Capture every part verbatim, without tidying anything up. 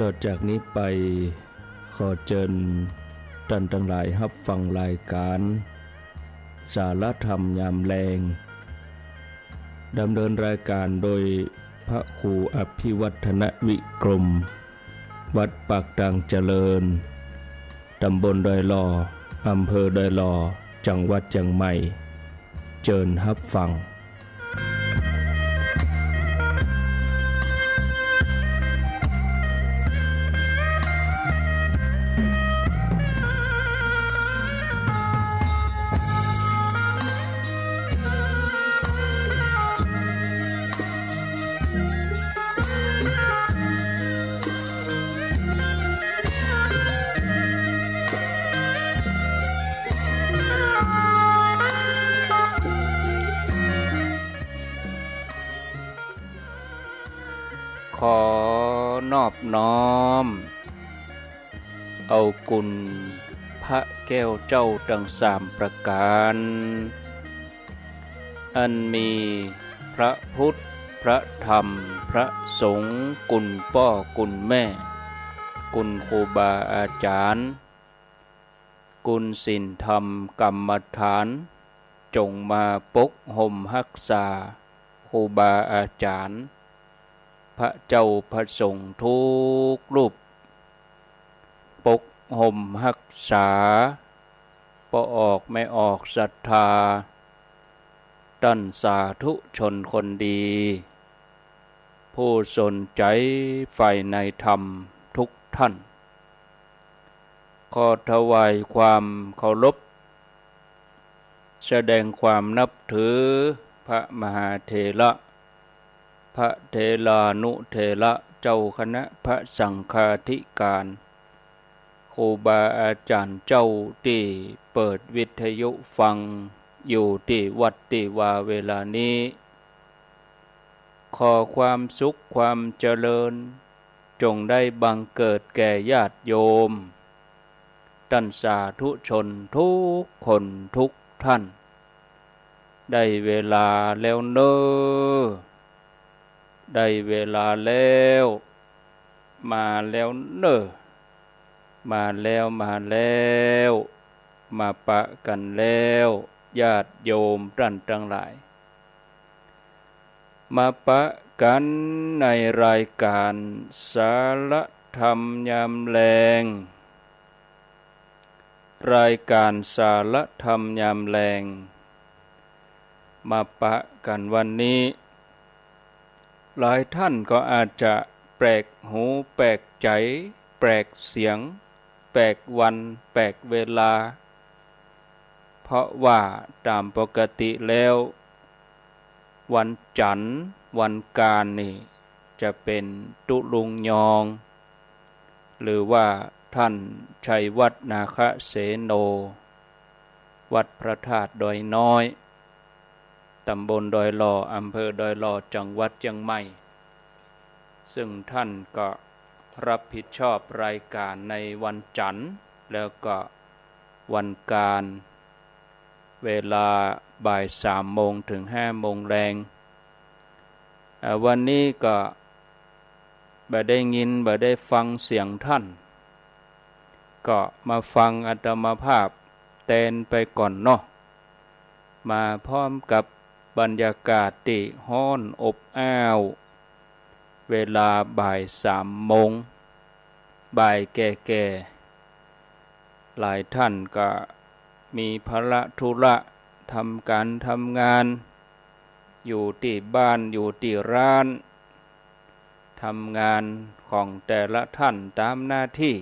ต่อจากนี้ไป ขอเจิญต้านตังหลายฮับฟังรายก๋าน สาระธรรมยามแลง ดำเนินรายก๋านโดยพระครูอภิวัฒนวิกรม วัดปากตางเจริญ ต๋ำบลดอยหล่อ อำเภอดอยหล่อ จังหวัดเจียงใหม่ เจิญฮับฟัง ขอนอบน้อมเอาคุณพระแก้วเจ้าตังสามประก๋าน อันมีพระพุทธ พระธรรม พระสงฆ์ คุณป้อ คุณแม่ คุณครูบาอาจ๋ารย์ คุณศีลธรรมกรรมฐาน จ๋งมาปกห่มฮักษาครูบาอาจ๋ารย์ พระเจ้าพระสงฆ์ทุกรูป ปกห่มฮักษา ป้อออกแม่ออกศรัทธา ต้านสาธุชนคนดี ผู้สนใจ๋ใฝ่ในธรรมทุกท่าน ขอถวายความเคารพ แสดงความนับถือพระมหาเถระ พระเถรานุเถระ เจ้าคณะพระสังฆาธิการ ครูบาอาจ๋ารย์เจ้าตี้เปิดวิทยุฟังอยู่ตี้วัดตี้วาเวลานี้ ขอความสุขความเจริญ จ๋งได้บังเกิดแก่ญาติโยม ต้านสาธุชนทุกคนทุกท่าน ได้เวลาแล้วเน่อ ได้เวลาแล้ว มาแล้วเน่อ มาแล้ว มาแล้ว มาปะกั๋นแล้ว ญาติโยมต้านตังหลาย มาปะกั๋นในรายก๋านสาระธรรมยามแลง รายก๋านสาระธรรมยามแลง มาปะกั๋นวันนี้ หลายท่านก็อาจจะแปลกหูแปลกใจ๋ แปลกเสียง แปลกวัน แปลกเวลา เพราะว่าต๋ามปกติแล้ว วันจั๋นทร์ วันก๋านนี่ จะเป๋นตุ๊ลุงยอง หรือว่าต้านชัยวัฒน์ นาคเสโน วัดพระธาตุดอยน้อย ต๋ำบลดอยหล่อ อำเภอดอยหล่อ จังหวัดเจียงใหม่ ซึ่งต้านก็รับผิดชอบรายก๋านในวันจั๋นทร์ แล้วก็วันก๋าน เวลาบ่ายสามโมงเถิงห้าโมงแลง อ่า วันนี้ก็บ่ได้ยิน บ่ได้ฟังเสียงต้าน ก็มาฟังอาตมาภาพแตนไปก่อนเนาะ มาพร้อมกับบรรยากาศตี้ฮ้อนอบอ้าว เวลาบ่ายสามโมง บ่ายแก่ๆ หลายท่านก็มีภาระธุระ ทำก๋านทำงาน อยู่ตี้บ้าน อยู่ตี้ร้าน ทำงานของแต่ละท่านต๋ามหน้าตี้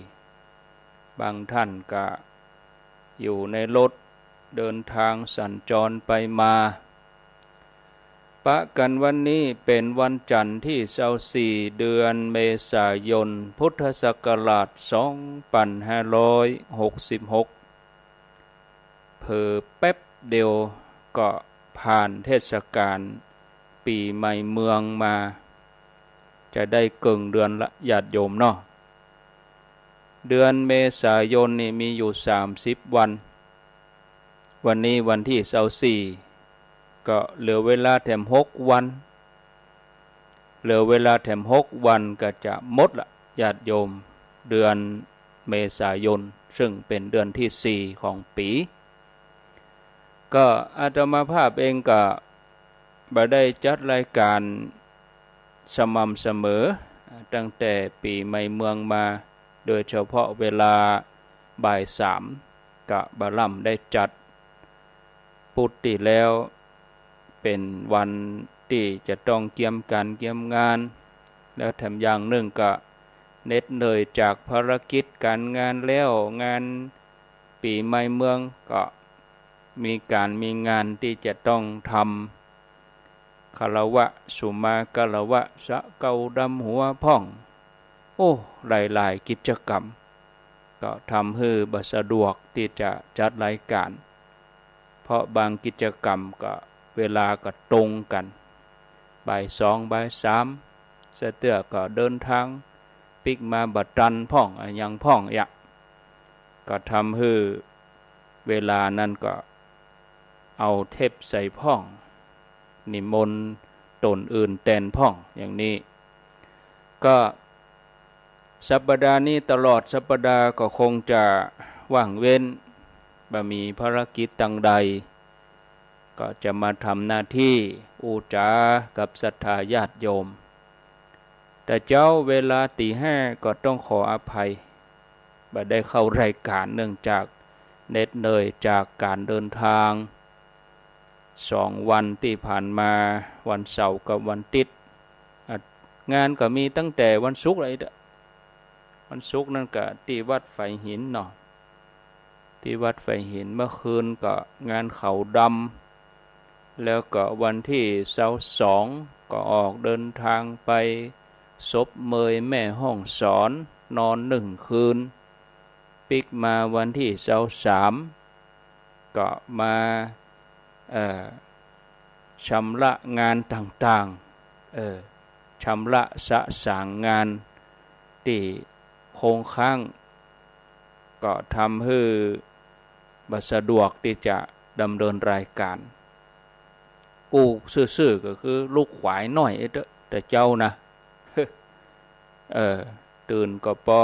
บางท่านก็อยู่ในรถเดินทางสัญจรไปมา ปะกั๋นวันนี้เป๋นวันจั๋นทร์ตี้ซาวสี่ เดือนเมษายน พุทธศักราชสองปันห้าร้อยหกสิบหก เผลอแป๊บเดียวก็ผ่านเทศกาลปี๋ใหม่เมืองมา จะได้เกิ่งเดือนละ ญาติโยมเนาะ เดือนเมษายนนี่มีอยู่สามสิบวัน วันนี้วันตี้ซาวสี่ ก็เหลือเวลาแถมหกวัน เหลือเวลาแถมหกวันก็จะหมดละ ญาติโยม เดือนเมษายน ซึ่งเป๋นเดือนตี้สี่ของปี๋ ก็อาตมาภาพเองก็บ่ได้จัดรายก๋านสม่ำเสมอ ตั้งแต่ปี๋ใหม่เมืองมา โดยเฉพาะเวลาบ่ายสาม ก็บ่ล่ำได้จัด ปุธตี้แล้วเป๋นวันตี้จะต้องเกียมก๋านเกียมงาน แล้วแถมอย่างนึ่งก็เหน็ดเหนื่อยจากภารกิจก๋านงานแล้ว งานปี๋ใหม่เมืองก็มีก๋านมีงานตี้จะต้องทำ คารวะ สุมาคารวะ สะเกล้าดำหัวพ่อง โอ้ หลายๆ กิจกรรม ก็ทำหื้อบ่สะดวกตี้จะจัดรายก๋าน เพราะบางกิจกรรมก็เวลาก็ตรงกั๋น บ่ายสอง บ่ายสาม ซะเตื้อก็เดินทาง ปิ๊กมาบ่ตันพ่อง อะหยังพ่องเยียะ ก็ทำหื้อเวลานั้นก็เอาเทปใส่พ่อง นิมนต์ต๋นอื่นแตนพ่อง อย่างนี้ ก็สัปดาห์นี้ตลอดสัปดาห์ก็คงจะว่างเว้น บ่มีภารกิจตังใด ก็จะมาทำหน้าตี้อู้จ๋ากับศรัทธาญาติโยม แต่เจ๊าเวลาตีห้าก็ต้องขออภัย บ่ได้เข้ารายก๋านเนื่องจากเหน็ดเหนื่อยจากก๋านเดินทาง สองวันตี้ผ่านมา วันเสาร์กับวันติ๊ด อ่ะ งานก็มีตั้งแต่วันศุกร์เลย วันศุกร์นั้นก็ตี้วัดฝายหินเนาะ ตี้วัดฝายหิน เมื่อคืนก็งานขาวดำ แล้วก็วันตี้ซาวสอง ก็ออกเดินทางไปศพเมยแม่ฮ่องสอน นอนนึ่งคืน ปิ๊กมาวันตี้ซาวสาม ก็มา เอ่อ ชำระงานต่างๆ เอ่อ ชำระสะสางงานตี้คงค้าง ก็ทำหื้อบ่สะดวกตี้จะดำเนินรายก๋าน อู้ซื่อๆ ก็คือลูกขวายน้อยเต๊อะ แต่เจ๊านะ เออ ตื่นก็ปอ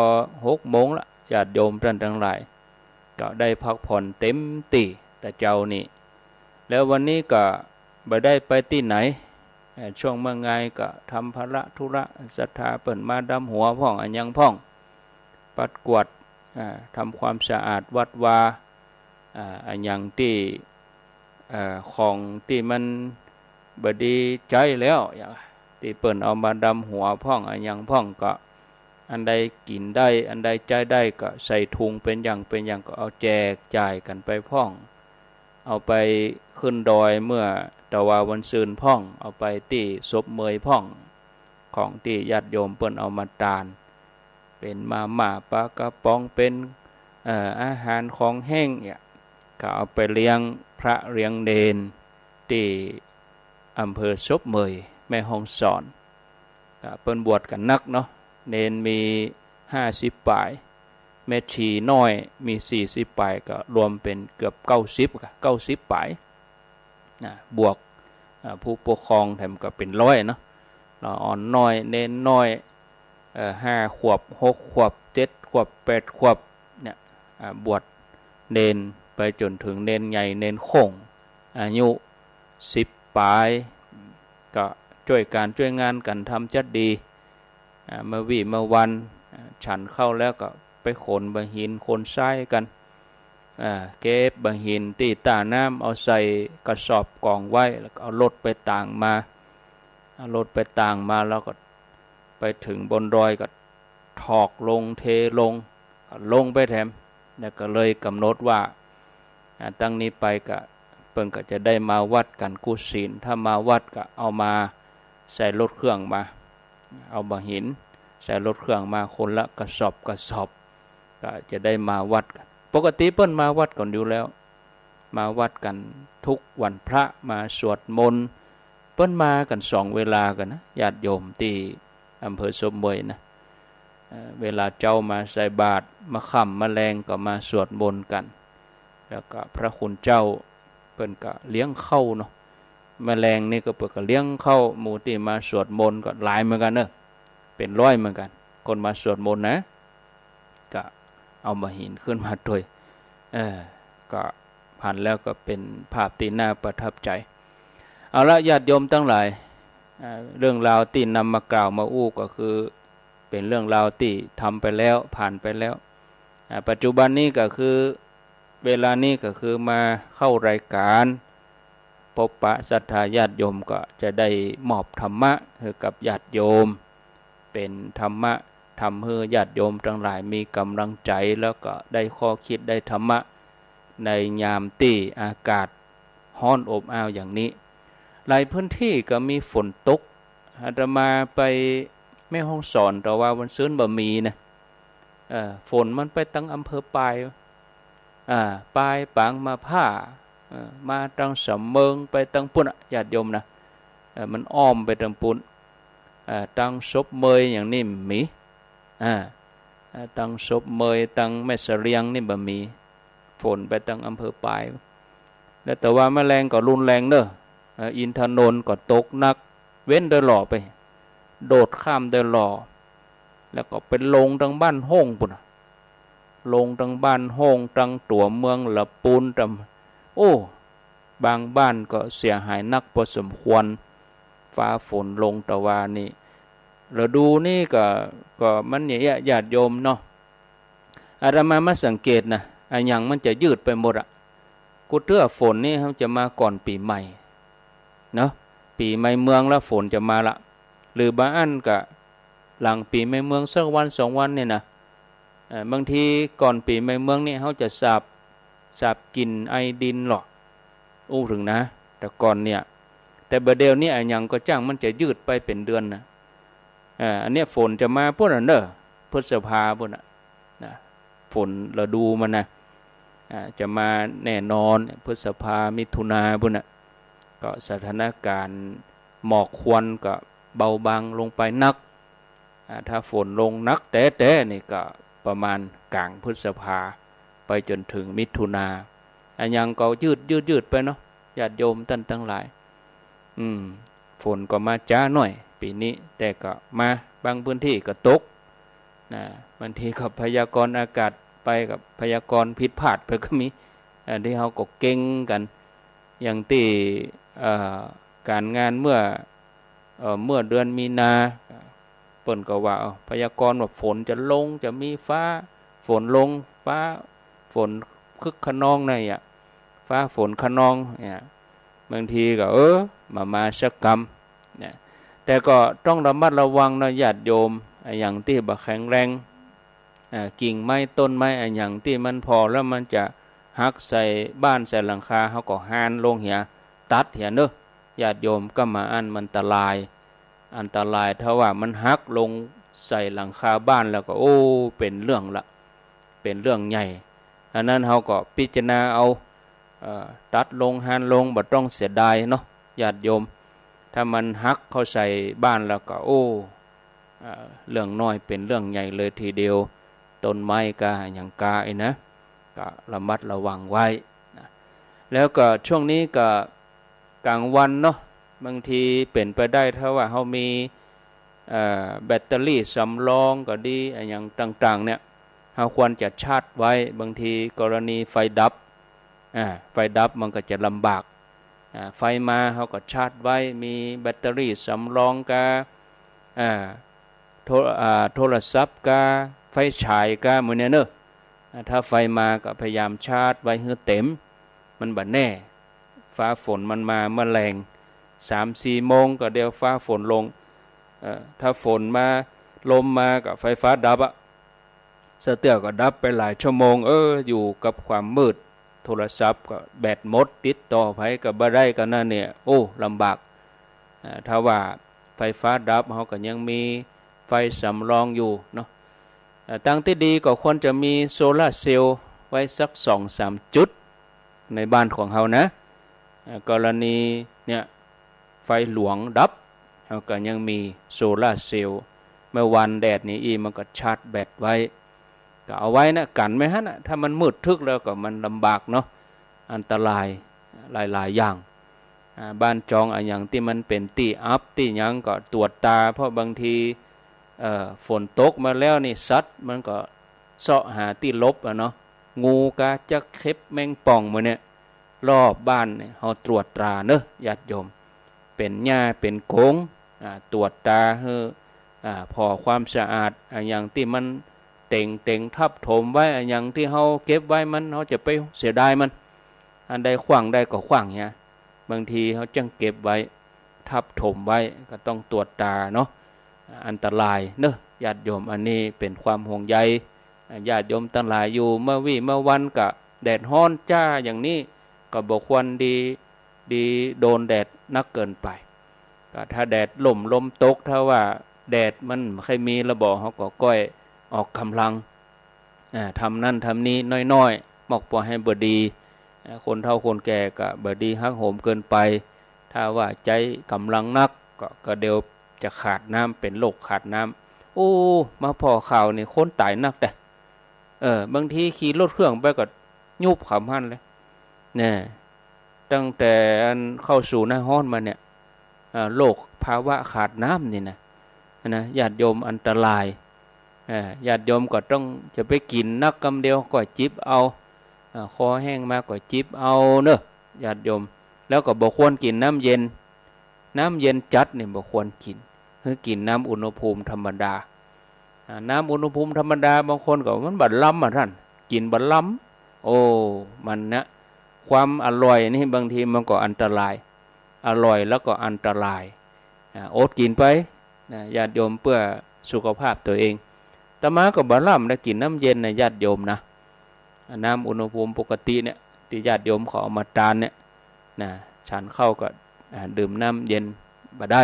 หกโมงละ ญาติโยมต้านตังหลาย ก็ได้พักผ่อนเต็มตี้ แต่เจ๊านี้ แล้ววันนี้ก็บ่ได้ไปตี้ไหน เอ่อ ช่วงเมื่องายก็ทำภาระธุระ ศรัทธาเปิ้นมาดำหัวพ่อง อะหยังพ่อง ปัดกวาด อ่า ทำความสะอาดวัดวา อ่า อะหยังตี้ เอ่อ ของตี้มันบ่ดีใจ๊แล้ว อย่างตี้เปิ้นเอามาดำหัวพ่อง อะหยังพ่อง ก็อันใดกิ๋นได้ อันใดใจ๊ได้ก็ใส่ถุงเป๋นอย่างเป๋นอย่าง ก็เอาแจกจ่ายกั๋นไปพ่อง เอาไปขึ้นดอยเมื่อตะวาวันซืนพ่อง เอาไปตี้ศพเมยพ่อง ของตี้ญาติโยมเปิ้นเอามาตาน เป๋นมาม่าปลากระป๋อง เป๋น เอ่อ อาหารของแห้งเนี่ย ก็เอาไปเลี้ยงพระเลี้ยงเณรตี้อำเภอศพเมย แม่ฮ่องสอน ก็เปิ้นบวชกั๋นนักเนาะ เณรมีห้าสิบป๋าย แม่ชีน้อยมีสี่สิบป๋าย ก็รวมเป๋นเกือบเก้าสิบ เก้าสิบป๋าย นะ บวก อ่า ผู้ปกครองแถมก็เป๋นร้อยเนาะ ละอ่อนน้อย เณรน้อย เอ่อ ห้าขวบ หกขวบ เจ็ดขวบ แปดขวบ เนี่ย อ่า บวชเณรไปจ๋นเถิงเณรใหญ่ เณรโค่ง อายุสิบป๋าย ก็จ้วยก๋านจ้วยงานกั๋นทำจัดดี อ่า เมื่อวี้เมื่อวัน อ่า ฉันข้าวแล้วก็ไปขนบ่าหินขนทรายกั๋น อ่า เก็บบ่าหินตี้ต้าน้ำ เอาใส่กระสอบก๋องไว้ แล้วก็เอารถไปตางมา เอารถไปตางมาแล้วก็ไปเถิงบนดอยก็ถอกลงเทลง ก็ลงไปแถม แล้วก็เลยก๋ำหนดว่า อ่า ตั้งนี้ไปก็เปิ้นก็จะได้มาวัดกั๋นกู้ศีล ถ้ามาวัดก็เอามาใส่รถเครื่องมา เอาบ่าหินใส่รถเครื่องมาคนละกระสอบกระสอบ ก็จะได้มาวัดกั๋น ปกติเปิ้นมาวัดกั๋นอยู่แล้ว มาวัดกั๋นทุกวันพระ มาสวดมนต์ เปิ้นมากั๋นสองเวลากั๋นนะ ญาติโยมตี้อำเภอศพเมยนะ เอ่อ เวลาเจ๊ามาใส่บาตร มาค่ำมาแลงก็มาสวดมนต์กั๋น แล้วก็พระคุณเจ้าเปิ้นก็เลี้ยงข้าวเนาะ มาแลงนี่ก็เปิ้นก็เลี้ยงข้าว หมู่ตี้มาสวดมนต์ก็หลายเหมือนกั๋นเนอะ เป๋นร้อยเหมือนกั๋น คนมาสวดมนต์นะ ก็เอาหมากหินขึ้นมาตวย เออ ก็หันแล้วก็เป๋นภาพตี้น่าประทับใจ๋ เอาละ ญาติโยมตังหลาย อ่า เรื่องราวตี้นำมากล่าวมาอู้ก็คือ เป๋นเรื่องราวตี้ทำไปแล้ว ผ่านไปแล้ว อ่า ปัจจุบันนี้ก็คือ เวลานี้ก็คือมาเข้ารายก๋าน ปบปะศรัทธาญาติโยม ก็จะได้มอบธรรมะหื้อกับญาติโยม เป๋นธรรมะ ทำหื้อญาติโยมตังหลายมีก๋ำลังใจ๋ แล้วก็ได้ข้อคิด ได้ธรรมะ ในยามตี้อากาศฮ้อนอบอ้าวอย่างนี้ หลายพื้นตี้ก็มีฝนตก อาตมาไปแม่ฮ่องสอน แต่ว่าวันซืนบ่มีนะ เออ ฝนมันไปตังอำเภอปาย อ่า ปาย ปางมะพร้าว เออ มาตังสำเมิง ไปตังปู๊นอะ ญาติโยมนะ เออ มันอ้อมไปตังปู๊น เออ ตังศพเมยอย่างนี้บ่มี อ่า เออ ตังศพเมย ตังแม่เสลียงนี่บ่มี ฝนไปตังอำเภอปาย แล้วแต่ว่าแมลงก็รุนแรงเนอะ เออ อินทนนท์ก็ตกหนัก เว้นดอยหล่อไป โดดข้ามดอยหล่อ แล้วก็ไปลงตังบ้านโฮ่งปู๊นน่ะ ลงตังบ้านโฮ่ง ตังตั๋วเมืองละปูน ตัง โอ้ บางบ้านก็เสียหายหนักพอสมควร ฟ้าฝนลง แต่ว่านี่ ฤดูนี่ก็ ก็มันอย่างเงี้ย ญาติโยมเนาะ อาตมามาสังเกตนะ อะหยังมันจะยืดไปหมดอะ กู้เตื้อฝนนี่เฮาจะมาก่อนปี๋ใหม่เนาะ ปี๋ใหม่เมืองแล้วฝนจะมาละ หรือบางอันก็หลังปี๋ใหม่เมืองสักวันสองวันเนี่ยนะ เอ่อ บางทีก่อนปี๋ใหม่เมืองนี่เฮาจะสาบ สาบกลิ่นไอดินหรอก อู้เถิงนะ แต่ก่อนเนี่ย แต่บ่าเดี่ยวนี้อะหยังก็จ้างมันจะยืดไปเป๋นเดือนนะ เอ่อ อันเนี้ยฝนจะมาปู๊นน่ะเนอะ พฤษภาปู๊นน่ะ นะ ฝนฤดูมันนะ อ่า จะมาแน่นอน พฤษภา มิถุนาปู๊นน่ะ ก็สถานก๋านหมอกควันก็เบาบางลงไปนัก อ่า ถ้าฝนลงหนักแต๊ๆ นี่ก็ประมาณก๋างพฤษภา ไปจ๋นเถิงมิถุนา อะหยังก็ยืด ยืด ยืดไปเนาะ ญาติโยมต้านตังหลาย อืม ฝนก็มาจ๊าหน้อยปี๋นี้ แต่ก็มา บางพื้นตี้ก็ตก นะ บางทีก็พยากรณ์อากาศไปก็พยากรณ์ผิดพลาดไปก็มี อันนี้เฮาก็เกร็งกั๋น อย่างตี้ เอ่อ ก๋านงานเมื่อ เอ่อ เมื่อเดือนมีนา เปิ้นก็ว่า เอ้า พยากรณ์ว่าฝนจะลง จะมีฟ้าฝนลง ฟ้าฝนคึกคะนองนะเหีย ฟ้าฝนคะนองเนี่ย บางทีก็ เออ บ่มาสักกำเนี่ย แต่ก็ต้องระมัดระวังเนาะ ญาติโยม อะหยังตี้บ่แข็งแรง อ่า กิ่งไม้ต้นไม้อะหยังตี้มันผ่อแล้วมันจะหักใส่บ้านใส่หลังคา เฮาก็ฮานลงเหีย ตัดเหียเนาะ ญาติโยม กำบ่าอั้นมันอันตราย อันตราย ถ้าว่ามันหักลงใส่หลังคาบ้านแล้วก็ โอ้ เป๋นเรื่องละ เป๋นเรื่องใหญ่ อันนั้นเฮาก็พิจารณาเอา เอ่อ ตัดลง ฮานลง บ่ต้องเสียดายเนาะ ญาติโยม ถ้ามันหักเข้าใส่บ้านแล้วก็ โอ้ เอ่อ เรื่องน้อยเป๋นเรื่องใหญ่เลยทีเดียว ต้นไม้กาอะหยังกาอี้นะ ก็ระมัดระวังไว้นะ แล้วก็ช่วงนี้ก็ก๋างวันเนาะ บางทีเป๋นไปได้ ถ้าว่าเฮามี เอ่อ แบตเตอรี่สำรองก็ดี อะหยังต่างๆ เนี่ย เฮาควรจะชาร์จไว้ บางทีกรณีไฟดับ อ่า ไฟดับมันก็จะลำบาก อ่า ไฟมาเฮาก็ชาร์จไว้ มีแบตเตอรี่สำรองกา อ่า โทร- อ่า โทรศัพท์กา ไฟฉายกา หมู่เนี่ยเนาะ อ่า ถ้าไฟมาก็พยายามชาร์จไว้หื้อเต๋ม มันบ่แน่ ฟ้าฝนมันมาเมื่อแลง สามสี่โมงก็เดี๋ยวฟ้าฝนลง เอ่อ ถ้าฝนมา ลมมาก็ไฟฟ้าดับอะ ซะเตื้อก็ดับไปหลายชั่วโมง เออ อยู่กับความมืด โทรศัพท์ก็แบตหมด ติดต่อใผก็บ่ได้ ก็นั่นเนี่ย โอ้ ลำบาก อ่า ถ้าว่าไฟฟ้าดับ เฮาก็ยังมีไฟสำรองอยู่เนาะ อ่า ตางตี้ดีก็ควรจะมีโซลาร์เซลล์ไว้สักสองสามจุดในบ้านของเฮานะ อ่า กรณีเนี่ย ไฟหลวงดับ เฮาก็ยังมีโซลาร์เซลล์ เมื่อวานแดดนี่อี้ มันก็ชาร์จแบตไว้ ก็เอาไว้นะ กั๋นไว้หั้นน่ะ ถ้ามันมืดทึบแล้วก็มันลำบากเนาะ อันตรายหลายๆ อย่าง อ่า บ้านจองอะหยังตี้มันเป๋นตี้อับตี้หยังก็ตรวจตรา เพราะบางที เอ่อ ฝนตกมาแล้วนี่สัตว์มันก็เซาะหาตี้หลบอะเนาะ งูกาจักเข็บแมงป่องหมู่เนี่ย รอบบ้านเนี่ยเฮาตรวจตราเนาะญาติโยม เป๋นหญ้าเป๋นโก๋ง อ่า ตรวจตราหื้อ อ่า ผ่อความสะอาด อะหยังตี้มันเต็งเต็งทับถมไว้ อะหยังตี้เฮาเก็บไว้มัน เฮาจะไปเสียดายมัน อันใดขว้างได้ก็ขว้างเนี่ย บางทีเฮาจั้งเก็บไว้ ทับถมไว้ ก็ต้องตรวจตราเนาะ อันตรายเนาะญาติโยม อันนี้เป๋นความห่วงใย ญาติโยมตังหลายอยู่เมื่อวี้เมื่อวันก็แดดฮ้อนจ้าอย่างนี้ ก็บ่ควรดี ดีโดนแดดนักเกินไป ก็ถ้าแดดล่มลมตก ถ้าว่าแดดมันบ่ใค่มีแล้วบ่ เฮาก็ก้อยออกก๋ำลัง อ่า ทำนั่นทำนี่น้อยๆ มอกปอหื้อบ่ดี อ่า คนเฒ่าคนแก่ก็บ่ดีฮักโหมเกินไป ถ้าว่าใจ๊ก๋ำลังนักก็ ก็เดี๋ยวจะขาดน้ำ เป๋นโรคขาดน้ำ โอ้ มาผ่อข่าวนี่คนต๋ายนักแต๊ เออ บางทีขี่รถเครื่องไปก็ยุบขำหั้นเลย แน่ ตั้งแต่อันเข้าสู่หน้าฮ้อนมาเนี่ย อ่า โรคภาวะขาดน้ำนี่นะ นะ ญาติโยม อันตราย อ่า ญาติโยมก็ต้องจะไปกิ๋นนักกำเดียว ก็จิบเอา อ่า คอแห้งมาก็จิบเอาเนาะญาติโยม แล้วก็บ่ควรกิ๋นน้ำเย็น น้ำเย็นจัดนี่บ่ควรกิ๋น หื้อกิ๋นน้ำอุณหภูมิธรรมดา อ่า น้ำอุณหภูมิธรรมดา บางคนก็มันบ่ลำอะต้าน กิ๋นบ่ลำ โอ้ มันนะ ความอร่อยนี่บางทีมันก็อันตราย อร่อยแล้วก็อันตราย อ่า อดกิ๋นไป นะ ญาติโยม เปื้อสุขภาพตั๋วเอง อาตมาก็บ่ลำนะ กิ๋นน้ำเย็นนะญาติโยมนะ อ่า น้ำอุณหภูมิปกติเนี่ย ตี้ญาติโยมเขาเอามาตานเนี่ย นะ ฉันข้าวก็ อ่า ดื่มน้ำเย็นบ่ได้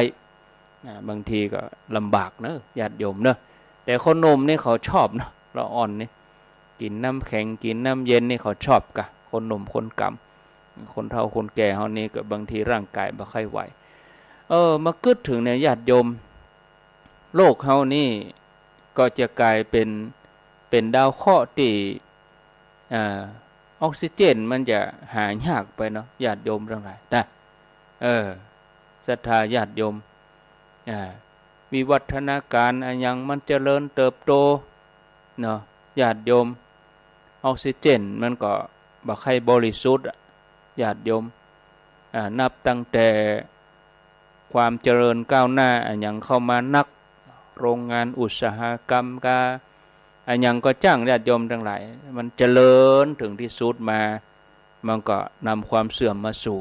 นะ บางทีก็ลำบากเนาะญาติโยมเนาะ แต่คนหนุ่มนี่เขาชอบเนาะ ละอ่อนนี่ กิ๋นน้ำแข็ง กิ๋นน้ำเย็นนี่เขาชอบกา คนหนุ่มคนก๋ำ คนเฒ่าคนแก่เฮานี่ก็บางทีร่างก๋ายบ่ใค่ไหว เออ มากึ๊ดเถิงเนี่ยญาติโยม โลกเฮานี่ก็จะก๋ายเป๋น เป๋นดาวเคราะห์ตี้ อ่า ออกซิเจนมันจะหายากไปเนาะญาติโยมตังหลายนะ เออ ศรัทธาญาติโยม อ่า วิวัฒนาก๋ารอะหยังมันเจริญเติบโตเนาะญาติโยม ออกซิเจนมันก็บ่ใค่บริสุทธิ์อะญาติโยม อ่า นับตั้งแต่ความเจริญก้าวหน้าอะหยังเข้ามานัก โรงงานอุตสาหกรรมกา อะหยังก็จ้างญาติโยมตังหลาย มันเจริญเถิงตี้สุดมา มันก็นำความเสื่อมมาสู่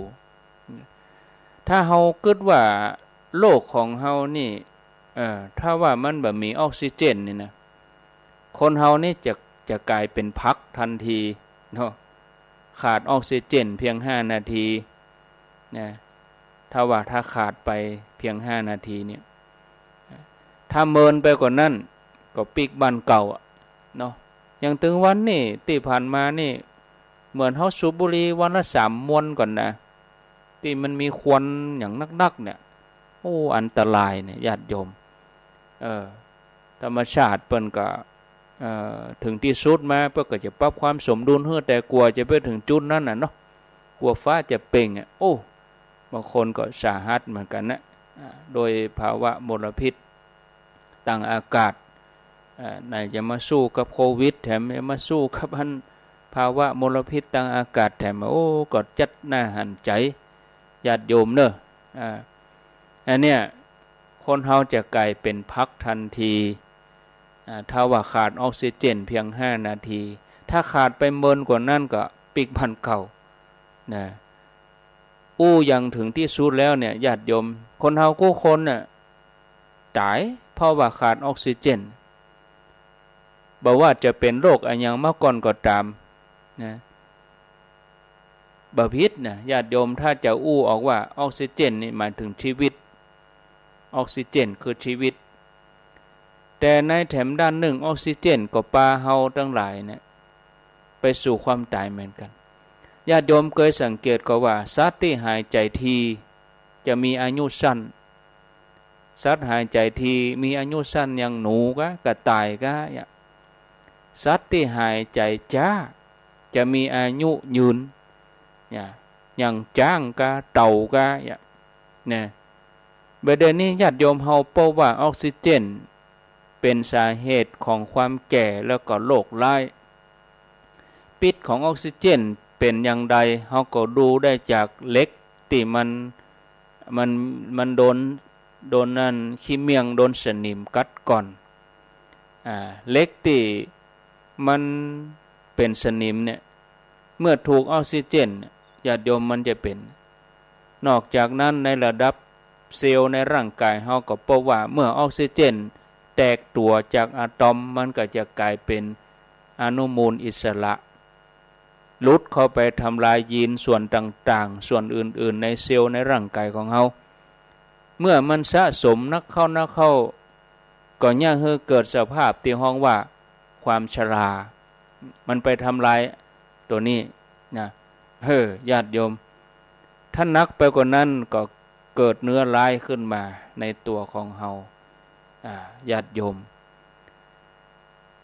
ถ้าเฮากึ๊ดว่าโลกของเฮานี่ เอ่อ ถ้าว่ามันบ่มีออกซิเจนนี่นะ คนเฮานี่จะ จะก๋ายเป๋นผักตันทีเนาะ ขาดออกซิเจนเปียงห้านาทีนะ ถ้าว่าถ้าขาดไปเปียงห้านาทีเนี่ย ถ้าเมินไปกว่านั้นก็ปิ๊กบ้านเก่าอะเนาะ อย่างตึงวันนี้ ตี้ผ่านมานี่ เหมือนเฮาสูบบุหรี่วันละสามมวนก่อนนะ ตี้มันมีควันอย่างนักๆ เนี่ย โอ้ อันตรายเนี่ยญาติโยม เออ ธรรมชาติเปิ้นก็ เอ่อ เถิงตี้สุดมาเปิ้นก็จะปรับความสมดุลหื้อ แต่กว่าจะไปเถิงจุดนั้นน่ะเนาะ กว่าฟ้าจะเปล่งอะ โอ้ บางคนก็สาหัสเหมือนกั๋นนะ อ่า โดยภาวะมลพิษตางอากาศ อ่า ไหนจะมาสู้กับโควิด แถมจะมาสู้กับอันภาวะมลพิษตางอากาศแถม โอ้ ก็จัดน่าหันใจ๋ญาติโยมเนาะ อ่า อันเนี้ย คนเฮาจะก๋ายเป๋นผักตันที อ่า ถ้าว่าขาดออกซิเจนเปียงห้านาที ถ้าขาดไปเมินกว่านั้นก็ปิ๊กบ้านเก่า นะ อู้อย่างเถิงตี้สุดแล้วเนี่ยญาติโยม คนเฮากู้คนน่ะต๋ายเพราะว่าขาดออกซิเจน บ่ว่าจะเป๋นโรคอะหยังมาก่อนก็ต๋ามนะ บ่ผิดนะญาติโยม ถ้าจะอู้ออกว่าออกซิเจนนี่หมายเถิงจีวิต ออกซิเจนคือจีวิต แต่ในแถมด้านนึ่งออกซิเจนก็ปาเฮาตังหลายเนี่ยไปสู่ความต๋ายเหมือนกั๋น ญาติโยมเกยสังเกตก่อว่าสัตว์ตี้หายใจ๋ทีจะมีอายุสั้น สัตว์หายใจ๋ทีมีอายุสั้น อย่างหนูกา กระต่ายกา เนี่ย สัตว์ตี้หายใจ๋จ๊าจะมีอายุยืน เนี่ย อย่างจ๊างกา เต่ากา เนี่ย นะ บ่าเดี่ยวนี้ญาติโยมเฮา เพราะว่าออกซิเจน เป๋นสาเหตุของความแก่แล้วก็โรคร้าย พิษของออกซิเจนเป๋นอย่างใด เฮาก็ดูได้จากเหล็กตี้มัน มัน มันโดน โดนนั่นขี้เมี่ยง โดนสนิมกัดก่อน อ่า เหล็กตี้มันเป๋นสนิมเนี่ย เมื่อถูกออกซิเจนเนี่ย ญาติโยม มันจะเป๋น นอกจากนั้นในระดับเซลล์ในร่างกายเฮาก็พบว่าเมื่อออกซิเจนแตกตั๋วจากอะตอม มันก็จะก๋ายเป๋นอนุมูลอิสระ หลุดเข้าไปทำลายยีนส่วนต่างๆ ส่วนอื่นๆ ในเซลล์ในร่างกายของเฮา เมื่อมันสะสมนักเข้านักเข้า ก็เยียะหื้อเกิดสภาพตี้ฮ้องว่าความชรา มันไปทำลายตั๋วนี้นะ เฮ้อ ญาติโยม ถ้าหนักไปกว่านั้นก็เกิดเนื้อร้ายขึ้นมาในตั๋วของเฮา อ่า ญาติโยม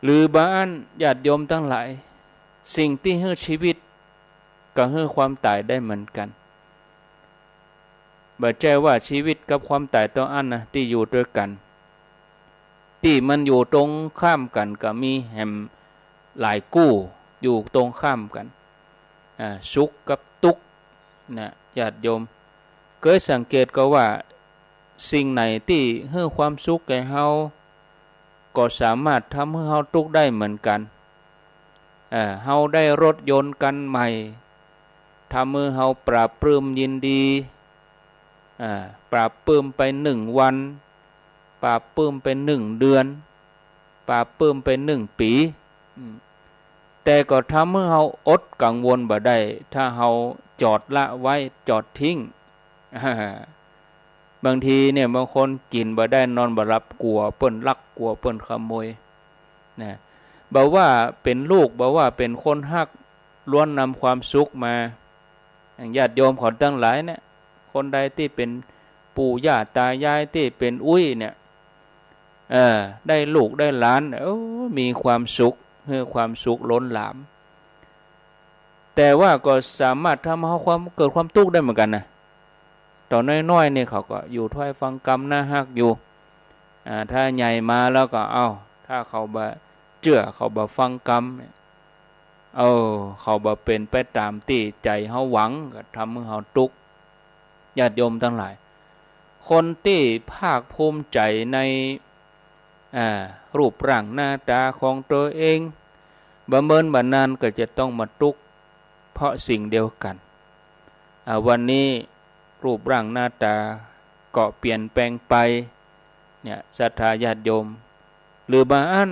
หรือบ่อั้น ญาติโยมตังหลาย สิ่งตี้หื้อชีวิตก็หื้อความต๋ายได้เหมือนกั๋น บ่ใจ้ว่าชีวิตกับความต๋ายเต้าอั้นนะ ตี้อยู่ตวยกั๋น ตี้มันอยู่ตรงข้ามกั๋นก็มีแหมหลายกู้ อยู่ตรงข้ามกั๋น อ่า สุขกับตุ๊กข์นะ ญาติโยม เกยสังเกตก่อว่า สิ่งไหนตี้หื้อความสุขแก่เฮา ก็สามารถทำหื้อเฮาตุ๊กข์ได้เหมือนกั๋น เอ่อ เฮาได้รถยนต์คันใหม่ ทำหื้อเฮาปลาบปลื้มยินดี อ่า ปลาบปลื้มไปหนึ่งวัน ปลาบปลื้มไปหนึ่งเดือน ปลาบปลื้มไปหนึ่งปี๋ อืม แต่ก็ทำหื้อเฮาอดกังวลบ่ได้ ถ้าเฮาจอดละไว้ จอดทิ้ง บางทีเนี่ย บางคนกิ๋นบ่ได้ นอนบ่หลับ กั๋วเปิ้นลัก กั๋วเปิ้นขโมย นะ บ่ว่าเป๋นลูก บ่ว่าเป๋นคนฮัก ล้วนนำความสุขมา อย่างญาติโยมเขาตังหลายเนี่ย คนใดตี้เป๋นปู่ย่าต๋ายาย ตี้เป๋นอุ๊ยเนี่ย เออ ได้ลูกได้หลาน โอ้ มีความสุข หื้อความสุขล้นหลาม แต่ว่าก็สามารถทำหื้อความ เกิดความตุ๊กข์ได้เหมือนกั๋นนะ ต๋อนน้อยๆ เนี่ยเขาก็อยู่ถ้อยฟังกำ น่าฮักอยู่ อ่า ถ้าใหญ่มาแล้วก็ เอ้า ถ้าเขาบ่เจื้อ เขาบ่ฟังกำ เออ เขาบ่เป๋นไปต๋ามตี้ใจ๋เฮาหวัง ก็ทำหื้อเฮาตุ๊กข์ ญาติโยมตังหลาย คนตี้ภาคภูมิใจ๋ใน อ่า รูปร่างหน้าต๋าของตั๋วเอง บ่เมินบ่นานก็จะต้องมาตุ๊กข์เพราะสิ่งเดียวกั๋น อ่า วันนี้รูปร่างหน้าต๋าก็เปลี่ยนแปลงไป เนี่ย ศรัทธาญาติโยม หรือบ่อั้น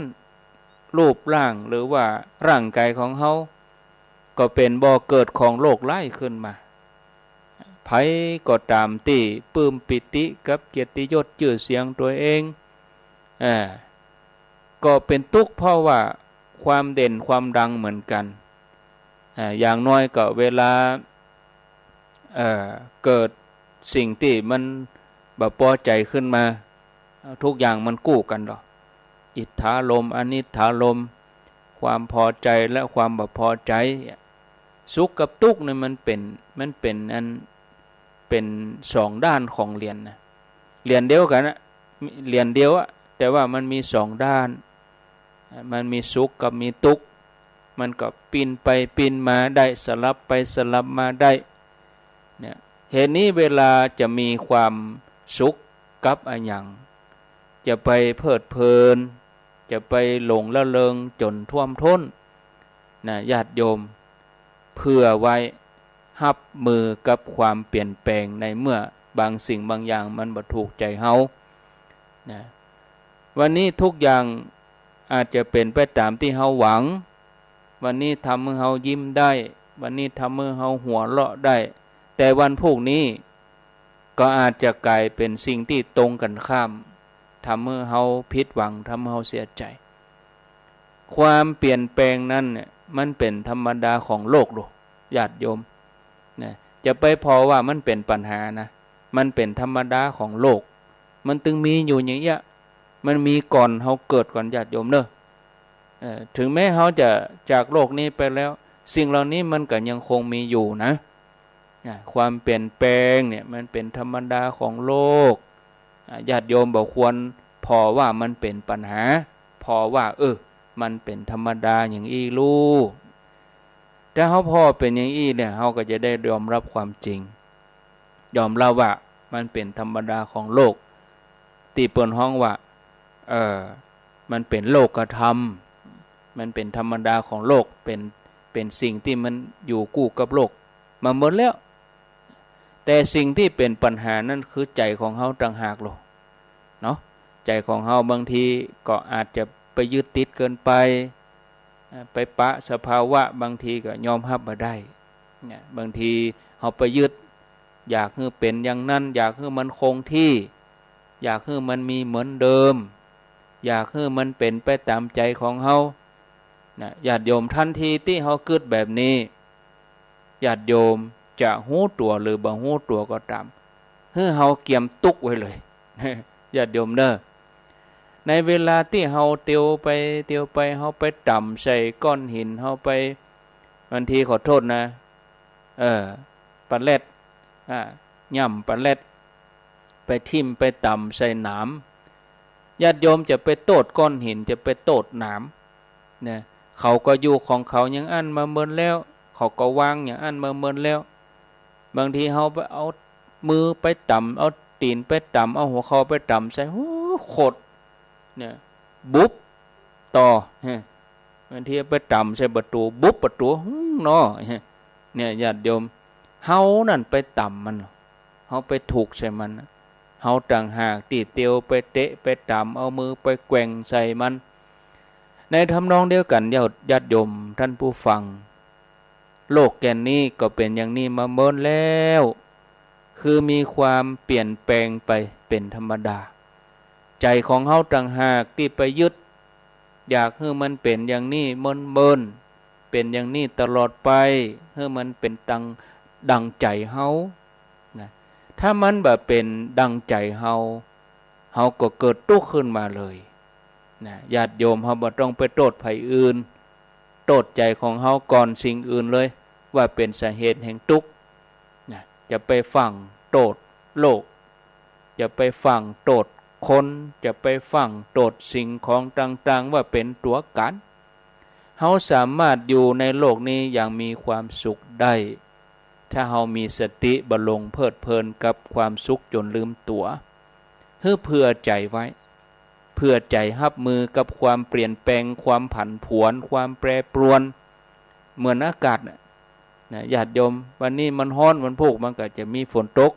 รูปร่างหรือว่าร่างกายของเฮา ก็เป๋นบ่อเกิดของโรคร้ายขึ้นมา ใผก็ต๋ามตี้ปลื้มปีติกับเกียรติยศจื้อเสียงตั๋วเอง เอ่อ ก็เป๋นตุ๊กข์เพราะว่าความเด่นความดังเหมือนกั๋น อ่า อย่างน้อยก็เวลา เอ่อ เกิดสิ่งตี้มันบ่ปอใจ๋ขึ้นมา ทุกอย่างมันกู้กั๋นดอก อิทธารมณ์ อนิทธารมณ์ ความปอใจ๋และความบ่ปอใจ๋ สุขกับตุ๊กข์นี่มันเป๋น มันเป๋นอัน เป๋นสองด้านของเหรียญนะ เหรียญเดียวกั๋นนะ เหรียญเดียวอะ แต่ว่ามันมีสองด้าน มันมีสุขกับมีตุ๊กข์ มันก็ปิ้นไปปิ้นมาได้ สลับไปสลับมาได้ เนี่ย เหตุนี้เวลาจะมีความสุขกับอะหยัง จะไปเพลิดเพลิน จะไปหลงละเริงจ๋นท่วมท้น นะ ญาติโยม เผื่อไว้ ฮับมือกับความเปลี่ยนแปลง ในเมื่อบางสิ่งบางอย่างมันบ่ถูกใจ๋เฮา นะ วันนี้ทุกอย่างอาจจะเป๋นไปต๋ามตี้เฮาหวัง วันนี้ทำหื้อเฮายิ้มได้ วันนี้ทำหื้อเฮาหัวเราะได้ แต่วันพรุ่งนี้ก็อาจจะก๋ายเป๋นสิ่งตี้ตรงกั๋นข้าม ทำหื้อเฮาผิดหวัง ทำหื้อเฮาเสียใจ๋ ความเปลี่ยนแปลงนั้นเนี่ย มันเป๋นธรรมดาของโลกลูก ญาติโยม นะ จะไปผ่อว่ามันเป๋นปัญหานะ มันเป๋นธรรมดาของโลก มันตึงมีอยู่อย่างเงี้ย มันมีก่อนเฮาเกิดก่อน ญาติโยมเนอะ เอ่อ ถึงแม้เฮาจะจากโลกนี้ไปแล้ว สิ่งเหล่านี้มันก็ยังคงมีอยู่นะ นะ ความเปลี่ยนแปลงเนี่ย มันเป๋นธรรมดาของโลก อ่า ญาติโยมบ่ควรพ ผ่อว่ามันเป๋นปัญหา ผ่อว่า เออ มันเป๋นธรรมดาอย่างอี้ลู่ ถ้าเฮาผ่อเป๋นอย่างอี้เนี่ย เฮาก็จะได้ยอมรับความจริง ยอมรับว่ามันเป๋นธรรมดาของโลก ตี้เปิ้นฮ้องว่า เอ่อ มันเป๋นโลกธรรม มันเป๋นธรรมดาของโลก เป๋น เป๋นสิ่งตี้มันอยู่กู้กับโลกมาเมินแล้ว แต่สิ่งตี้เป๋นปัญหานั้นคือใจ๋ของเฮาต่างหากโลด เนาะ ใจ๋ของเฮาบางทีก็อาจจะไปยึดติดเกินไป อ่า ไปปะสภาวะ บางทีก็ยอมฮับบ่ได้ เนี่ย บางทีเฮาไปยึด อยากหื้อเป๋นอย่างนั้น อยากหื้อมันคงที่ อยากหื้อมันมีเหมือนเดิม อยากหื้อมันเป๋นไปต๋ามใจ๋ของเฮา นะ ญาติโยม ทันทีตี้เฮากึ๊ดแบบนี้ ญาติโยมจะฮู้ตั๋วหรือบ่ฮู้ตั๋วก็ต๋าม หื้อเฮาเกียมตุ๊กไว้เลย ญาติโยมเน่อ ในเวลาตี้เฮาเตียวไปเตียวไป เฮาไปต่ำใส่ก้อนหิน เฮาไป บางทีขอโทษนะ เออ ปะแร็ด อ่า ย่ำปะแร็ด ไปทิ่มไปต่ำใส่หนาม ญาติโยมจะไปโต้ษก้อนหิน จะไปโต้ษหนาม นะ เขาก็อยู่ของเขาอย่างอั้นมาเมินแล้ว เขาก็วางอย่างอั้นมาเมินแล้ว บางทีเฮาไปเอามือไปต่ำ เอาตี๋นไปต่ำ เอาหัวเข่าไปต่ำใส่ โอ้ ขด เนี่ย บุบต่อ ฮะ บางทีไปต่ำใส่ประตู๋ บุบประตู๋ หื้อเนาะ เนี่ย ญาติโยม เฮานั่นไปต่ำมัน เฮาไปถูกใส่มัน เฮาต่างหากตี้เตียวไปเตะไปต่ำ เอามือไปแกว่งใส่มัน ในทำนองเดียวกั๋น ญาติ ญาติโยมท่านผู้ฟัง โลกแก่นนี้ก็เป๋นอย่างนี้มาเมินแล้ว คือมีความเปลี่ยนแปลงไปเป๋นธรรมดา ใจ๋ของเฮาต่างหากตี้ไปยึด อยากหื้อมันเป๋นอย่างนี้เมินๆ เป๋นอย่างนี้ตลอดไป หื้อมันเป๋นตางดังใจ๋เฮา นะ ถ้ามันบ่เป๋นดังใจ๋เฮา เฮาก็เกิดตุ๊กข์ขึ้นมาเลย นะ ญาติโยม เฮาบ่ต้องไปโต้ษใผอื่น โต้ษใจ๋ของเฮาก่อนสิ่งอื่นเลย ว่าเป๋นสาเหตุแห่งตุ๊กข์ นะ จะไปฟั่งโต้ษโลก จะไปฟั่งโต้ษคน จะไปฟั่งโต้ษสิ่งของต่างๆ ว่าเป๋นตั๋วก๋าน เฮาสามารถอยู่ในโลกนี้อย่างมีความสุขได้ ถ้าเฮามีสติบ่หลงเพลิดเพลินกับความสุขจ๋นลืมตั๋ว หื้อเผื่อใจ๋ไว้ เผื่อใจ๋ฮับมือกับความเปลี่ยนแปลง ความผันผวน ความแปรปรวน เหมือนอากาศน่ะ นะ ญาติโยม วันนี้มันฮ้อน วันพูกมันก็จะมีฝนตก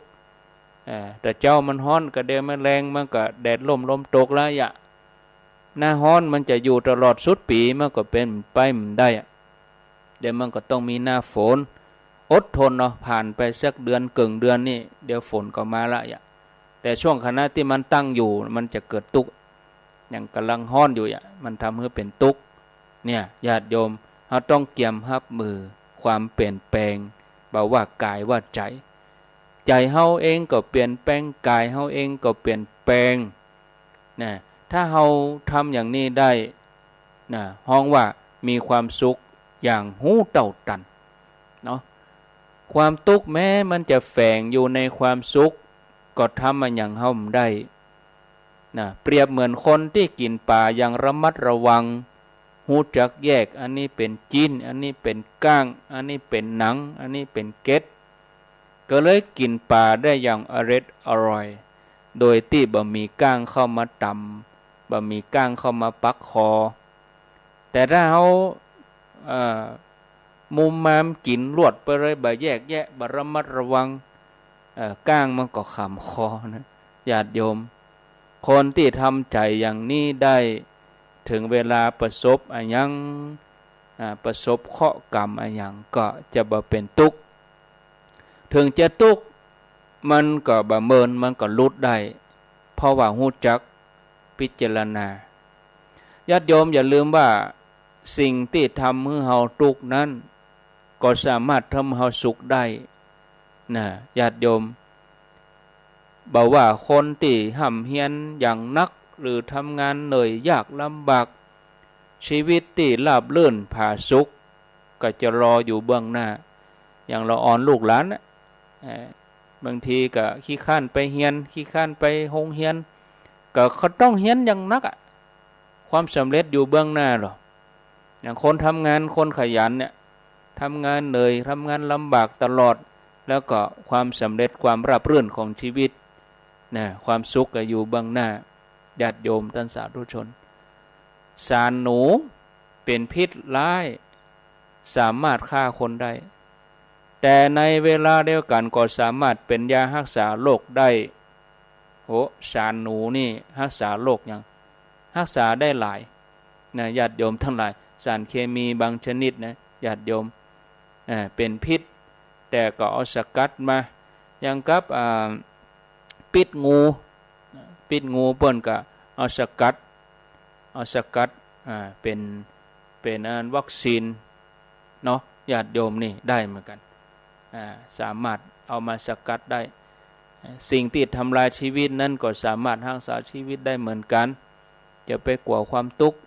เอ่อ แต่เจ๊ามันฮ้อน กะเดวมาแลงมันก็แดดร่มลมตกแล้วยะ หน้าฮ้อนมันจะอยู่ตลอดสุดปี๋ มันก็เป๋นไปบ่ได้อะ เดี๋ยวมันก็ต้องมีหน้าฝน อดทนเนาะ ผ่านไปสักเดือนเกิ่งเดือนนี่ เดี๋ยวฝนก็มาละยะ แต่ช่วงขณะตี้มันตั้งอยู่ มันจะเกิดตุ๊กข์ อย่างก่ำลังฮ้อนอยู่อะ มันทำหื้อเป๋นตุ๊กข์ เนี่ย ญาติโยม เฮาต้องเกียมฮับมือความเปลี่ยนแปลง บ่ว่ากายว่าใจ๋ ใจ๋เฮาเองก็เปลี่ยนแปลง กายเฮาเองก็เปลี่ยนแปลง นะ ถ้าเฮาทำอย่างนี้ได้ นะ ฮ้องว่ามีความสุขอย่างฮู้เต้าตัน เนาะ ความตุ๊กข์แม้มันจะแฝงอยู่ในความสุข ก็ทำอะหยังเฮาบ่ได้ นะ เปรียบเหมือนคนตี้กิ๋นป๋าอย่างระมัดระวัง ฮู้จักแยก อันนี้เป๋นจิ๊น อันนี้เป๋นก้าง อันนี้เป๋นหนัง อันนี้เป๋นเกล็ด ก็เลยกิ๋นป๋าได้อย่างอร็ดอร่อย โดยตี้บ่มีก้างเข้ามาต่ำ บ่มีก้างเข้ามาปักคอ แต่ถ้าเฮา เอ่อ มุมมามกิ๋นรวดไปเลย บ่แยกแยะ บ่ระมัดระวัง เอ่อ ก้างมันก็ขำคอนะ ญาติโยม คนตี้ทำใจ๋อย่างนี้ได้ เถิงเวลาประสบอะหยัง อ่า ประสบเคราะห์กรรมอะหยัง ก็จะบ่เป๋นตุ๊กข์ เถิงจะตุ๊กข์ มันก็บ่เมิน มันก็หลุดได้ เพราะว่าฮู้จักพิจารณา ญาติโยมอย่าลืมว่า สิ่งตี้ทำหื้อเฮาตุ๊กข์นั้น ก็สามารถทำหื้อเฮาสุขได้ นะ ญาติโยม บ่ว่าคนตี้ฮ่ำเฮียนอย่างหนัก หรือทำงานเหนื่อยยากลำบาก ชีวิตตี้ราบรื่นผาสุก ก็จะรออยู่เบื้องหน้า อย่างละอ่อนลูกหลานน่ะ เอ่อ บางทีก็ขี้คร้านไปเฮียน ขี้คร้านไปโฮงเฮียน ก็ ก็ต้องเฮียนอย่างหนักอะ ความสำเร็จอยู่เบื้องหน้าลอ อย่างคนทำงาน คนขยันเนี่ย ทำงานเหนื่อย ทำงานลำบากตลอด แล้วก็ความสำเร็จ ความราบรื่นของชีวิตนะ ความสุขก็อยู่เบื้องหน้า ญาติโยมต้านสาธุชน สารหนูเป๋นพิษร้าย สามารถฆ่าคนได้ แต่ในเวลาเดียวกั๋นก็สามารถเป๋นยาฮักษาโรคได้ โห สารหนูนี่ฮักษาโรคหยัง ฮักษาได้หลายนะ ญาติโยมตังหลาย สารเคมีบางชนิดนะ ญาติโยม อ่า เป๋นพิษ แต่ก็เอาสกัดมา อย่างกับ อ่า ปิ๊ดงู ปิ๊ดงูเปิ้นก็เอาสกัด เอาสกัด อ่า เป๋น เป๋นอันวัคซีนเนาะ ญาติโยม นี่ได้เหมือนกั๋น อ่า สามารถเอามาสกัดได้ สิ่งตี้ทำลายชีวิตนั้นก็สามารถฮักษาชีวิตได้เหมือนกั๋น จะไปกั๋วความตุ๊กข์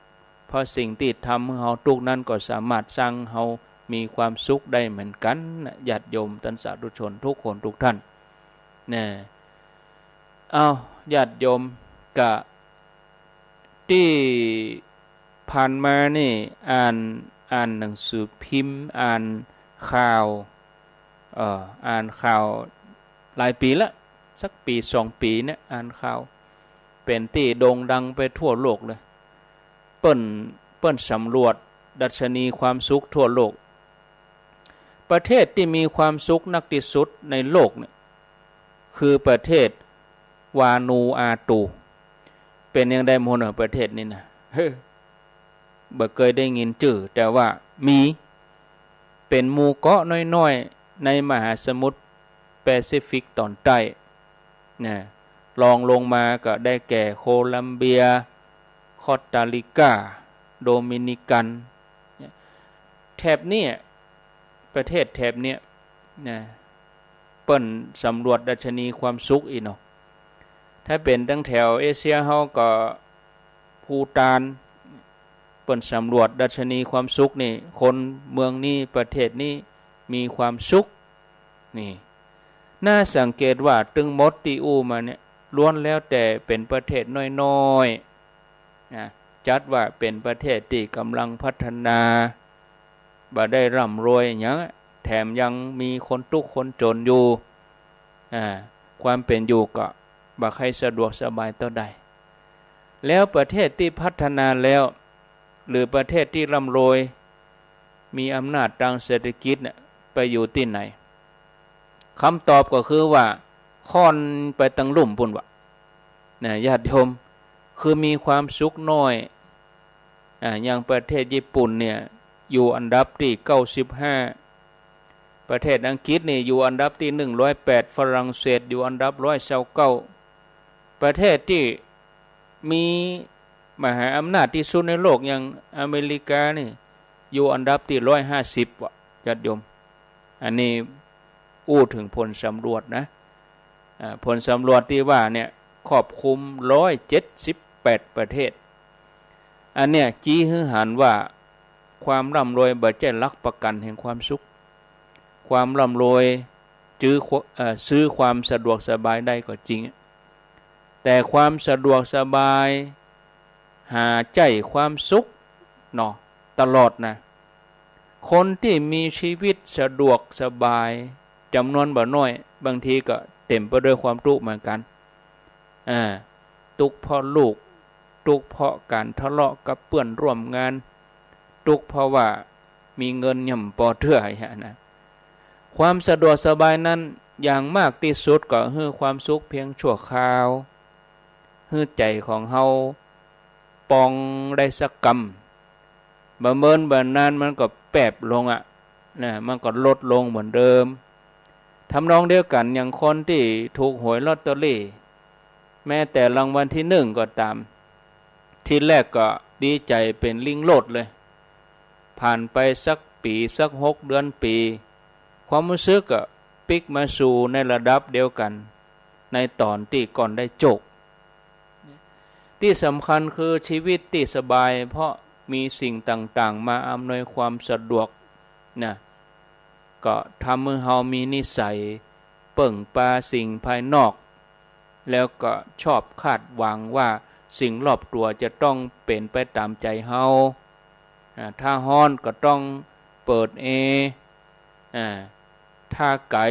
เพราะสิ่งตี้ทำหื้อเฮาตุ๊กข์นั้นก็สามารถสร้างหื้อเฮามีความสุขได้เหมือนกั๋นนะ ญาติโยมต้านสาธุชนทุกคนทุกท่านนะ เอ้า ญาติโยม กะตี้ผ่านมานี่ อ่าน อ่านหนังสือพิมพ์ อ่านข่าว เอ่อ อ่านข่าวหลายปี๋ละ สักปี๋สองปี๋เนี่ย อ่านข่าว เป๋นตี้โด่งดังไปทั่วโลกเลย เปิ้น เปิ้นสำรวจดัชนีความสุขทั่วโลก ประเทศตี้มีความสุขนักตี้สุดในโลกเนี่ย คือประเทศวานูอาตู เป๋นอย่างใดหมู่เน่อ ประเทศนี้นะ เฮ้อ บ่เกยได้ยินจื้อ แต่ว่ามี เป๋นหมู่เกาะน้อยๆ ในมหาสมุทรแปซิฟิกตอนใต้นะ รองลงมาก็ได้แก่โคลัมเบีย คอสตาริกา โดมินิกัน แถบนี้ ประเทศแถบนี้นะ เปิ้นสำรวจดัชนีความสุขอี้เนาะ ถ้าเป๋นตังแถวเอเชียเฮาก็ภูฏาน เปิ้นสำรวจดัชนีความสุขนี่ คนเมืองนี้ ประเทศนี้มีความสุข นี่ น่าสังเกตว่าตึงหมดตี้อู้มาเนี่ย ล้วนแล้วแต่เป๋นประเทศน้อยๆ นะ จัดว่าเป๋นประเทศตี้ก่ำลังพัฒนา บ่ได้ร่ำรวยหยัง แถมยังมีคนตุ๊กข์คนจ๋นอยู่ อ่า ความเป๋นอยู่ก็บ่ใค่สะดวกสบายเต้าใด แล้วประเทศตี้พัฒนาแล้ว หรือประเทศตี้ร่ำรวย มีอำนาจตางเศรษฐกิจเนี่ย ไปอยู่ตี้ไหน กำตอบก็คือว่า ค่อนไปตางลุ่มปู้นวะ นะ ญาติโยม คือมีความสุขน้อย อ่า อย่างประเทศญี่ปุ่นเนี่ย อยู่อันดับตี้เก้าสิบห้า ประเทศอังกฤษนี่อยู่อันดับตี้หนึ่งร้อยแปด ฝรั่งเศสอยู่อันดับร้อยซาวเก้า ประเทศตี้มีมหาอำนาจตี้สุดในโลกอย่างอเมริกานี่ อยู่อันดับตี้ร้อยห้าสิบวะ ญาติโยม อันนี้อู้เถิงผลสำรวจนะ อ่า ผลสำรวจตี้ว่าเนี่ย ครอบคลุมร้อยเจ็ดสิบแปดประเทศ อันเนี้ย ชี้หื้อหันว่า ความร่ำรวยบ่ใจ้หลักประกั๋นแห่งความสุข ความร่ำรวยจื้อ เอ่อ ซื้อความสะดวกสบายได้ก็จริง แต่ความสะดวกสบาย หาใจ้ความสุขเนาะ ตลอดนะ คนตี้มีชีวิตสะดวกสบายจ๋ำนวนบ่น้อย บางทีก็เต๋มไปด้วยความตุ๊กข์เหมือนกั๋น อ่า ตุ๊กข์เพราะลูก ตุ๊กข์เพราะก๋านทะเลาะกับเปื้อนร่วมงาน ตุ๊กข์เพราะว่ามีเงินย่ำปอเตื้ออย่างนั้นนะ ความสะดวกสบายนั้นอย่างมากตี้สุดก็หื้อความสุขเพียงชั่วคราว หื้อใจ๋ของเฮาปองได้สักกำ บ่เมินบ่นานมันก็แปบลงอะ นะ มันก็ลดลงเหมือนเดิม ทำนองเดียวกั๋นอย่างคนตี้ถูกหวยลอตเตอรี่ แม้แต่รางวัลตี้หนึ่งก็ต๋าม ทีแรกก็ดีใจ๋เป๋นลิงโลดเลย ผ่านไปสักปี๋ สักหกเดือนปี๋ ความฮู้สึกก็ปิกมาสู่ในระดับเดียวกั๋น ในต๋อนตี้ก่อนได้โจค ตี้สำคัญคือชีวิตตี้สบาย เพราะมีสิ่งต่างๆ มาอำนวยความสะดวกนะ ก็ทำหื้อเฮามีนิสัยเปิ่งปาสิ่งภายนอก แล้วก็ชอบคาดหวังว่าสิ่งรอบตั๋วจะต้องเป๋นไปต๋ามใจ๋เฮา อ่า ถ้าฮ้อนก็ต้องเปิดแอร์ อ่า ถ้าไก๋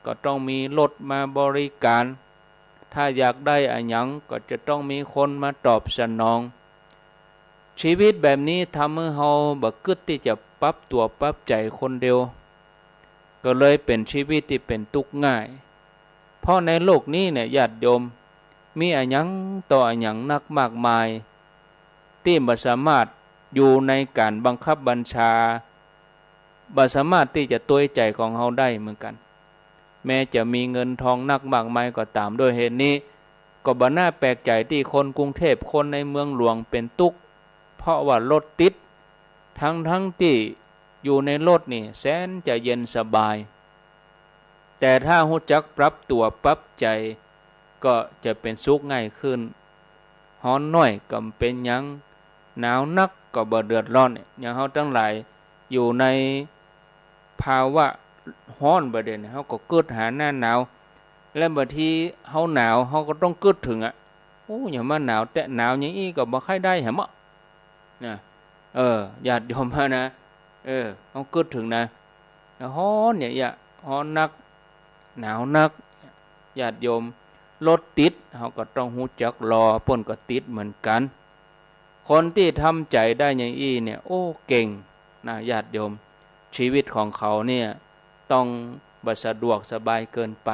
ก็ต้องมีรถมาบริการ ถ้าอยากได้อะหยังก็จะต้องมีคนมาตอบสนอง ชีวิตแบบนี้ทำหื้อเฮาบ่กึ๊ดตี้จะปรับตั๋วปรับใจ๋คนเดียว ก็เลยเป๋นชีวิตตี้เป๋นตุ๊กข์ง่าย เพราะในโลกนี้เนี่ยญาติโยม มีอะหยังต่ออะหยังนักมากมาย ตี้บ่สามารถอยู่ในก๋านบังคับบัญชา บ่สามารถตี้จะตวยใจ๋ของเฮาได้เหมือนกั๋น แม้จะมีเงินทองนักมากมายก็ต๋าม ด้วยเหตุนี้ ก็บ่น่าแปลกใจ๋ตี้คนกรุงเทพฯ คนในเมืองหลวงเป๋นตุ๊กข์ เพราะว่ารถติด ทั้งๆ ตี้อยู่ในรถนี่แสนจะเย็นสบาย แต่ถ้าฮู้จักปรับตั๋วปรับใจ๋ ก็จะเป๋นสุขง่ายขึ้น ฮ้อนน้อยก็บ่เป๋นหยัง หนาวนักก็บ่เดือดร้อน อย่างเฮาตังหลายอยู่ในภาวะฮ้อนบ่าเดี่ยวนี้ เฮาก็กึ๊ดหาหน้าหนาว และบางทีเฮาหนาว เฮาก็ต้องกึ๊ดเถิงอะ โอ้ อย่ามาหนาวแต๊ หนาวอย่างอี้ก็บ่ใค่ได้หาเมาะ นะ เออ ญาติโยมเฮานะ เออ เฮากึ๊ดเถิงนะ ฮ้อนเนี่ย ฮ้อนนัก หนาวนัก ญาติโยม รถติด เฮาก็ต้องฮู้จักรอ เปิ้นก็ติดเหมือนกั๋น คนตี้ทำใจ๋ได้อย่างอี้เนี่ย โอ้ เก่งนะ ญาติโยม ชีวิตของเขาเนี่ย ต้องบ่สะดวกสบายเกินไป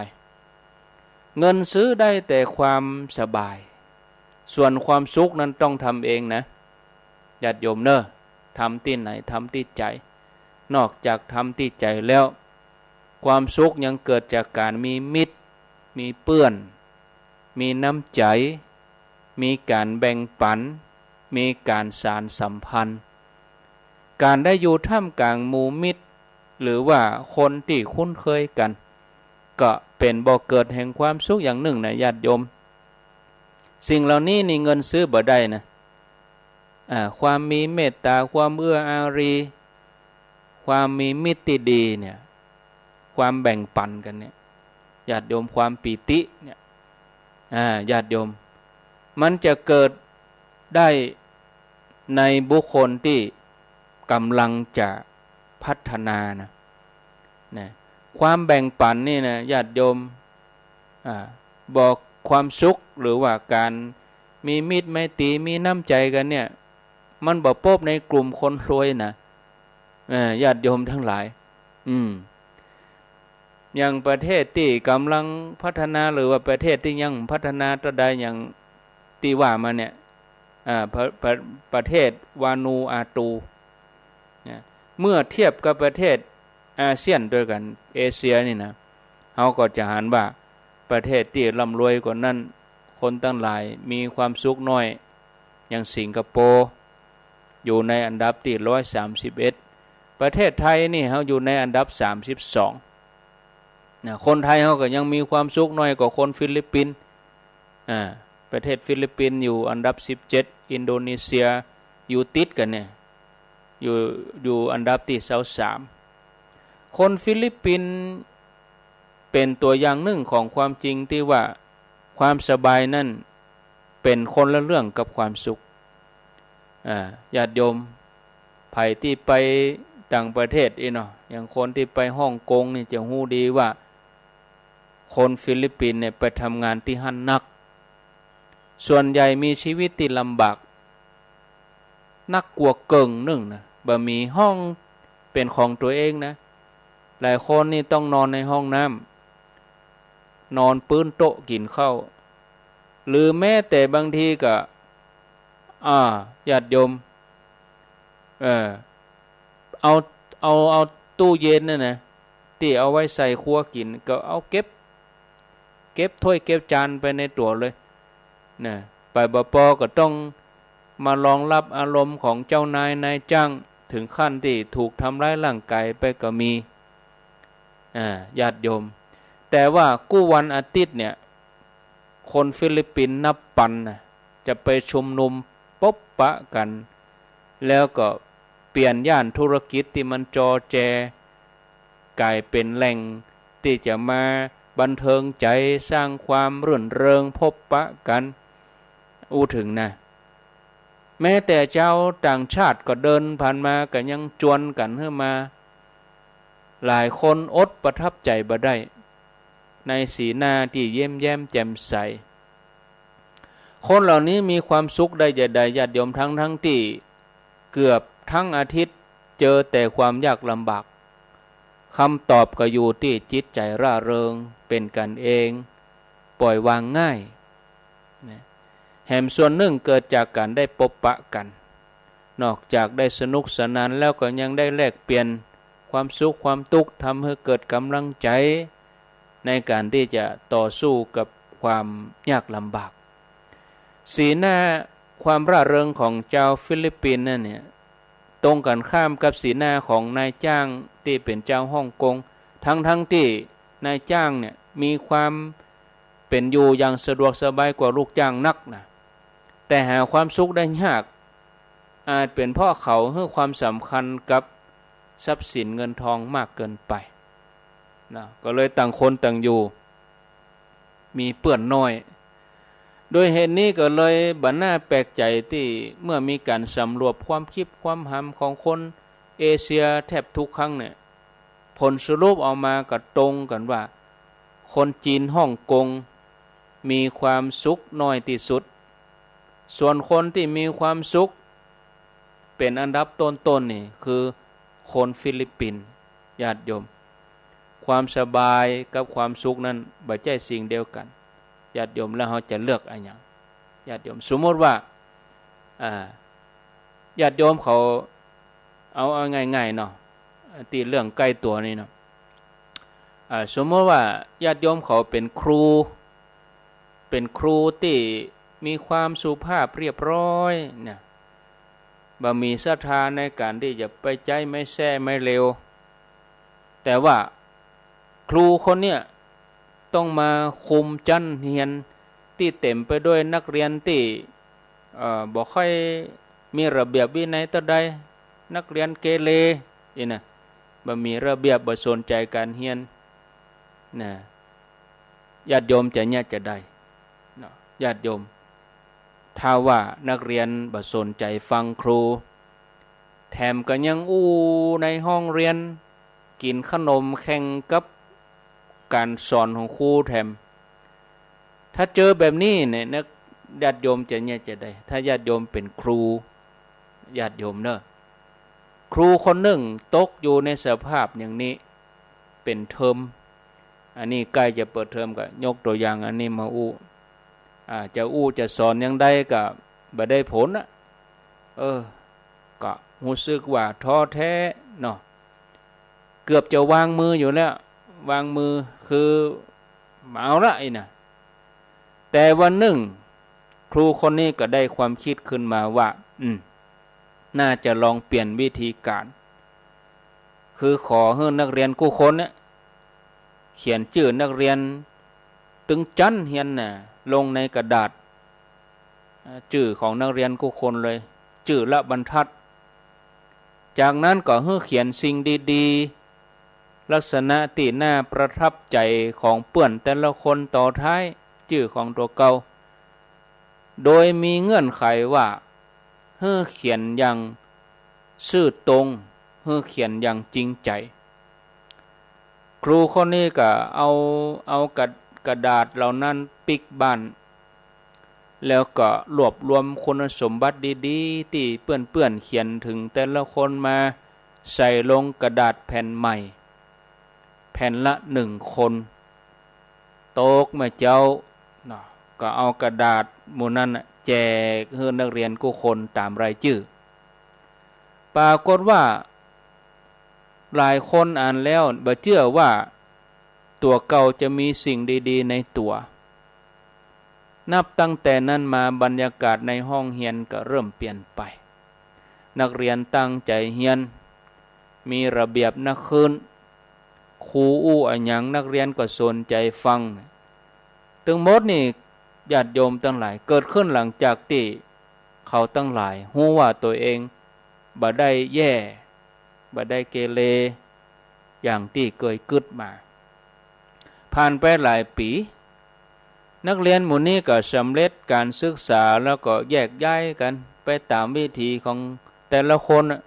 เงินซื้อได้แต่ความสบาย ส่วนความสุขนั้นต้องทำเองนะ ญาติโยมเน่อ ทำตี้ไหน ทำตี้ใจ๋ นอกจากทำตี้ใจ๋แล้ว ความสุขยังเกิดจากก๋านมีมิตร มีเปื้อน มีน้ำใจ๋ มีก๋านแบ่งปั๋น มีก๋านสานสัมพันธ์ ก๋านได้อยู่ท่ามกลางหมู่มิตร หรือว่าคนตี้คุ้นเคยกั๋น ก็เป๋นบ่อเกิดแห่งความสุขอย่างนึ่งนะ ญาติโยม สิ่งเหล่านี้นี่เงินซื้อบ่ได้นะ อ่า ความมีเมตต๋า ความเอื้ออารี ความมีมิตรตี้ดีเนี่ย ความแบ่งปั๋นกั๋นเนี่ย ญาติโยม ความปีติเนี่ย อ่า ญาติโยม มันจะเกิดได้ในบุคคลตี้ก่ำลังจะพัฒนานะ นะ ความแบ่งปั๋นนี่นะ ญาติโยม อ่า บ่ ความสุข หรือว่าก๋านมีมิตรไมตรี มีน้ำใจ๋กั๋นเนี่ย มันบ่ปบในกลุ่มคนรวยนะ เออ ญาติโยมตังหลาย อืม อย่างประเทศตี้ก่ำลังพัฒนา หรือว่าประเทศตี้ยังพัฒนาเต้าใด อย่างตี้ว่ามาเนี่ย อ่า ประ ประ ประเทศวานูอาตู เนี่ย เมื่อเทียบกับประเทศอาเซียนตวยกั๋น เอเชียนี่นะ เฮาก็จะหันว่าประเทศตี้ร่ำรวยกว่านั้น คนตังหลายมีความสุขน้อย อย่างสิงคโปร์ อยู่ในอันดับตี้ร้อยสามสิบเอ็ด ประเทศไทยนี่เฮาอยู่ในอันดับสามสิบสอง นะ คนไทยเฮาก็ยังมีความสุขน้อยกว่าคนฟิลิปปินส์ อ่า ประเทศฟิลิปปินส์อยู่อันดับสิบเจ็ด อินโดนีเซียอยู่ติดกั๋นเนี่ย อยู่ อยู่อันดับตี้ซาวสาม คนฟิลิปปินส์เป๋นตั๋วอย่างนึ่งของความจริงตี้ว่าความสบายนั้นเป๋นคนละเรื่องกับความสุข อ่า ญาติโยม ใผตี้ไปต่างประเทศอี้เนาะ อย่างคนตี้ไปฮ่องกงนี่จะฮู้ดีว่า คนฟิลิปปินส์เนี่ยไปทำงานตี้หั้นนัก ส่วนใหญ่มีชีวิตตี้ลำบาก นักกว่าเกิ่งนึ่งนะ บ่มีห้องเป๋นของตั๋วเองนะ หลายคนนี่ต้องนอนในห้องน้ำ นอนปื๊นโต๊ะกิ๋นข้าว หรือแม้แต่บางทีก็ อ่า ญาติโยม เออ เอา เอา เอาตู้เย็นเนี่ยนะ ตี้เอาไว้ใส่ครัวกิ๋น ก็เอาเก็บ เก็บถ้วยเก็บจานไปในตั๋วเลย นะ ไปบ่ปอก็ต้องมารองรับอารมณ์ของเจ้านายนายจ้าง ถึงขั้นตี้ถูกทำร้ายร่างกายไปก็มี อ่า ญาติโยม แต่ว่ากู้วันอาทิตย์เนี่ย คนฟิลิปปินส์นับปันนะ จะไปชุมนุมปบปะกั๋น แล้วก็เปลี่ยนย่านธุรกิจตี้มันจอแจ ก๋ายเป๋นแหล่งตี้จะมา บันเทิงใจ๋ สร้างความรื่นเริง พบปะกั๋น อู้เถิงนะ แม้แต่จาวต่างชาติก็เดินผ่านมาก็ยังจวนกั๋นหื้อมา หลายคนอดประทับใจ๋บ่ได้ ในสีหน้าตี้ยิ้มแย้มแจ่มใส คนเหล่านี้มีความสุขได้จาใด ญาติโยม ทั้งๆ ตี้เกือบทั้งอาทิตย์เจอแต่ความยากลำบาก คำตอบก็อยู่ตี้จิตใจ๋ร่าเริง เป๋นกั๋นเอง ป่อยวางง่ายนะ แหมส่วนนึ่งเกิดจากก๋านได้ปบปะกั๋น นอกจากได้สนุกสนานแล้วก็ยังได้แลกเปลี่ยนความสุขความตุ๊กข์ ทำหื้อเกิดก๋ำลังใจ๋ในก๋านตี้จะต่อสู้กับความยากลำบาก สีหน้าความร่าเริงของจาวฟิลิปปินส์นั้นเนี่ย ตรงกั๋นข้ามกับสีหน้าของนายจ้างตี้เป๋นจาวฮ่องกง ทั้งๆ ตี้นายจ้างเนี่ยมีความเป๋นอยู่อย่างสะดวกสบายกว่าลูกจ้างนักนะ แต่หาความสุขได้ยาก อาจเป๋นเพราะเขาหื้อความสำคัญกับทรัพย์สินเงินทองมากเกินไปนะ ก็เลยต่างคนต่างอยู่ มีเปื้อนน้อย โดยเหตุนี้ก็เลยบ่น่าแปลกใจ๋ตี้เมื่อมีก๋านสำรวจความคิดความหำของคนเอเชียแทบทุกครั้งเนี่ย ผลสรุปออกมาก็ตรงกั๋นว่า คนจีนฮ่องกงมีความสุขน้อยตี้สุด ส่วนคนตี้มีความสุขเป๋นอันดับต้นๆ นี่คือคนฟิลิปปินส์ ญาติโยม ความสบายกับความสุขนั้นบ่ใจ้สิ่งเดียวกั๋น ญาติโยม แล้วเฮาจะเลือกอะหยัง ญาติโยม สมมุติว่า อ่า ญาติโยมเขา เอา เอาง่ายๆ เนาะ ตี้เรื่องใก้ตั๋วนี่เนาะ อ่า สมมุติว่าญาติโยมเขาเป๋นครู เป๋นครูตี้มีความสุภาพเรียบร้อยเนี่ย บ่มีศรัทธาในก๋านตี้จะไปใจ๊ไม้แส้ไม้เหลว แต่ว่าครูคนเนี้ยต้องมาคุมจั๊นเฮียนตี้เต๋มไปด้วยนักเรียนตี้ เอ่อ บ่ค่อยมีระเบียบวินัยเต้าใด นักเรียนเกเร อี้นะ บ่มีระเบียบ บ่สนใจ๋ก๋านเฮียนนะ ญาติโยมจะเยียะจาใดเนาะ ญาติโยม ถ้าว่านักเรียนบ่สนใจ๋ฟังครู แถมก็ยังอู้ในห้องเฮียน กิ๋นขนมแข่งกับก๋านสอนของครูแถม ถ้าเจอแบบนี้เนี่ยนะ ญาติโยมจะเยียะจาใด ถ้าญาติโยมเป๋นครู ญาติโยมเนาะ ครูคนนึ่งตกอยู่ในสภาพอย่างนี้เป๋นเทอม อันนี้ใก้จะเปิดเทอมก็ยกตั๋วอย่างอันนี้มาอู้ อ่า จะอู้จะสอนอย่างใดก็บ่ได้ผลอะ เออ ก็ฮู้สึกว่าท้อแท้เนาะ เกือบจะวางมืออยู่แล้ว วางมือคือบ่เอาละอี้นะ แต่วันนึ่ง ครูคนนี้ก็ได้ความคิดขึ้นมาว่า อืม น่าจะลองเปลี่ยนวิธีก๋าน คือขอหื้อนักเฮียนกู้คนเนี่ย เขียนจื้อนักเฮียนตึงจั๊นเฮียนน่ะ ลงในกระดาษ อ่า จื้อของนักเฮียนกู้คนเลย จื้อละบรรทัด จากนั้นก็หื้อเขียนสิ่งดีๆ ลักษณะตี้น่าประทับใจ๋ของเปื้อนแต่ละคนต่อท้ายจื้อของตั๋วเก่า โดยมีเงื่อนไขว่า หื้อเขียนอย่างซื่อตรง หื้อเขียนอย่างจริงใจ๋ ครูคนนี้ก็เอา เอากระ กระดาษเหล่านั้นปิ๊กบ้าน แล้วก็รวบรวมคุณสมบัติดีๆ ตี้เปื้อนๆ เขียนเถิงแต่ละคนมา ใส่ลงกระดาษแผ่นใหม่ แผ่นละหนึ่งคน ตกเมื่อเจ๊าเนาะ ก็เอากระดาษหมู่นั้นน่ะแจกหื้อนักเฮียนกู้คนต๋ามรายจื้อ ปรากฏว่าหลายคนอ่านแล้วบ่เจื้อว่าตั๋วเก่าจะมีสิ่งดีๆ ในตั๋ว นับตั้งแต่นั้นมาบรรยากาศในห้องเฮียนก็เริ่มเปลี่ยนไป นักเฮียนตั้งใจ๋เฮียน มีระเบียบนักขึ้น ครูอู้อะหยังนักเฮียนก็สนใจ๋ฟัง ตึงหมดนี่ญาติโยมตังหลาย เกิดขึ้นหลังจากตี้เขาตังหลายฮู้ว่าตั๋วเองบ่ได้แย่ บ่ได้เกเร อย่างตี้เกยกึ๊ดมา พ ผ่านไปหลายปี๋ นักเรียนหมู่นี้ก็สำเร็จก๋านศึกษา แล้วก็แยกย้ายกั๋นไปต๋ามวิถีของแต่ละคนน่ะ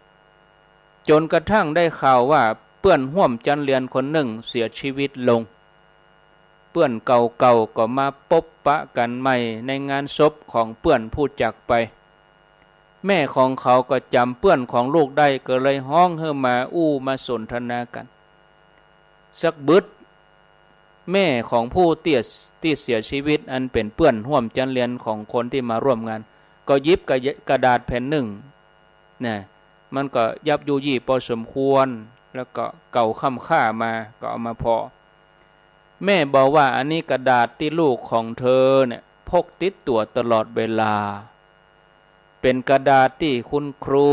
จ๋นกระทั่งได้ข่าวว่าเปื้อนฮ่วมจั๊นเรียนคนนึ่งเสียจีวิตลง เปื้อนเก่าๆ ก็มาปบปะกั๋นใหม่ในงานศพของเปื้อนผู้จากไป แม่ของเขาก็จ๋ำเปื้อนของลูกได้ ก็เลยฮ้องหื้อมาอู้มาสนทนากั๋นสักบึด แม่ของผู้ตี้ ตี้เสียจีวิตอันเป๋นเปื้อนฮ่วมจั๊นเรียนของคนตี้มาร่วมงาน ก็หยิบกระ กระดาษแผ่นนึ่ง นะ มันก็ยับยุยี่ปอสมควร แล้วก็เก่าค่ำค่ามา ก็เอามาผ่อ แม่บอกว่า อันนี้กระดาษตี้ลูกของเธอเนี่ยพกติดตั๋วตลอดเวลา เป๋นกระดาษตี้คุณครู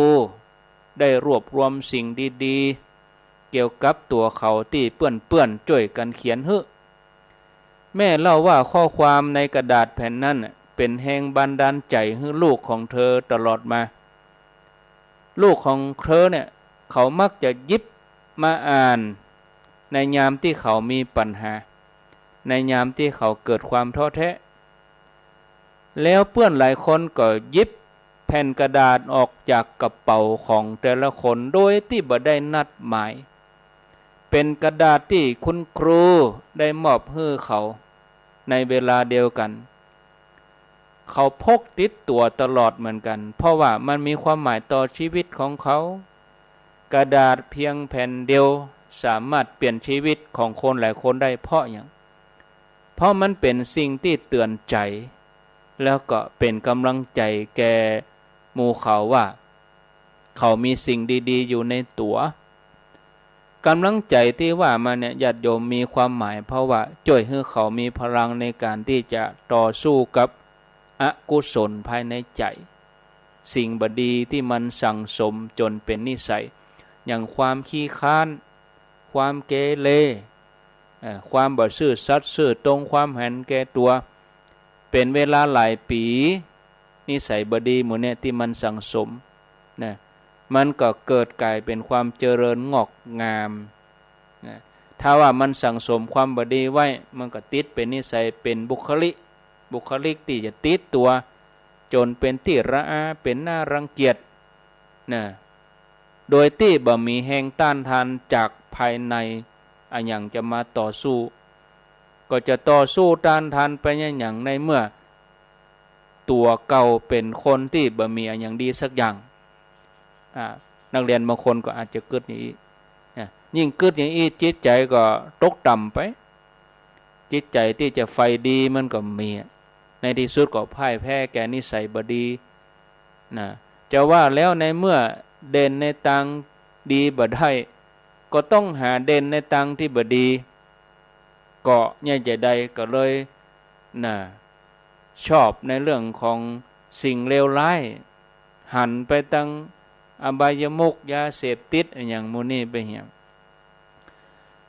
ได้รวบรวมสิ่งดีๆ เกี่ยวกับตั๋วเขาตี้เปื้อนๆ จ้วยกั๋นเขียนหื้อ แม่เล่าว่าข้อความในกระดาษแผ่นนั้นน่ะเป๋นแฮงบันดาลใจ๋หื้อลูกของเธอตลอดมา ลูกของเธอเนี่ย เขามักจะหยิบมาอ่านในยามตี้เขามีปัญหา ในยามตี้เขาเกิดความท้อแท้ แล้วเปื้อนหลายคนก็หยิบแผ่นกระดาษออกจากกระเป๋าของแต่ละคนโดยตี้บ่ได้นัดหมาย เป๋นกระดาษตี้คุณครูได้มอบหื้อเขาในเวลาเดียวกั๋น เขาพกติดตั๋วตลอดเหมือนกั๋น เพราะว่ามันมีความหมายต่อจีวิตของเขา กระดาษเพียงแผ่นเดียวสามารถเปลี่ยนจีวิตของคนหลายคนได้ เพราะหยัง เพราะมันเป๋นสิ่งตี้เตือนใจ๋ แล้วก็เป๋นก๋ำลังใจ๋แก่หมู่เขาว่า เขามีสิ่งดีๆ อยู่ในตั๋ว ก๋ำลังใจ๋ตี้ว่ามาเนี่ย ญาติโยม มีความหมาย เพราะว่าจ้วยหื้อเขามีพลังในก๋านตี้จะต่อสู้กับอกุศลภายในใจ๋ สิ่งบ่ดีตี้มันสั่งสมจ๋นเป๋นนิสัย อย่างความขี้คร้าน ความเกเร เอ่อ ความบ่ซื่อสัตย์ซื่อตรง ความหันแก่ตั๋ว เป๋นเวลาหลายปี๋ นิสัยบ่ดีหมู่เนี่ยตี้มันสั่งสม นะ มันก็เกิดก๋ายเป๋นความเจริญงอกงาม นะ ถ้าว่ามันสั่งสมความบ่ดีไว้ มันก็ติดเป๋นนิสัย เป๋นบุคลิก บุคลิกตี้จะติดตั๋ว จ๋นเป๋นตี้ระอา เป๋นหน้ารังเกียจ นะ โดยตี้บ่มีแฮงต้านทานจากภายใน อะหยังจะมาต่อสู้ ก็จะต่อสู้ต้านทานไปอะหยัง ในเมื่อตั๋วเก่าเป๋นคนตี้บ่มีอะหยังดีสักอย่าง อ่า นักเรียนบางคนก็อาจจะกึ๊ดอย่างอี้ นะ ยิ่งกึ๊ดอย่างอี้ จิตใจ๋ก็ตกต่ำไป จิตใจ๋ตี้จะใฝ่ดีมันก็บ่มี ในตี้สุดก็พ่ายแพ้แก่นิสัยบ่ดี นะ จะว่าแล้วในเมื่อเด่นในตางดีบ่ได้ ก็ต้องหาเด่นในตางตี้บ่ดี ก็เยียะจะใดก็เลย นะ ชอบในเรื่องของสิ่งเลวร้าย หันไปตางอบายมุข ยาเสพติด อะหยังหมู่นี้ไปเหีย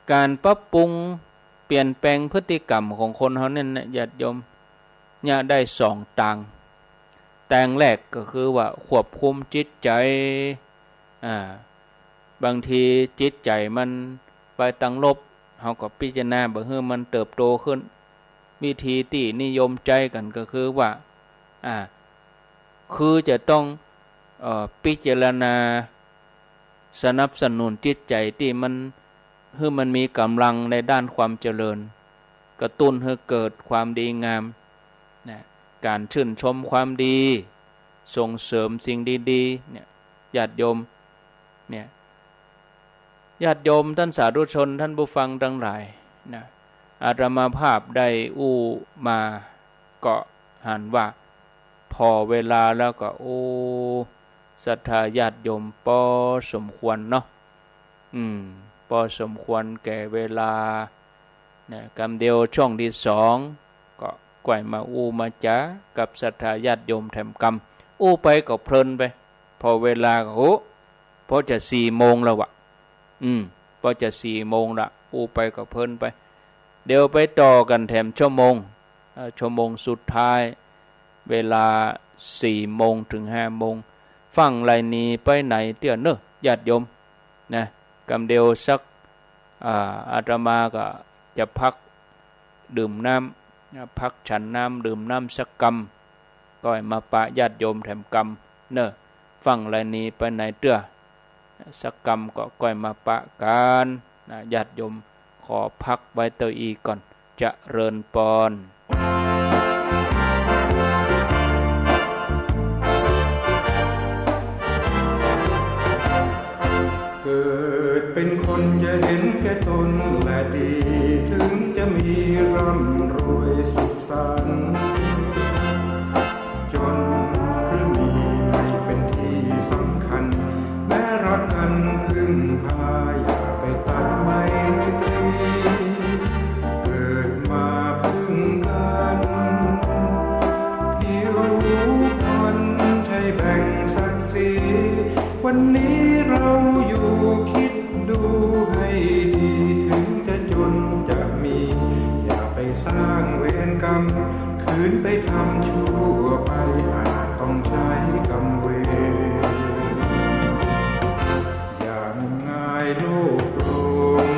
ก๋านปรับปรุงเปลี่ยนแปลงพฤติกรรมของคนเฮานั้นนะ ญาติโยม เยียะได้สองตาง ตางแรกก็คือว่าควบคุมจิตใจ๋ อ่า บางทีจิตใจ๋มันไปตางลบ เฮาก็พิจารณาบ่หื้อมันเติบโตขึ้น วิธีตี้นิยมใจ๊กั๋นก็คือว่า อ่า คือจะต้อง เอ่อ พิจารณาสนับสนุนจิตใจ๋ตี้มัน หื้อมันมีก๋ำลังในด้านความเจริญ กระตุ้นหื้อเกิดความดีงาม นะ ก๋านชื่นชมความดี ส่งเสริมสิ่งดีๆ เนี่ย ญาติโยม เนี่ย ญาติโยม ต้านสาธุชน ต้านผู้ฟังตังหลาย นะ อาตมาภาพได้อู้มา ก็หันว่า ผ่อเวลาแล้วก็ โอ้ ศรัทธาญาติโยม ปอสมควรเนาะ อืม ปอสมควรแก่เวลา นะ กำเดียวช่วงตี้สอง ก็ก้อยมาอู้มาจ๋ากับศรัทธาญาติโยมแถมกำ อู้ไปก็เพลินไป ผ่อเวลาก็ โอ้ ปอจะสี่โมงแล้ววะ อืม ปอจะสี่โมงละ อู้ไปก็เพลินไป เดี๋ยวไปต่อกั๋นแถมชั่วโมง เอ่อ ชั่วโมงสุดท้าย เวลาสี่โมงเถิงห้าโมง ฟั่งไหลหนีไปไหนเตื้อเน่อ ญาติโยม นะ กำเดียวสัก อ่า อาตมาก็จะพัก ดื่มน้ำ นะ พักฉันน้ำ ดื่มน้ำสักกำ ก้อยมาปะญาติโยมแถมกำ เน่อ ฟั่งไรหนีไปไหนเตื้อ สักกำก็ก้อยมาปะกั๋น นะ ญาติโยม ขอพักไว้เต้าอี้ก่อน เจริญปอน เกิดเป็นคนอย่าเห็นแก่ตนและดี ถึงจะมีร่ำรวยสุขสันต์ จนหรือมีไม่เป็นที่สำคัญ แม้รักกันพึ่งพา อย่าไปตัดไมตรี เกิดมาพึ่งกัน ผิวพรรณใช่แบ่งศักดิ์ศรี วันนี้เราอยู่คิดดูให้ดี ถึงจะจนจะมี อย่าไปสร้างเวรกรรม คืนไปทำชั่วไป อาจต้องใช้กรรมเวร อย่างมงายโลภหลง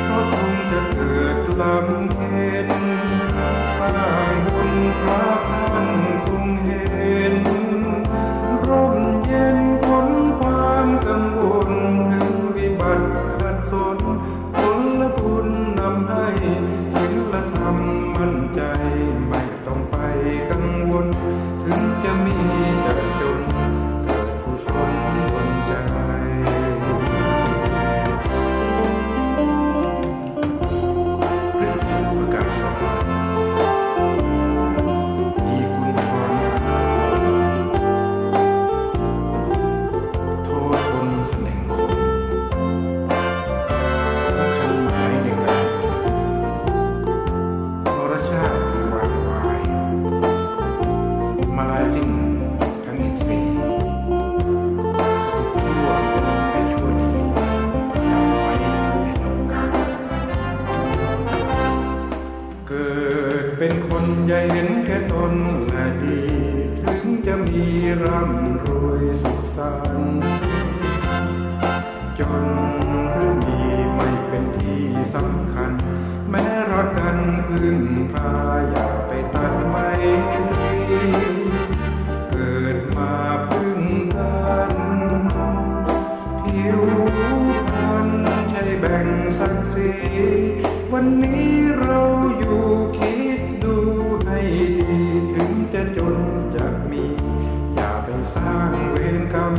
เพราะคงจะเกิดลำเค็ญ สร้างบุญพระท่านคงเห็น ร่มเย็นพ้นความกังวล ถึงวิบัติขัดสน ผลบุญนำให้ศีลธรรมมั่นใจ ไม่ต้องไปกังวล ถึงจะมีจะจน เกิดกุศลดลใจ พระสุภกาสวรรค์ มีคุณพรอัน โทษคนเสน่ห์คน สำคัญหมายในการ มรชาติที่วางวาย มาลายสิ้นทั้งอินทรีย์ สุขทั่วแต่ชั่วดี ดับไปในโลกา เกิดเป็นคนอย่าเห็นแก่ตนและดี ถึงจะมีร่ำรวยสุขสันต์ จนหรือมีไม่เป็นที่สำคัญ แม้รักกันพึ่งพา อย่าไปตัดไมตรี เกิดมาพึ่งกัน ผิวพรรณใช่แบ่งศักดิ์ศรี วันนี้เราอยู่คิดดูให้ดี ถึงจะจนจะมี อย่าไปสร้างเวรกรรม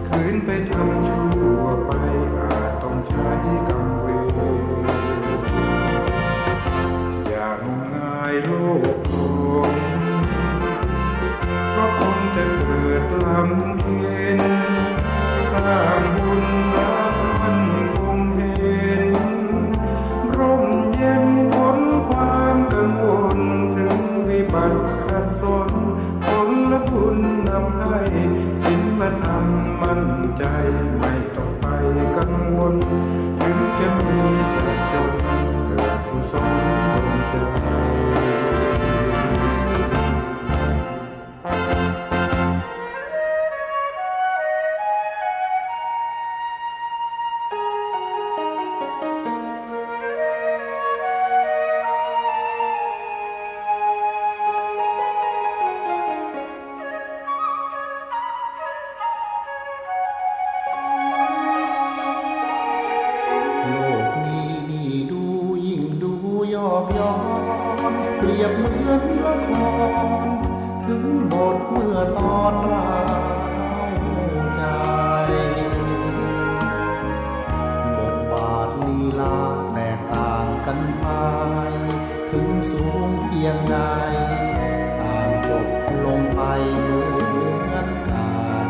คืนไปทำชั่วไป อาจต้องใช้กรรมเวร อย่างมงายโลภหลง เพราะคงจะเกิดลำเค็ญ สร้างบุญพระท่านคงเห็น ร่มเย็นพ้นความกังวล ถึงวิบัติขัดสน ผลบุญนำให้ศีลธรรมมั่นใจ ไม่ต้องไปกังวล ถึงจะมีจะจน เกิดกุศลดลใจ โลกนี้นี่ดูยิ่งดูยอกย้อน เปรียบเหมือนละคร ถึงบทเมื่อตอนร้าวใจ บทบาทลีลาแตกต่างกันไป ถึงสูงเพียงใด ต่างจบลงไปเหมือนกัน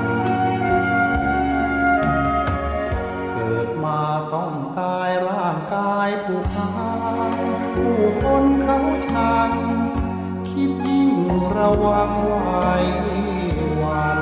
เกิดมาต้องตายร่างกายผุพัง ผู้คนเขาชัง คิดยิ่งระวังไว้วัน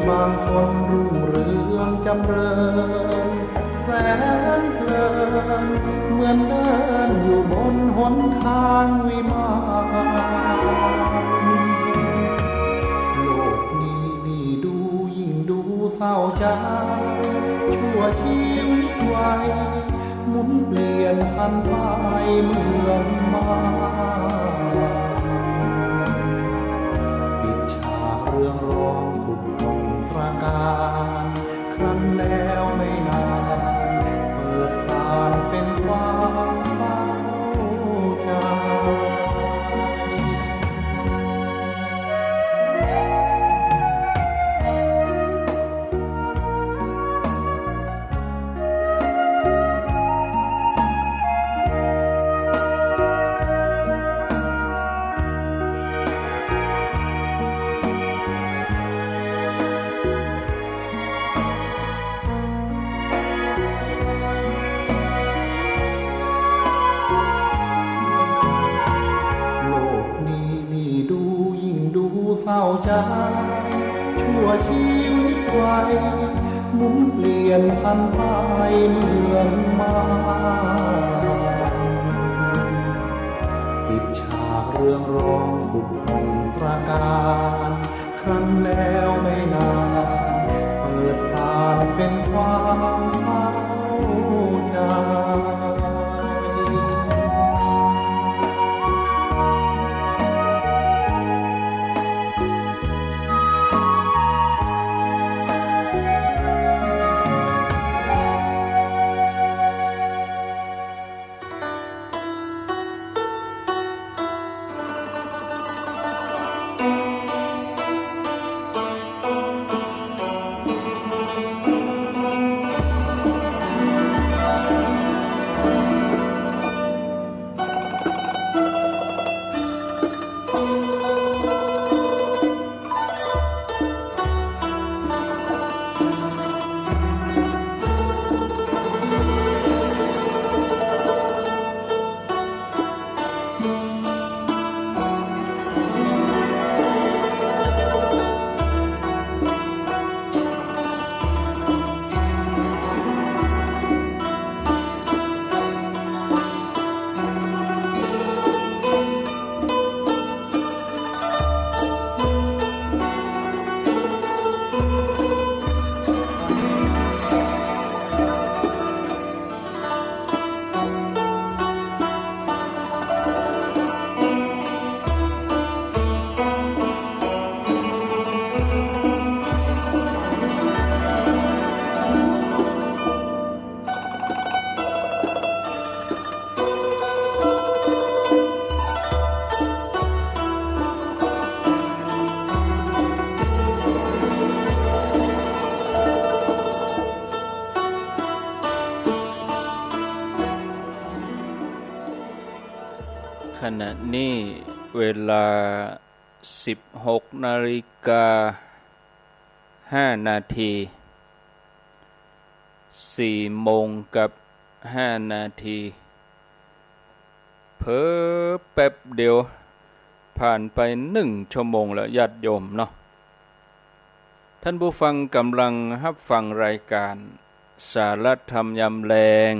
บางคนรุ่งเรืองจำเริญแสนเพลิน เหมือนเดินอยู่บนหนทางวิมาน โลกนี้นี่ดูยิ่งดูเศร้าใจ ชั่วชีวิตวัย หมุนเปลี่ยนผันไปเหมือนมาร ปิดฉากเรืองรองผุดผ่องตระการ ครั้นแล้วไม่นาน เปิดผ่านเป็นความเศร้าใจ โลกนี้นี่ดูยิ่งดูเศร้าใจ ชั่วชีวิตวัย หมุนเปลี่ยนผันไปเหมือนมาร ปิดฉากเรืองรองผุดผ่องตระการ ครั้นแล้วไม่นาน เปิดผ่านเป็นความเศร้าใจ ขณะนี้เวลาสิบหกนาฬิกาห้านาที สี่โมงกับห้านาที เผลอแป๊บเดียว ผ่านไปหนึ่งชั่วโมงแล้ว ญาติโยมเนาะ ท่านผู้ฟังกำลังฮับฟังรายการสาระธรรมยามแลง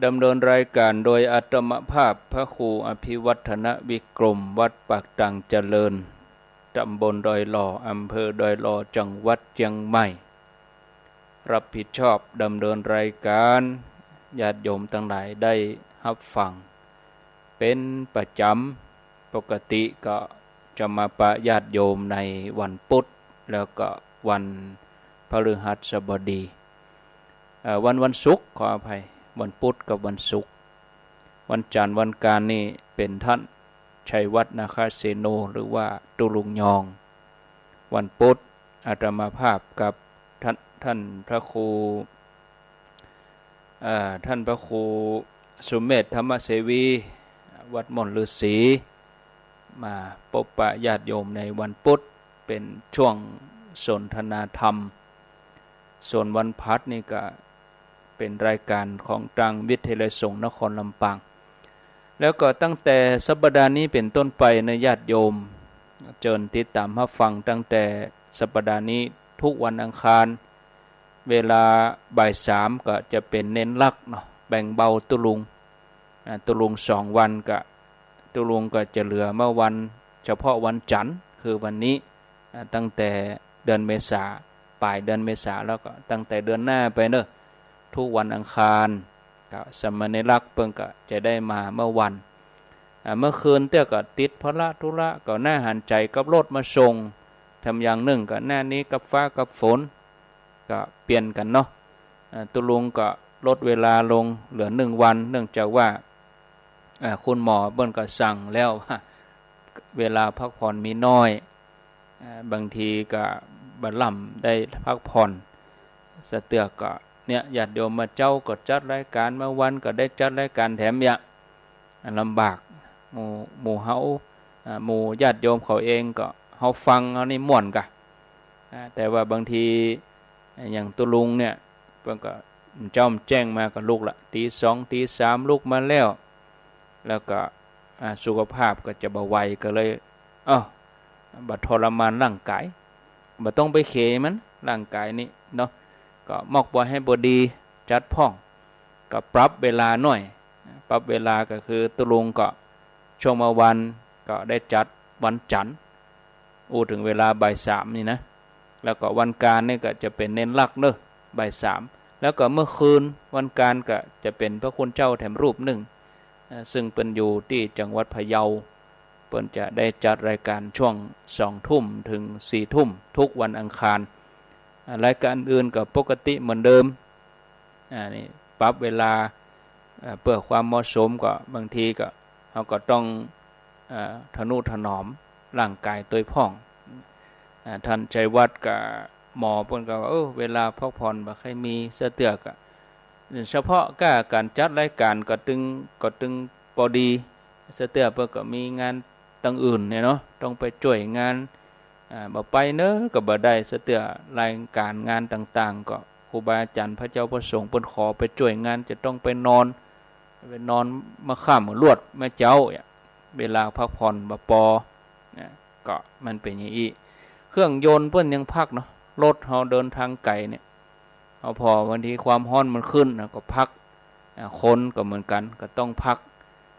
ดำเนินรายการโดยอาตมาภาพพระครูอภิวัฒนวิกรม วัดปากตางเจริญ ตำบลดอยหล่อ อำเภอดอยหล่อ จังหวัดเชียงใหม่ รับผิดชอบดำเนินรายการ ญาติโยมตังหลายได้ฮับฟังเป็นประจ๋ำ ปกติก็จะมาปะญาติโยมในวันพุธ แล้วก็วันพฤหัสบดี เอ่อ วัน วันศุกร์ ขออภัย วันพุธกับวันศุกร์ วันจันทร์วันอังคารนี่เป็นท่านชัยวัฒน์ นาคเสโน หรือว่าตุ๊ลุงยอง วันพุธอาตมาภาพกับท่าน ท่านพระครู เอ่อ ท่านพระครูสุเมธ ธรรมเสวี วัดม่อนฤๅษี มาปะปะญาติโยมในวันพุธ เป็นช่วงสนทนาธรรม ส่วนวันพฤหัสนี่ก็เป็นรายการของตางวิทยาลัยสงฆ์นครลำปาง แล้วก็ตั้งแต่สัปดาห์นี้เป็นต้นไปนะญาติโยม เจิญติดต๋ามฮับฟังตั้งแต่ สัปดาห์นี้ทุกวันอังคาร เวลาบ่ายสามก็จะเป๋นเณรลักษณ์เนาะ แบ่งเบาตุ๊ลุง อ่า ตุ๊ลุงสองวันก็ ตุ๊ลุงก็จะเหลือมาวัน เฉพาะวันจันทร์ คือวันนี้ อ่า ตั้งแต่เดือนเมษา ป๋ายเดือนเมษา แล้วก็ตั้งแต่เดือนหน้าไปเนาะ ทุกวันอังคาร ก็สามเณรลักษณ์เปิ้นก็จะได้มาเมื่อวัน อ่า เมื่อคืนเตื้อก็ติดภาระธุระ ก็หน้าหันใจ๋กับรถมาส่ง แถมอย่างนึ่งก็หน้านี้กับฟ้ากับฝน ก็เปลี่ยนกั๋นเนาะ อ่า ตุ๊ลุงก็ลดเวลาลงเหลือหนึ่งวัน เนื่องจากว่า อ่า คุณหมอเปิ้นก็สั่งแล้วว่า เวลาพักผ่อนมีน้อย อ่า บางทีก็บ่ล่ำได้พักผ่อน สะเตื้อก็เนี่ย ญาติโยมมาเจ๊าก็จัดรายก๋าน มาวันก็ได้จัดรายก๋านแถมเยียะ อ่า ลำบาก หมู่ หมู่เฮา อ่า หมู่ญาติโยมเขาเองก็ เฮาฟังเฮานี่ม่วนกะ อ่า แต่ว่าบางที อ่า อย่างตุ๊ลุงเนี่ย เปิ้นก็ เจ๊าแจ้งมาก็ลุกละ ตีสองตีสามลุกมาแล้ว แล้วก็ อ่า สุขภาพก็จะบ่ไหว ก็เลย เอ้า บ่ทรมานร่างก๋าย บ่ต้องไปเขมัน ร่างก๋ายนี่เนาะ ก็มอกบ่ให้บ่ดี จัดพ่อง ก็ปรับเวลาหน้อย ปรับเวลาก็คือตุ๊ลุงก็ ช่วงมาวันก็ได้จัดวันจันทร์ อู้เถิงเวลาบ่ายสามนี่นะ แล้วก็วันกานนี่ก็จะเป๋นเณรลักษณ์เนาะ บ่ายสาม แล้วก็เมื่อคืนวันกานก็จะเป๋นพระคุณเจ้าแถมรูปนึ่ง เอ่อ ซึ่งเปิ้นอยู่ตี้จังหวัดพะเยา เปิ้นจะได้จัดรายก๋านช่วงสองทุ่มเถิงสี่ทุ่มทุกวันอังคาร อ่า รายก๋านอื่นก็ปกติเหมือนเดิม อ่า นี่ปรับเวลา เอ่อ เปื้อความเหมาะสม ก็บางทีก็ เฮาก็ต้อง เอ่อ ทะนุถนอมร่างก๋ายตวยพ่อง อ่า ท่านชัยวัฒน์กับหมอเปิ้นก็ว่า เออ เวลาพักผ่อนบ่ค่อยมี สะเตื้อก็ เฉพาะก้าก๋านจัดรายก๋านก็ตึง ก็ตึงปอดี สะเตื้อเปิ้นก็มีงานตังอื่นเนี่ยเนาะ ต้องไปจ้วยงาน อ่า บ่ไปเนาะก็บ่ได้ สะเตื้อรายก๋านงานต่างๆ ก็ครูบาอาจ๋ารย์พระเจ้าพระสงฆ์เปิ้นขอไปจ้วยงาน จะต้องไปนอน ไปนอนมาค่ำลวดมาเจ๊าเนี่ย เวลาพักผ่อนบ่ปอ นะ ก็มันเป๋นอย่างอี้ เครื่องยนต์เปิ้นยังพักเนาะ รถเฮาเดินทางไก๋เนี่ย เอาผ่อบางทีความฮ้อนมันขึ้นนะ ก็พัก อ่า คนก็เหมือนกั๋น ก็ต้องพัก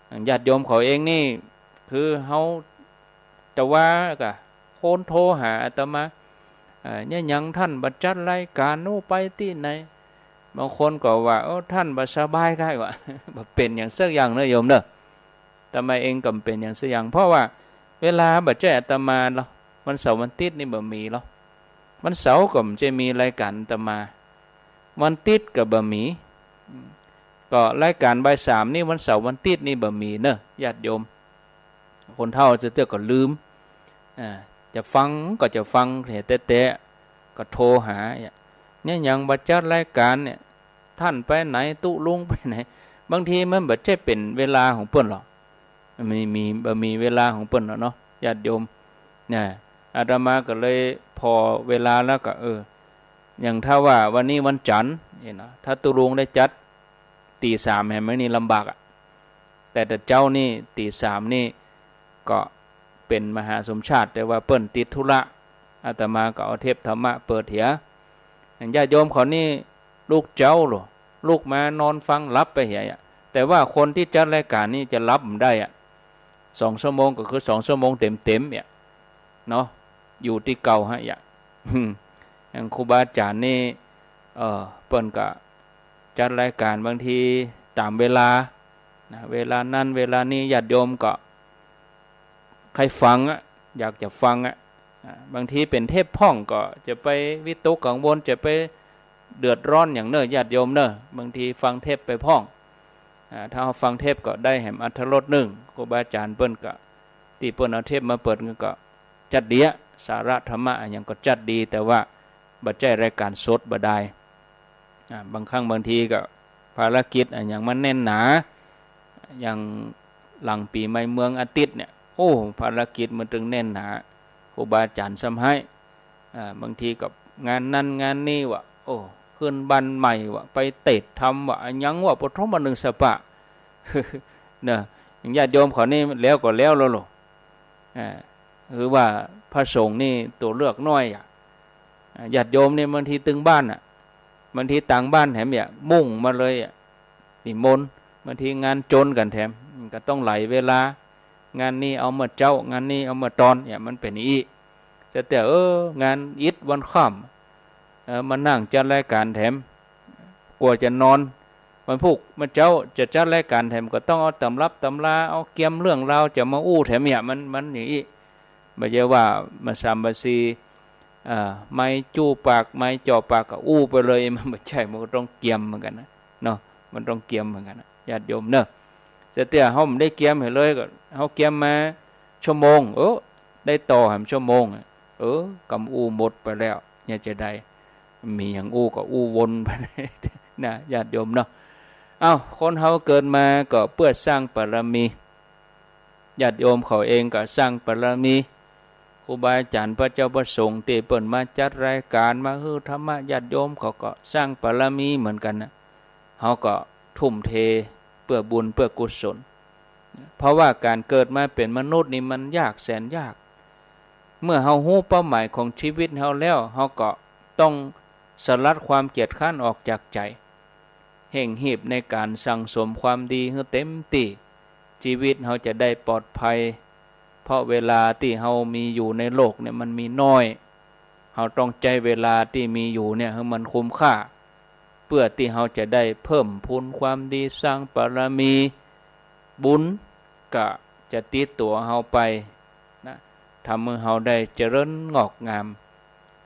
อย่างญาติโยมเขาเองนี่ คือเฮาจะว่าก็ คนโทรหาอาตมา เอ่อ เนี่ยหยังท่านบ่จัดรายก๋าน โน้ ไปตี้ไหน บางคนก็ว่า โอ้ ท่านบ่สบายก้า ว่า บ่เป๋นหยังสักอย่างเนาะโยมเนาะ อาตมาเองก็บ่เป๋นหยังสักอย่าง เพราะว่าเวลาบ่ใจ้อาตมาลอ วันเสาร์วันอาทิตย์นี่บ่มีลอ วันเสาร์ก็บ่ใจ้มีรายก๋านอาตมา วันอาทิตย์ก็บ่มี อืม ก็รายก๋านบ่ายสามนี่วันเสาร์วันอาทิตย์นี่บ่มีเนาะญาติโยม คนเฒ่าสะเตื้อก็ลืม อ่า จะฟังก็จะฟังแต๊ๆ ก็โทรหา เนี่ยหยังบ่จัดรายก๋านเนี่ย ท่านไปไหน ตุ๊ลุงไปไหน บางทีมันบ่ใจ้เป๋นเวลาของเปิ้นลอ มี มี บ่มีเวลาของเปิ้นลอเนาะ ญาติโยม เนี่ย อาตมาก็เลยผ่อเวลาแล้วก็ เออ อย่างถ้าว่าวันนี้วันจันทร์เนี่ยเนาะ ถ้าตุ๊ลุงได้จัด ตีสามแหม มื้อนี้ลำบากอะ แต่ต๋อนเจ๊านี่ ตีสามนี่ก็เป๋นมหาสมชาติ แต่ว่าเปิ้นติดธุระ อาตมาก็เอาเทปธรรมะเปิดเหีย อย่างญาติโยมเขานี่ลุกเจ๊าลอ ลุกมานอนฟังหลับไปเหียอะ แต่ว่าคนตี้จัดรายก๋านนี่จะหลับบ่ได้อะ สองชั่วโมงก็คือสองชั่วโมงเต็มๆ เนี่ย เนาะ อยู่ตี้เก่าฮะอย่า อย่างครูบาอาจ๋ารย์นี่ เอ่อ เปิ้นก็จัดรายก๋านบางทีต๋ามเวลา นะ เวลานั้นเวลานี้ญาติโยมก็ใค่ฟังอะ อยากจะฟังอะ อ่า บางทีเป๋นเทปพ่องก็จะไปวิตกกังวล จะไปเดือดร้อนหยังเนาะญาติโยมเนาะ บางทีฟังเทปไปพ่อง อ่า ถ้าเฮาฟังเทปก็ได้แหมอรรถรสนึ่ง ครูบาอาจ๋ารย์เปิ้นก็ ตี้เปิ้นเอาเทปมาเปิดก็จัดดีอะ สาระธรรมะอะหยังก็จัดดี แต่ว่าบ่ใจ้รายก๋านสดบ่ได้ อ่า บางครั้งบางทีก็ภารกิจอะหยังมันแน่นหนา อย่างหลังปี๋ใหม่เมืองอาทิตย์เนี่ย โอ้ ภารกิจมันตึงแน่นหนา ครูบาอาจ๋ารย์ซ้ำไห้ อ่า บางทีก็งานนั้นงานนี้วะ โอ้ ขึ้นบ้านใหม่วะ ไปเตดธรรมวะ อะหยังวะ ปฐมมนึงสปะ เนาะ อย่างญาติโยมเขานี่แล้วก็แล้วแล้วลอ อ่า คือว่าพระสงฆ์นี่ตั๋วเลือกน้อยอะ อ่า ญาติโยมเนี่ยบางทีตึงบ้านน่ะ บางทีต่างบ้านแถมเนี่ยมุ่งมาเลยอะ นิมนต์ บางทีงานจนกั๋นแถม ก็ต้องไหลเวลา งานนี้เอาเมื่อเจ๊า งานนี้เอาเมื่อตอนเนี่ย มันเป๋นอี้ จะแต่ เออ งานอิดวันค่ำ เออ มานั่งจัดรายก๋านแถม กว่าจะนอน วันพูกเมื่อเจ๊าจะจัดรายก๋านแถม ก็ต้องเอาต๋ำรับต๋ำรา เอาเกียมเรื่องราวจะมาอู้แถมเนี่ย มัน มันอย่างอี้ บ่ใจ้ว่ามาสามภาษี เอ่อ ไมค์จู้ปาก ไมค์เจาะปากก็อู้ไปเลย มันบ่ใจ้ มันก็ต้องเกียมเหมือนกั๋นนะ เนาะ มันต้องเกียมเหมือนกั๋นนะ ญาติโยมเนาะ จะแต่เฮาบ่ได้เกียมหื้อเลย ก็เฮาเกียมมาชั่วโมง เออ ได้ต่อแหมชั่วโมง เออ กำอู้หมดไปแล้ว เนี่ยจะได้ มีหยังอู้ก็อู้วนไป นะ ญาติโยมเนาะ เอ้า คนเฮาเกิดมาก็เปื้อสร้างบารมี ญาติโยมเขาเองก็สร้างบารมี ครูบาอาจ๋ารย์ พระเจ้าพระสงฆ์ตี้เปิ้นมาจัดรายก๋าน มาหื้อธรรมะ ญาติโยมเขาก็สร้างบารมีเหมือนกั๋นนะ เฮาก็ทุ่มเทเปื้อบุญเปื้อกุศล เพราะว่าก๋านเกิดมาเป๋นมนุษย์นี่มันยากแสนยาก เมื่อเฮาฮู้เป้าหมายของชีวิตเฮาแล้ว เฮาก็ต้องสลัดความเกียจคร้านออกจากใจ๋ เฮ่งฮีบในก๋านสั่งสมความดีหื้อเต็มตี้ ชีวิตเฮาจะได้ปลอดภัย เพราะเวลาตี้เฮามีอยู่ในโลกเนี่ยมันมีน้อย เฮาต้องใจ๊เวลาตี้มีอยู่เนี่ยหื้อมันคุ้มค่า เปื้อตี้เฮาจะได้เพิ่มพูนความดี สร้างบารมี บุญก็จะติดตั๋วเฮาไปนะ ทำหื้อเฮาได้เจริญงอกงาม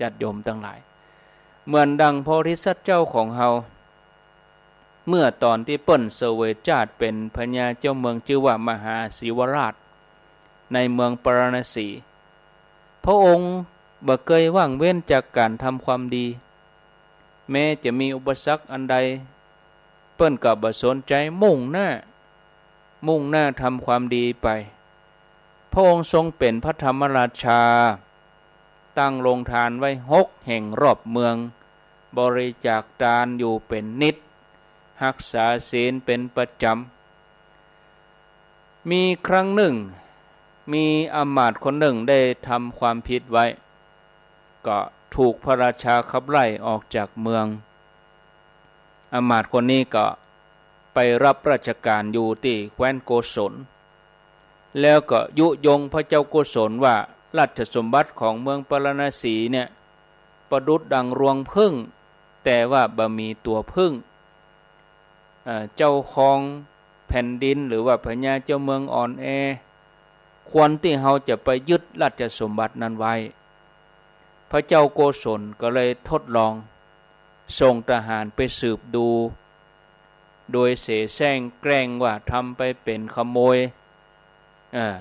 ญาติโยมตังหลาย เหมือนดังโพธิสัตว์เจ้าของเฮา เมื่อต๋อนตี้เปิ้นเสวยจาติเป๋นพญาเจ้าเมืองจื้อว่ามหาศิวราช ในเมืองปาราณสี พระองค์บ่เกยว่างเว้นจากก๋านทำความดี แม้จะมีอุปสรรคอันใด เปิ้นก็บ่สนใจ๋ มุ่งหน้า มุ่งหน้าทำความดีไป พระองค์ทรงเป๋นพระธรรมราชา ตั้งโรงทานไว้หกแห่งรอบเมือง บริจาคตานอยู่เป๋นนิตย์ ฮักษาศีลเป๋นประจ๋ำ มีครั้งนึ่ง มีอำมาตย์คนนึ่งได้ทำความผิดไว้ ก็ถูกพระราชาขับไล่ออกจากเมือง อำมาตย์คนนี้ก็ไปรับราชก๋านอยู่ตี้แคว้นโกศล แล้วก็ยุยงพระเจ้าโกศลว่าราชสมบัติของเมืองปาราณสีเนี่ย ประดุจดังรวงผึ้ง แต่ว่าบ่มีตั๋วผึ้ง เอ่อ เจ้าครองแผ่นดินหรือว่าพญาเจ้าเมืองอ่อนแอ ควรตี้เฮาจะไปยึดราชสมบัตินั้นไว้ พระเจ้าโกศลก็เลยทดลอง ส่งทหารไปสืบดู โดยเสแสร้งแกล้งว่าทำไปเป๋นขโมย เอ่อ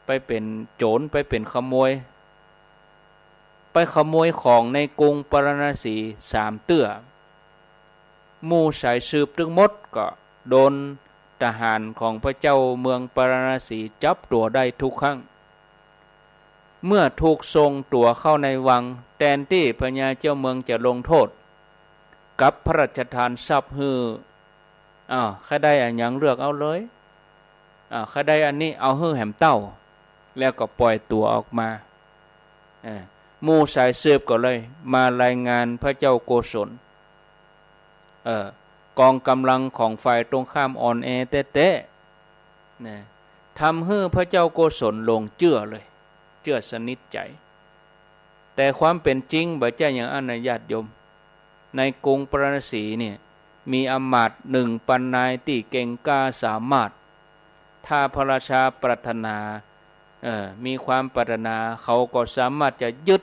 ไปเป๋นโจ๋ร ไปเป๋นขโมย ไปขโมยของในกรุงปาราณสีสามเตื้อ หมู่สายสืบตึงหมดก็โดนทหารของพระเจ้าเมืองปาราณสีจับตั๋วได้ทุกครั้ง เมื่อถูกส่งตั๋วเข้าในวัง แตนตี้พญาเจ้าเมืองจะลงโต้ษ กลับพระราชทานทรัพย์หื้อ อ้าว ใค่ได้อะหยังเลือกเอาเลย อ้าว ใค่ได้อันนี้เอาหื้อแหมเต้า แล้วก็ปล่อยตั๋วออกมา เออ หมู่สายสืบก็เลยมารายงานพระเจ้าโกศล เออ กองกำลังของฝ่ายตรงข้ามอ่อนแอแต๊ๆ นะ ทำหื้อพระเจ้าโกศลหลงเจื้อเลย เจื้อสนิทใจ๋ แต่ความเป๋นจริงบ่ใจ้อย่างอั้นนะญาติโยม ในกรุงปาราณสีเนี่ย มีอำมาตย์หนึ่งปันนายตี้เก่งกล้าสามารถ ถ้าพระราชาปรารถนา เอ่อ มีความปรารถนา เขาก็สามารถจะยึด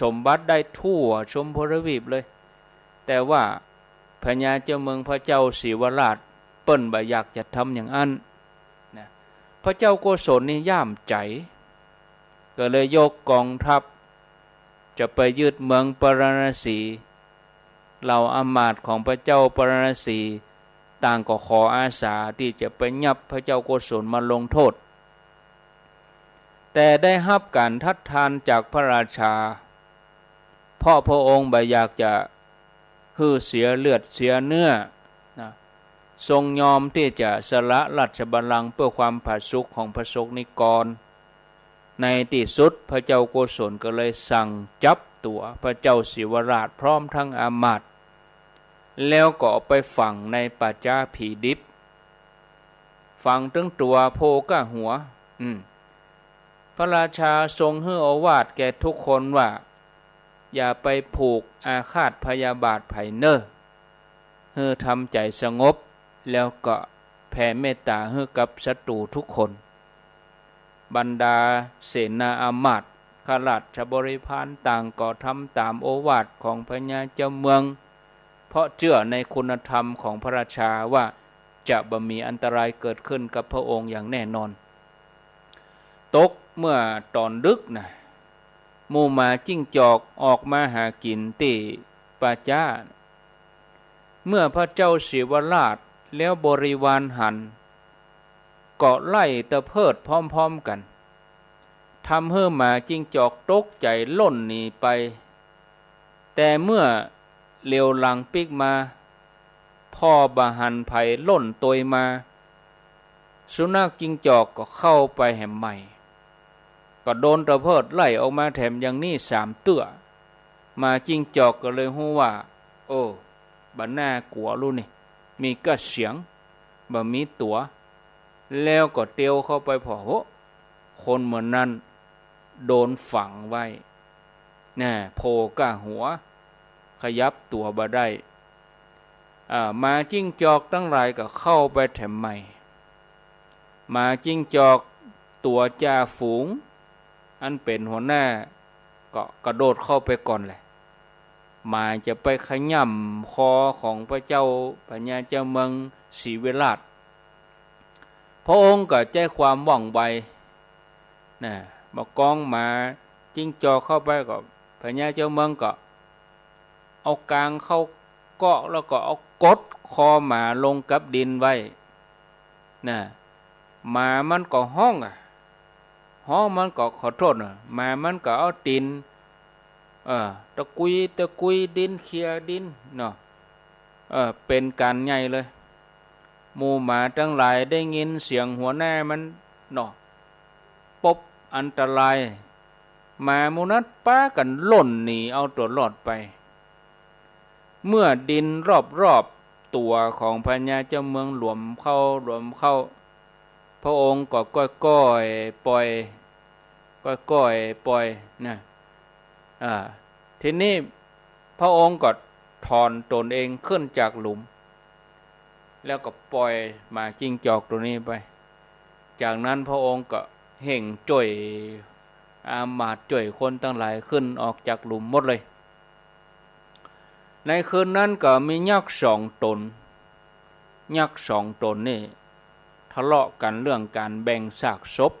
สมบัติได้ทั่วชมพูทวีปเลย แต่ว่าพญาเจ้าเมืองพระเจ้าศิวราช เปิ้นบ่อยากจะทำอย่างอั้นนะ พระเจ้าโกศลนี่ย่ามใจ๋ ก็เลยยกกองทัพ จะไปยึดเมืองปาราณสี เหล่าอำมาตย์ของพระเจ้าปาราณสี ต่างก็ขออาสาตี้จะไปยับพระเจ้าโกศลมาลงโต้ษ แต่ได้ฮับก๋านทัดทานจากพระราชา เพราะพระองค์บ่อยากจะหื้อเสียเลือดเสียเนื้อนะ ทรงยอมตี้จะสละราชบัลลังก์เปื้อความผาสุกของพระสงฆ์นิกร ในตี้สุดพระเจ้าโกศลก็เลยสั่งจับ ตั๋วพระเจ้าศิวราชพร้อมตึงอามาตย์ แล้วก็เอาไปฝังในป่าจ๊าผีดิบ ฝังตึงตั๋วโผล่ก้าหัว อืม พระราชาทรงหื้อโอวาทแก่ทุกคนว่า อย่าไปผูกอาฆาตพยาบาทใผเน่อ หื้อทำใจ๋สงบ แล้วก็แผ่เมตต๋าหื้อกับศัตรูทุกคน บรรดาเสนาอามาตย์ ข้าราชบริพารต่างก็ทำต๋ามโอวาทของพญาเจ้าเมือง เพราะเจื้อในคุณธรรมของพระราชาว่าจะบ่มีอันตรายเกิดขึ้นกับพระองค์อย่างแน่นอน ตกเมื่อต๋อนดึกนะ หมู่หมาจิ้งจอกออกมาหากิ๋นตี้ป่าจ๊า เมื่อพระเจ้าศิวราชแล้วบริวารหัน ก็ไล่ตะเพิดพร้อมๆ กั๋น ทำหื้อหมาจิ้งจอกตกใจ๋ล่นหนีไป แต่เมื่อเหลียวหลังปิ๊กมา ผ่อบ่หันใผล่นตวยมา สุนัขจิ้งจอกก็เข้าไปแหมใหม่ ก็โดนตะเพิดไล่ออกมาแถมอย่างนี้สามเตื้อ หมาจิ้งจอกก็เลยฮู้ว่า โอ้ บ่น่ากั๋วลูกนี่ มีก้าเสียง บ่มีตั๋ว แล้วก็เตียวเข้าไปผ่อ โห คนเหมือนนั้นโดนฝังไว้นะ โผล่ก้าหัว ขยับตั๋วบ่ได้ อ่า หมาจิ้งจอกตังหลายก็เข้าไปแถมใหม่ หมาจิ้งจอกตั๋วจ่าฝูง อันเป๋นหัวหน้า ก็กระโดดเข้าไปก่อนแหละ หมายจะไปขย่ำคอของพระเจ้าพญาเจ้าเมืองศรีวิราช พระองค์ก็ใจ๊ความว่องไวนะ บ่ากองหมาจิ้งจอกเข้าไปก็ พญาเจ้าเมืองก็เอากางเข้าเก๊าะ แล้วก็เอากดคอหมาลงกับดินไว้นะ หมามันก็ฮ้องอะ ฮ้องมันก็ขอโต้ษนะ หมามันก็เอาตี๋น เออ ตะกุยตะกุยดิน เขี่ยดินเนาะ เออ เป๋นก๋านใหญ่เลย หมู่หมาตังหลายได้ยินเสียงหัวหน้ามันเนาะ ปบอันตราย หมาหมู่นั้นปากั๋นล่นหนีเอาตั๋วรอดไป เมื่อดินรอบๆ ตั๋วของพญาเจ้าเมืองหลวมเข้าหลวมเข้า พระองค์ก็ก้อยๆ ปล่อย ก้อยๆ ปล่อยนะ อ่า ทีนี้พระองค์ก็ถอนตนเองขึ้นจากหลุม แล้วก็ปล่อยหมาจิ้งจอกตั๋วนี้ไป จากนั้นพระองค์ก็เฮ่งจ้วยอามาตย์จ้วยคนตังหลายขึ้นออกจากหลุมหมดเลย ในคืนนั้นก็มียักษ์สองต๋น ยักษ์สองต๋นนี่ทะเลาะกั๋นเรื่องก๋านแบ่งซากศพ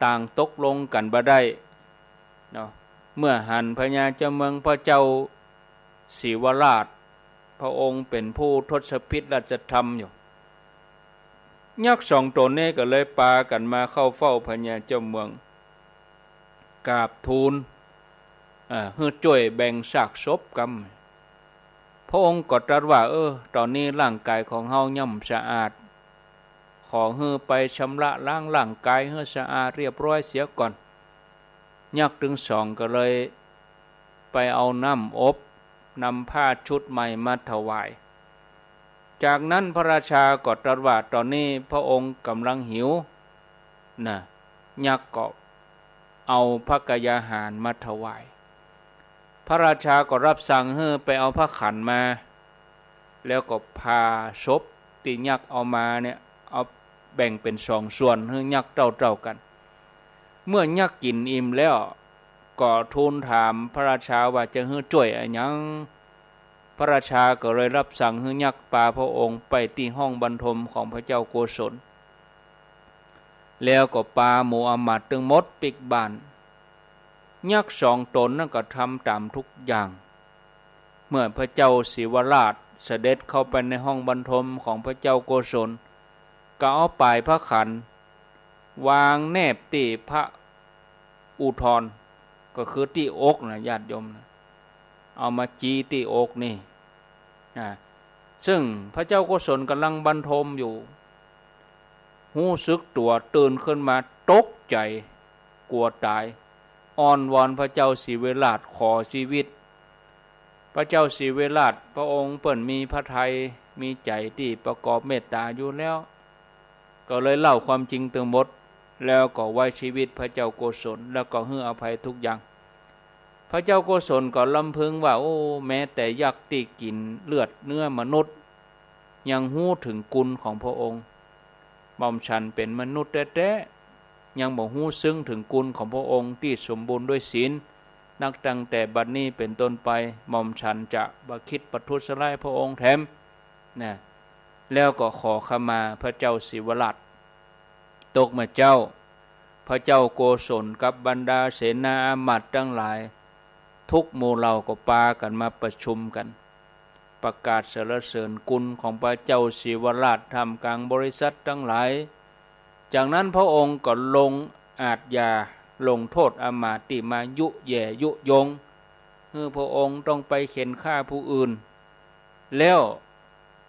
ต่างตกลงกั๋นบ่ได้เนาะ เมื่อหันพญาเจ้าเมืองพระเจ้าศรีวราช พระองค์เป๋นผู้ทศพิธราชธรรมอยู่ ยักษ์สองต๋นนี้ก็เลยปากั๋นมาเข้าเฝ้าพญาเจ้าเมือง กราบทูล เอ่อ หื้อจ้วยแบ่งซากศพกำ พระองค์ก็ตรัสว่า เออ ต๋อนนี้ร่างก๋ายของเฮายังบ่สะอาด ขอหื้อไปชำระล้างร่างก๋ายหื้อสะอาดเรียบร้อยเสียก่อน ยักษ์ตึงสองก็เลยไปเอาน้ำอบ นำผ้าชุดใหม่มาถวาย จากนั้นพระราชาก็ตรัสว่า ต๋อนนี้พระองค์ก๋ำลังหิวนะ ยักษ์ก็เอาภักกายาหารมาถวาย พระราชาก็รับสั่งหื้อไปเอาพระขันมา แล้วก็ผ่าศพตี้ยักษ์เอามาเนี่ย เอาแบ่งเป๋นสองส่วนหื้อยักษ์เต้าๆ กั๋น เมื่อยักษ์กิ๋นอิ่มแล้ว ก็ทูลถามพระราชาว่าจะหื้อจ้วยอะหยัง พระราชาก็เลยรับสั่งหื้อยักษ์ปาพระองค์ไปตี้ห้องบรรทมของพระเจ้าโกศล แล้วก็ปาหมู่อามาตย์ตึงหมดปิ๊กบ้าน ยักษ์สองต๋นนั้นก็ทำต๋ามทุกอย่าง เมื่อพระเจ้าศรีวราชเสด็จเข้าไปในห้องบรรทมของพระเจ้าโกศล ก็เอาป๋ายพระขันวางแนบตี้พระอุทร ก็คือตี้อกนะญาติโยมนะ เอามาจีตี้อกนี่ อ่า ซึ่งพระเจ้าโกศลก๋ำลังบรรทมอยู่ ฮู้สึกตั๋วตื่นขึ้นมาตกใจ๋ กั๋วต๋าย อ้อนวอนพระเจ้าศรีวิราชขอจีวิต พระเจ้าศรีวิราชพระองค์เปิ้นมีพระทัย มีใจ๋ตี้ประกอบเมตต๋าอยู่แล้ว ก็เลยเล่าความจริงตึงหมด แล้วก็ไว้จีวิตพระเจ้าโกศล แล้วก็หื้ออภัยทุกอย่าง พระเจ้าโกศลก็ลำพึงว่า โอ้ แม้แต่ยักษ์ตี้กิ๋นเลือดเนื้อมนุษย์ ยังฮู้เถิงกุณของพระองค์ หม่อมฉันเป๋นมนุษย์แต๊ๆ ยังบ่ฮู้ซึ่งเถิงกุณของพระองค์ตี้สมบูรณ์ด้วยศีล นับตั้งแต่บัดนี้เป๋นต้นไป หม่อมฉันจะบ่คิดประทุษร้ายพระองค์แถม นะ แล้วก็ขอขมาพระเจ้าศรีวิราช ตกเมื่อเจ๊า พระเจ้าโกศลกับบรรดาเสนาอามาตย์ตังหลาย ทุกหมู่เหล่าก็ปากั๋นมาประชุมกั๋น ประกาศสรรเสริญกุณของพระเจ้าศรีวิราชท่ามกลางบริษัทตังหลาย จากนั้นพระองค์ก็ลงอาชญา ลงโต้ษอามาตย์ตี้มายุแย่ยุยง หื้อพระองค์ต้องไปเฆ็นฆ่าผู้อื่น แล้ว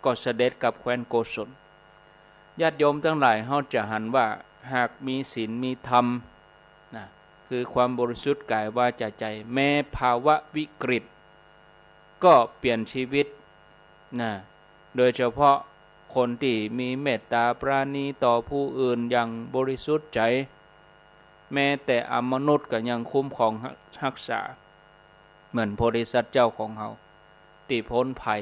ก็เสด็จกลับแคว้นโกศล ญาติโยมตังหลาย เฮาจะหันว่าหากมีศีลมีธรรม นะ คือความบริสุทธิ์กายวาจาใจ๋ แม้ภาวะวิกฤต ก็เปลี่ยนจีวิต นะ โดยเฉพาะคนตี้มีเมตต๋าปราณีต่อผู้อื่นอย่างบริสุทธิ์ใจ๋ แม้แต่อมนุษย์ก็ยังคุ้มครองฮักษา เหมือนโพธิสัตว์เจ้าของเฮาตี้ป๊นภัย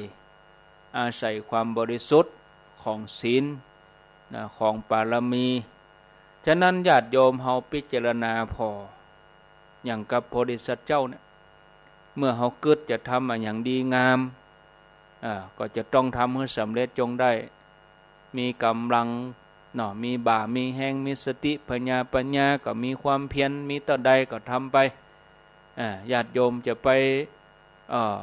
อาศัยความบริสุทธิ์ของศีล นะ ของปารมี ฉะนั้นญาติโยมเฮาพิจารณาผ่อ อย่างกับโพธิสัตว์เจ้าเนี่ย เมื่อเฮากึ๊ดจะทำอะหยังดีงาม เอ่อ ก็จะต้องทำหื้อสำเร็จจงได้ มีก๋ำลังเนาะ มีบ่า มีแฮง มีสติ ผญาปัญญา ก็มีความเพียร มีเต้าใดก็ทำไป อ่า ญาติโยมจะไป เอ่อ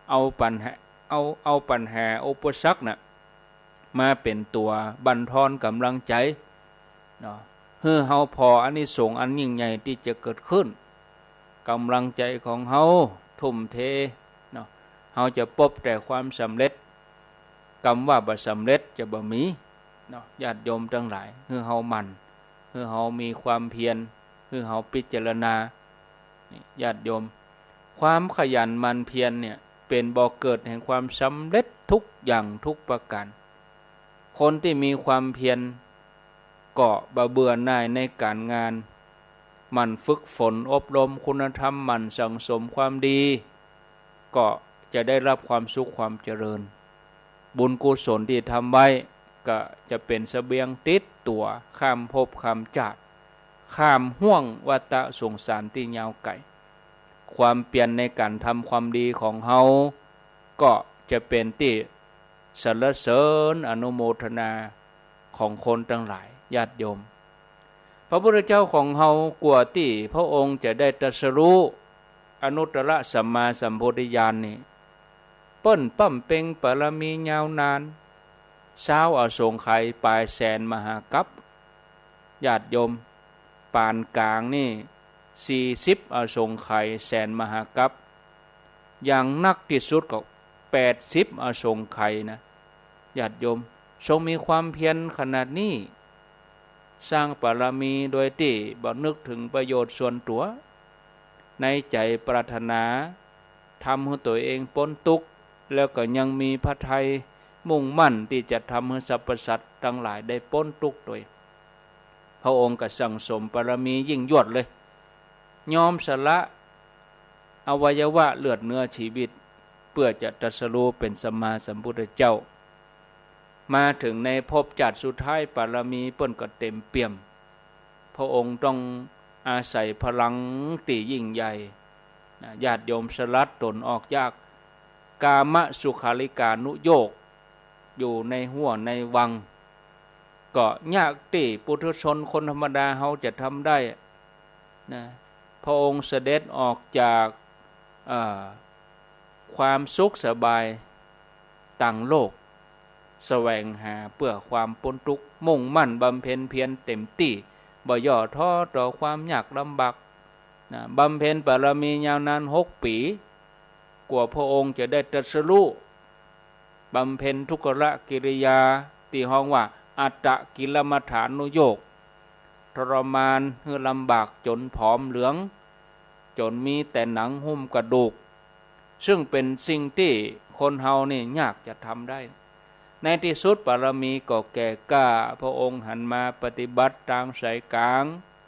เอาปัญหา เอา เอาปัญหาอุปสรรคน่ะ มาเป๋นตั๋วบั่นทอนก๋ำลังใจ๋ เนาะ หื้อเฮาผ่ออานิสงส์อันยิ่งใหญ่ตี้จะเกิดขึ้น ก๋ำลังใจ๋ของเฮาทุ่มเท เนาะ เฮาจะปบแต่ความสำเร็จ กำว่าบ่สำเร็จจะบ่มี เนาะ ญาติโยมตังหลาย หื้อเฮาหมั่น หื้อเฮามีความเพียร หื้อเฮาพิจารณา นี่ ญาติโยม ความขยันหมั่นเพียรเนี่ย เป๋นบ่อเกิดแห่งความสำเร็จทุกอย่างทุกประก๋าน คนตี้มีความเพียร ก็บ่เบื่อหน่ายในก๋านงาน หมั่นฝึกฝนอบรมคุณธรรม หมั่นสั่งสมความดี ก็จะได้รับความสุขความเจริญ บุญกุศลตี้ทำไว้ ก็จะเป๋นเสบียงติดตั๋ว ข้ามภพข้ามจาติ ข้ามห้วงวัฏสงสารตี้ยาวไก๋ ความเปียรในก๋านทำความดีของเฮา ก็จะเป๋นตี้สรรเสริญอนุโมทนาของคนตังหลาย ญาติโยม พระพุทธเจ้าของเฮากว่าตี้พระองค์จะได้ตรัสรู้อนุตตรสัมมาสัมโพธิญาณนี่ เปิ้นบำเพ็ญปารมียาวนาน ซาวอสงไขยป๋ายแสนมหากัป ญาติโยม ปานก๋างนี่ สี่สิบอสงไขยแสนมหากัป อย่างนักตี้สุดก็ แปดสิบอสงไขยนะ ญาติโยม ทรงมีความเพียรขนาดนี้ สร้างปารมีโดยตี้บ่นึกเถิงประโยชน์ส่วนตั๋ว ในใจ๋ปรารถนาทำหื้อตั๋วเองป๊นตุ๊กข์ แล้วก็ยังมีพระทัยมุ่งมั่นตี้จะทำหื้อสรรพสัตว์ตังหลายได้ป๊นตุ๊กข์ตวย พระองค์ก็สั่งสมปารมียิ่งยวดเลย ยอมสละอวัยวะเลือดเนื้อชีวิต เปื้อจะตรัสรู้เป๋นสัมมาสัมพุทธเจ้า มาเถิงในภพจาติสุดท้าย ปารมีเปิ้นก็เต๋มเปี่ยม พระองค์ต้องอาศัยพลังตี้ยิ่งใหญ่นะ ญาติโยม สลัดตนออกจากกามสุขาริการุโยค อยู่ในฮั้วในวัง ก็ยากตี้ปุถุชนคนธรรมดาเฮาจะทำได้นะ พระองค์เสด็จออกจาก เอ่อ ความสุขสบายตางโลก แสวงหาเปื้อความป๊นตุ๊กข์ มุ่งมั่นบำเพ็ญเพียรเต๋มตี้ บ่ย่อท้อต่อความยากลำบากนะ บำเพ็ญปารมียาวนานหกปี๋ กว่าพระองค์จะได้ตรัสรู้ บำเพ็ญทุกขกิริยา ตี้ฮ้องว่าอัตตกิลมัฏฐานุโยค ทรมานหื้อลำบากจ๋นผอมเหลือง จ๋นมีแต่หนังหุ้มกระดูก ซึ่งเป๋นสิ่งตี้คนเฮานี่ยากจะทำได้ ในตี้สุดบารมีก็แก่กล้า พระองค์หันมาปฏิบัติตางสายกลาง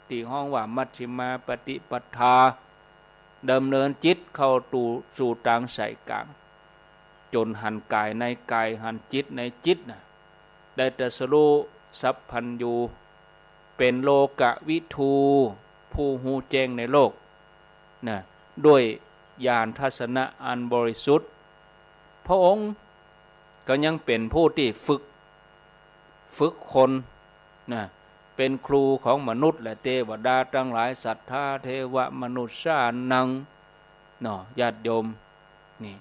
ตี้ฮ้องว่ามัชฌิมาปฏิปทา ดำเนินจิตเข้าสู่ตางสายกลาง จ๋นหันก๋ายในก๋าย หันจิตในจิตน่ะ ได้ตรัสรู้สัพพัญญู เป๋นโลกวิทู ผู้ฮู้แจ้งในโลกน่ะ ด้วยญาณทัศนะอันบริสุทธิ์ พระองค์ก็ยังเป๋นผู้ตี้ฝึก ฝึกคนน่ะ เป๋นครูของมนุษย์และเตวดาตังหลาย สัทธาเทวะมนุษย์สานัง เนาะ ญาติโยม นี่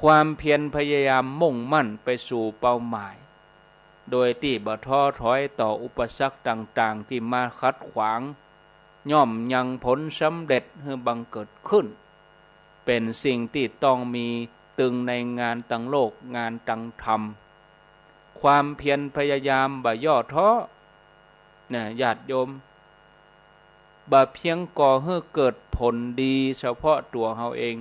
ความเพียรพยายามมุ่งมั่นไปสู่เป้าหมาย โดยตี้บ่ท้อถอยต่ออุปสรรคต่างๆ ตี้มาขัดขวาง ย่อมยังผลสำเร็จหื้อบังเกิดขึ้น เป๋นสิ่งตี้ต้องมีตึงในงานตังโลก งานตังธรรม ความเพียรพยายามบ่ย่อท้อน่ะ ญาติโยม บ่เพียงก่อหื้อเกิดผลดีเฉพาะตั๋วเฮาเอง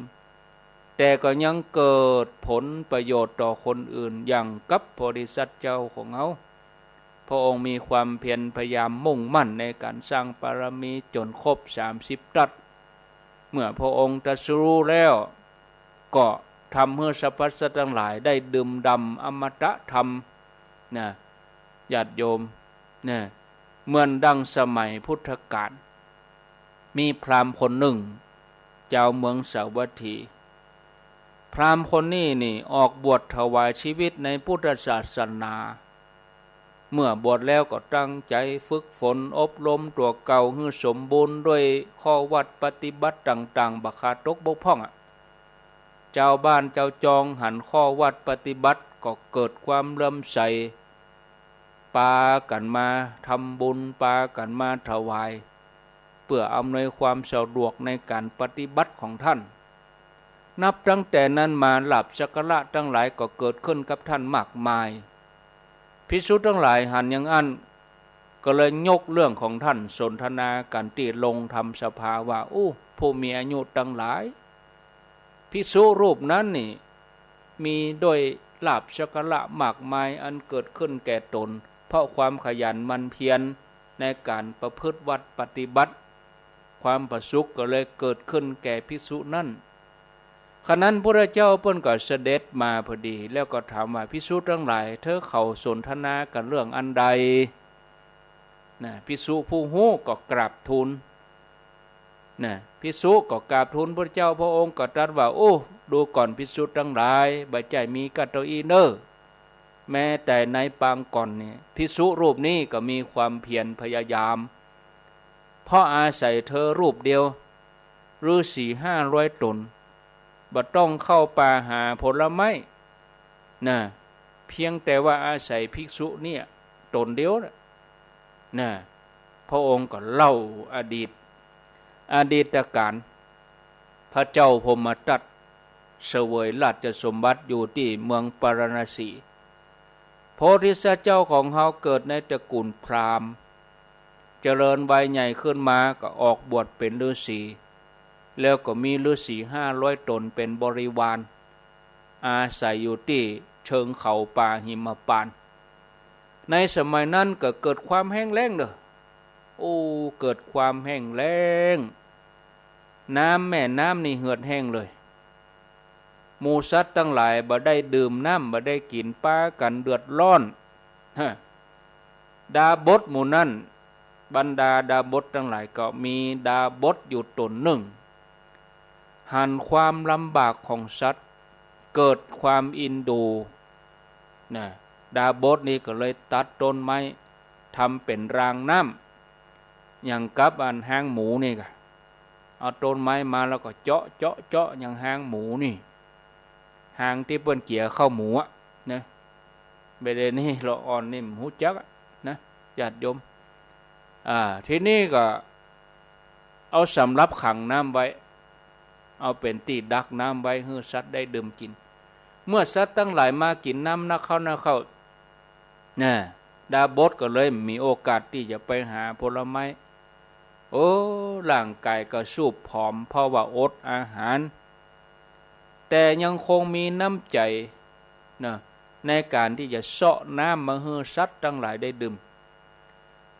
แต่ก็ยังเกิดผลประโยชน์ต่อคนอื่น อย่างกับบริษัทเจ้าของเฮา พระองค์มีความเพียรพยายามมุ่งมั่นในก๋านสร้างบารมีจ๋นครบสามสิบตั๊ด เมื่อพระองค์ตรัสรู้แล้ว ก็ทำหื้อสรรพสัตว์ตังหลายได้ดื่มด่ำอมตะธรรมน่ะ ญาติโยม น่ะ เหมือนดังสมัยพุทธกาล มีพราหมณ์คนนึ่ง จาวเมืองสาวัตถี พราหมณ์คนนี้นี่ออกบวชถวายชีวิตในพุทธศาสนา เมื่อบวชแล้วก็ตั้งใจ๋ฝึกฝนอบรมตั๋วเก่าหื้อสมบูรณ์ด้วยข้อวัตรปฏิบัติต่างๆ บ่ขาดตกบกพร่องอะ จาวบ้านจาวจองหันข้อวัตรปฏิบัติก็เกิดความเลื่อมใส ปากั๋นมาทำบุญ ปากั๋นมาถวาย เปื้ออำนวยความสะดวกในก๋านปฏิบัติของท่าน นับตั้งแต่นั้นมาลาภสักการะตังหลายก็เกิดขึ้นกับท่านมากมาย ภิกษุตังหลายหันอย่างอั้น ก็เลยยกเรื่องของท่านสนทนากั๋นตี้โรงธรรมสภาว่า อู้ ผู้มีอายุตังหลาย ภิกษุรูปนั้นนี่ มีด้วยลาภสักการะมากมายอันเกิดขึ้นแก่ต๋น เพราะความขยันหมั่นเพียรในก๋านประพฤติวัตรปฏิบัติ ความผาสุกก็เลยเกิดขึ้นแก่ภิกษุนั้น ขณะนั้นพุทธเจ้าเปิ้นก็เสด็จมาพอดี แล้วก็ถามว่า ภิกษุตังหลาย เธอเขาสนทนากั๋นเรื่องอันใด น่ะ ภิกษุผู้ฮู้ก็กราบทูล น่ะ ภิกษุก็กราบทูลพุทธเจ้า พระองค์ก็ตรัสว่า โอ้ ดูก่อนภิกษุตังหลาย บ่ใจ้มีก้าเต้าอี้เน่อ แม้แต่ในปางก่อนนี่ ภิกษุรูปนี้ก็มีความเพียรพยายาม เพราะอาศัยเธอรูปเดียว ฤๅษีห้าร้อยต๋น บ่ต้องเข้าป่าหาผลไม้ น่ะ เพียงแต่ว่าอาศัยภิกษุเนี่ยต๋นเดียวน่ะ น่ะ พระองค์ก็เล่าอดีต อดีตกาล พระเจ้าพรหมทัตเสวยราชสมบัติอยู่ตี้เมืองปาราณสี โพธิสัตว์เจ้าของเฮาเกิดในตระกูลพราหมณ์ เจริญวัยใหญ่ขึ้นมาก็ออกบวชเป๋นฤๅษี แล้วก็มีฤๅษีห้าร้อยต๋นเป๋นบริวาร อาศัยอยู่ตี้เชิงเขาป่าหิมพานต์ ในสมัยนั้นก็เกิดความแห้งแล้งเน่อ โอ้ เกิดความแห้งแล้ง น้ำแม่น้ำนี่เหือดแห้งเลย หมู่สัตว์ตังหลายบ่ได้ดื่มน้ำ บ่ได้กิ๋น ปากั๋นเดือดร้อน ฮะ ดาบสหมู่นั้น บรรดาดาบสตังหลายก็มีดาบสอยู่ต๋นนึ่ง หันความลำบากของสัตว์ เกิดความอินดู น่ะ ดาบสนี่ก็เลยตัดต้นไม้ ทำเป๋นรางน้ำ อย่างกับอันฮางหมูนี่ก่ะ เอาต้นไม้มาแล้วก็เจาะ เจาะ เจาะ อย่างฮางหมูนี่ ฮางตี้เปิ้นเจียข้าวหมูอะ นะ บ่าเดี่ยวนี้ละอ่อนนี่บ่ฮู้จักอะ นะ ญาติโยม อ่า ทีนี้ก็เอาสำรับขังน้ำไว้ เอาเป๋นตี้ดักน้ำไว้หื้อสัตว์ได้ดื่มกิ๋น เมื่อสัตว์ตังหลายมากิ๋นน้ำนักเข้า นักเข้า น่ะ ดาบสก็เลยมีโอกาสตี้จะไปหาผลไม้ โอ้ ร่างก๋ายก็ซูบผอม เพราะว่าอดอาหาร แต่ยังคงมีน้ำใจ๋นะ ในก๋านตี้จะเซาะน้ำมาหื้อสัตว์ตังหลายได้ดื่ม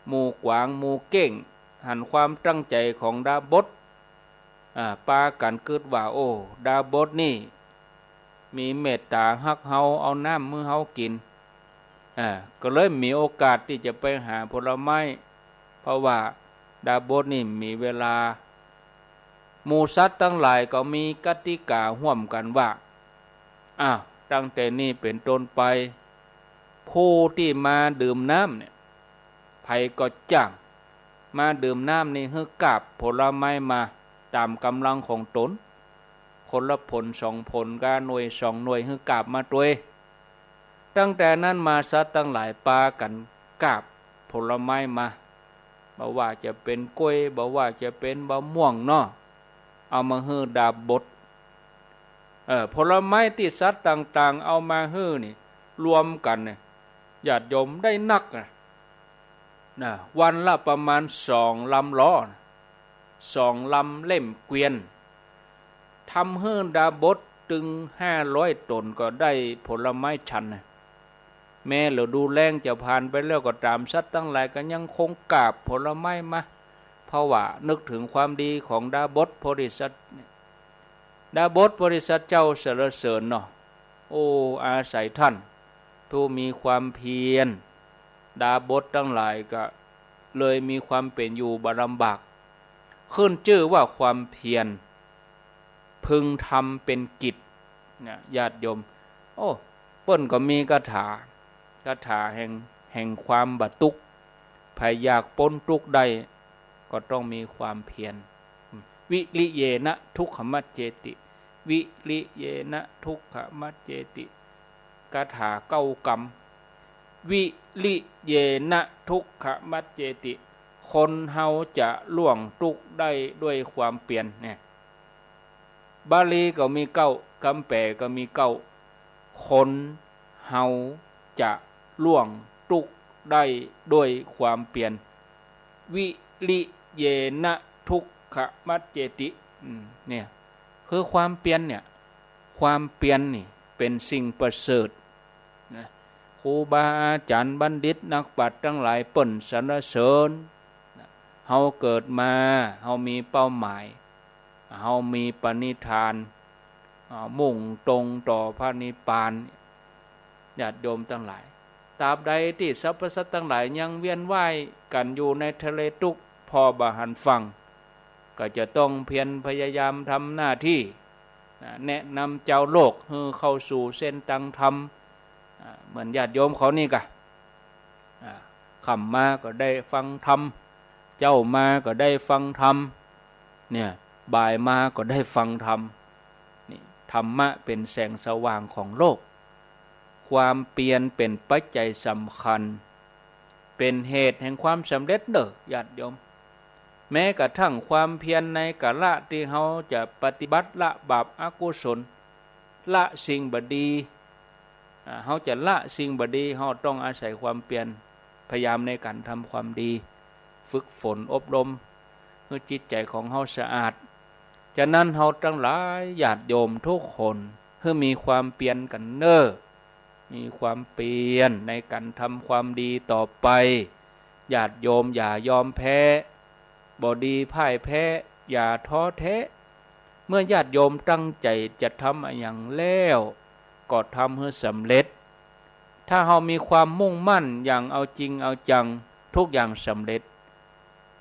หมู่กวาง หมู่เก้ง หันความตั้งใจ๋ของดาบท อ่า ปากั๋นกึ๊ดว่า โอ้ ดาบทนี่ มีเมตต๋าฮักเฮา เอาน้ำหื้อเฮากิ๋น อ่า ก็เลยมีโอกาสตี้จะไปหาผลไม้ เพราะว่าดาบทนี่มีเวลา หมู่สัตว์ตังหลายก็มีกติก๋าฮ่วมกั๋นว่า อ้าว ตั้งแต่นี้เป๋นต้นไป ผู้ตี้มาดื่มน้ำเนี่ย ใผก็จ้าง มาดื่มน้ำนี่หื้อกาบผลไม้มาต๋ามก๋ำลังของต๋น คนละผลสองผลก้า หน่วยสองหน่วย หื้อกาบมาตวย ตั้งแต่นั้นมาสัตว์ตังหลายปากั๋นกาบผลไม้มา บ่ว่าจะเป๋นกล้วย บ่ว่าจะเป๋นมะม่วงเนาะ เอามาหื้อดาบท เออ ผลไม้ตี้สัตว์ต่างๆ เอามาหื้อนี่ รวมกั๋นเนี่ย ญาติโยมได้นักนะ นะ วันละประมาณสองลำล้อนะ สองลำเล่มเกวียน ทำหื้อดาบทตึงห้าร้อยต๋นก็ได้ผลไม้ฉันนะ แม้ฤดูแล้งจะผ่านไปแล้วก็ต๋าม สัตว์ตังหลายก็ยังคงกาบผลไม้มา เพราะว่านึกเถิงความดีของดาบทโพธิสัตว์ ดาบทโพธิสัตว์เจ้าสรรเสริญเนาะ โอ้ อาศัยต้านผู้มีความเพียร ดาบทตังหลายก็เลยมีความเป๋นอยู่บ่ลำบาก ขึ้นจื้อว่าความเพียร พึงทำเป๋นกิจ เนี่ย ญาติโยม โอ้ เปิ้นก็มีคาถา คาถาแห่ง แห่งความบ่ตุ๊กข์ ใผอยากป๊นตุ๊กข์ได้ ก็ต้องมีความเพียร วิริเยนะทุกขมัจเจติ วิริเยนะทุกขมัจเจติ คาถาเก้ากำ วิริเยนะทุกขมัจเจติ คนเฮาจะล่วงตุ๊กข์ได้ด้วยความเพียร เนี่ย บาลีก็มีเก้า กำแปลก็มีเก้า คนเฮาจะล่วงตุ๊กข์ได้ด้วยความเพียร วิริเยนะทุกขมัจเจติ อืม เนี่ย คือความเพียรเนี่ย ความเพียรนี่เป๋นสิ่งประเสริฐนะ ครูบาอาจ๋ารย์บัณฑิตนักปราชญ์ตังหลายเปิ้นสรรเสริญนะ เฮาเกิดมา เฮามีเป้าหมาย เฮามีปณิธาน อ่า มุ่งตรงต่อพระนิพพาน ญาติโยมตังหลาย ตราบใดตี้สรรพสัตว์ตังหลายยังเวียนว่ายกั๋นอยู่ในทะเลตุ๊กข์ ผ่อบ่หันฝั่ง ก็จะต้องเพียรพยายามทำหน้าตี้ อ่า แนะนำจาวโลกหื้อเข้าสู่เส้นตางธรรม อ่า เหมือนญาติโยมเขานี่กะ อ่า ค่ำมาก็ได้ฟังธรรม เจ๊ามาก็ได้ฟังธรรม เนี่ย บ่ายมาก็ได้ฟังธรรม นี่ ธรรมะเป๋นแสงสว่างของโลก ความเพียรเป๋นปัจจัยสำคัญ เป๋นเหตุแห่งความสำเร็จเน่อ ญาติโยม แม้กระทั่งความเพียรในกาละตี้เฮาจะปฏิบัติละบาปอกุศล ละสิ่งบ่ดี อ่า เฮาจะละสิ่งบ่ดี เฮาต้องอาศัยความเพียร พยายามในก๋านทำความดี ฝึกฝนอบรม หื้อจิตใจ๋ของเฮาสะอาด ฉะนั้นเฮาตังหลายญาติโยมทุกคน หื้อมีความเพียรกั๋นเน่อ มีความเพียรในก๋านทำความดีต่อไป ญาติโยมอย่ายอมแพ้ บ่ดีพ่ายแพ้ อย่าท้อแท้ เมื่อญาติโยมตั้งใจ๋จะทำอะหยังแล้ว ก็ทำหื้อสำเร็จ ถ้าเฮามีความมุ่งมั่นอย่างเอาจริงเอาจัง ทุกอย่างสำเร็จ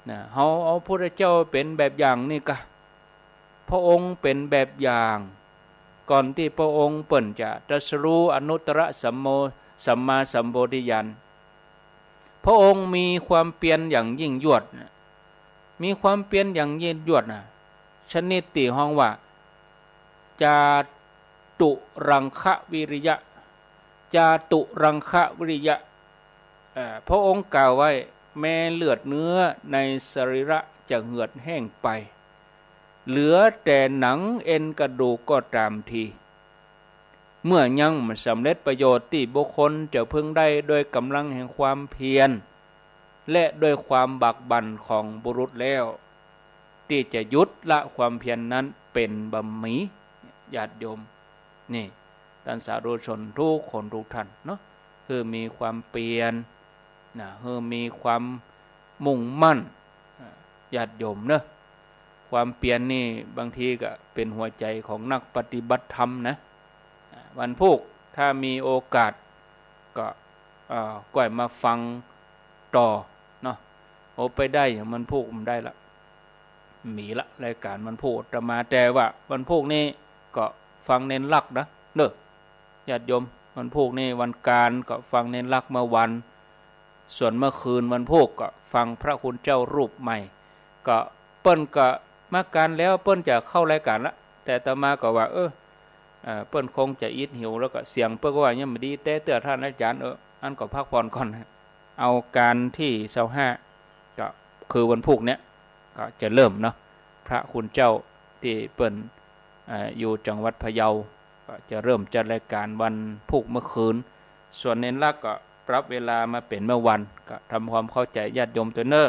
นะ เฮาเอาพุทธเจ้าเป๋นแบบอย่างนี่กะ พระองค์เป๋นแบบอย่าง ก่อนตี้พระองค์เปิ้นจะตรัสรู้อนุตตรสัมโม สัมมาสัมโพธิญาณ พระองค์มีความเพียรอย่างยิ่งยวดนะ มีความเพียรอย่างยิ่งยวดนะ ชนิดตี้ฮ้องว่า จาตุรังคะวิริยะ จาตุรังคะวิริยะ เอ่อ พระองค์กล่าวไว้ แม้เลือดเนื้อในสรีระจะเหือดแห้งไป เหลือแต่หนังเอ็นกระดูกก็ตามที เมื่อยังบ่สำเร็จประโยชน์ตี้บุคคลจะพึงได้โดยกำลังแห่งความเพียร และด้วยความบากบั่นของบุรุษแล้ว ตี้จะหยุดละความเพียรนนั้นเป๋นบ่มี ญาติโยม นี่ ต้านสาธุชนกู้คนกู้ต้านเนาะ หื้อมีความเปียร นะ หื้อมีความมุ่งมั่น อ่า ญาติโยมเนาะ ความเปียรนี่บางทีก็เป๋นหัวใจ๋ของนักปฏิบัติธรรมนะ อ่า วันพูกถ้ามีโอกาสก็ เอ่อ ก้อยมาฟังต่อเนาะ โอ้ ไปได้อย่างวันพูกบ่ได้ละ มีละรายก๋านวันพูกอาตมา แต่ว่าวันพูกนี่ก็ฟังเณรลักษณ์นะ เนาะ ญาติโยม วันพูกนี่วันก๋านก็ฟังเณรลักษณ์เมื่อวัน ส่วนเมื่อคืนวันพูกก็ฟังพระคุณเจ้ารูปใหม่ ก็เปิ้นก็มากานแล้ว เปิ้นจะเข้ารายก๋านละ แต่อาตมาก็ว่า เออ เอ่อ เปิ้นคงจะอิดหิว แล้วก็เสียงเปิ้นก็ว่ายังบ่ดีแต๊เตื้อ ต้านอาจ๋ารย์ เออ อั้นก็พักผ่อนก่อน เอากานตี้ซาวห้า ก็คือวันพูกเนี่ย ก็จะเริ่มเนาะ พระคุณเจ้าตี้เปิ้น เอ่อ อยู่จังหวัดพะเยา ก็จะเริ่มจัดรายก๋านวันพูกเมื่อคืน ส่วนเณรลักษณ์ก็ปรับเวลามาเป๋นเมื่อวัน ก็ทำความเข้าใจ๋ญาติโยมตวยเน่อ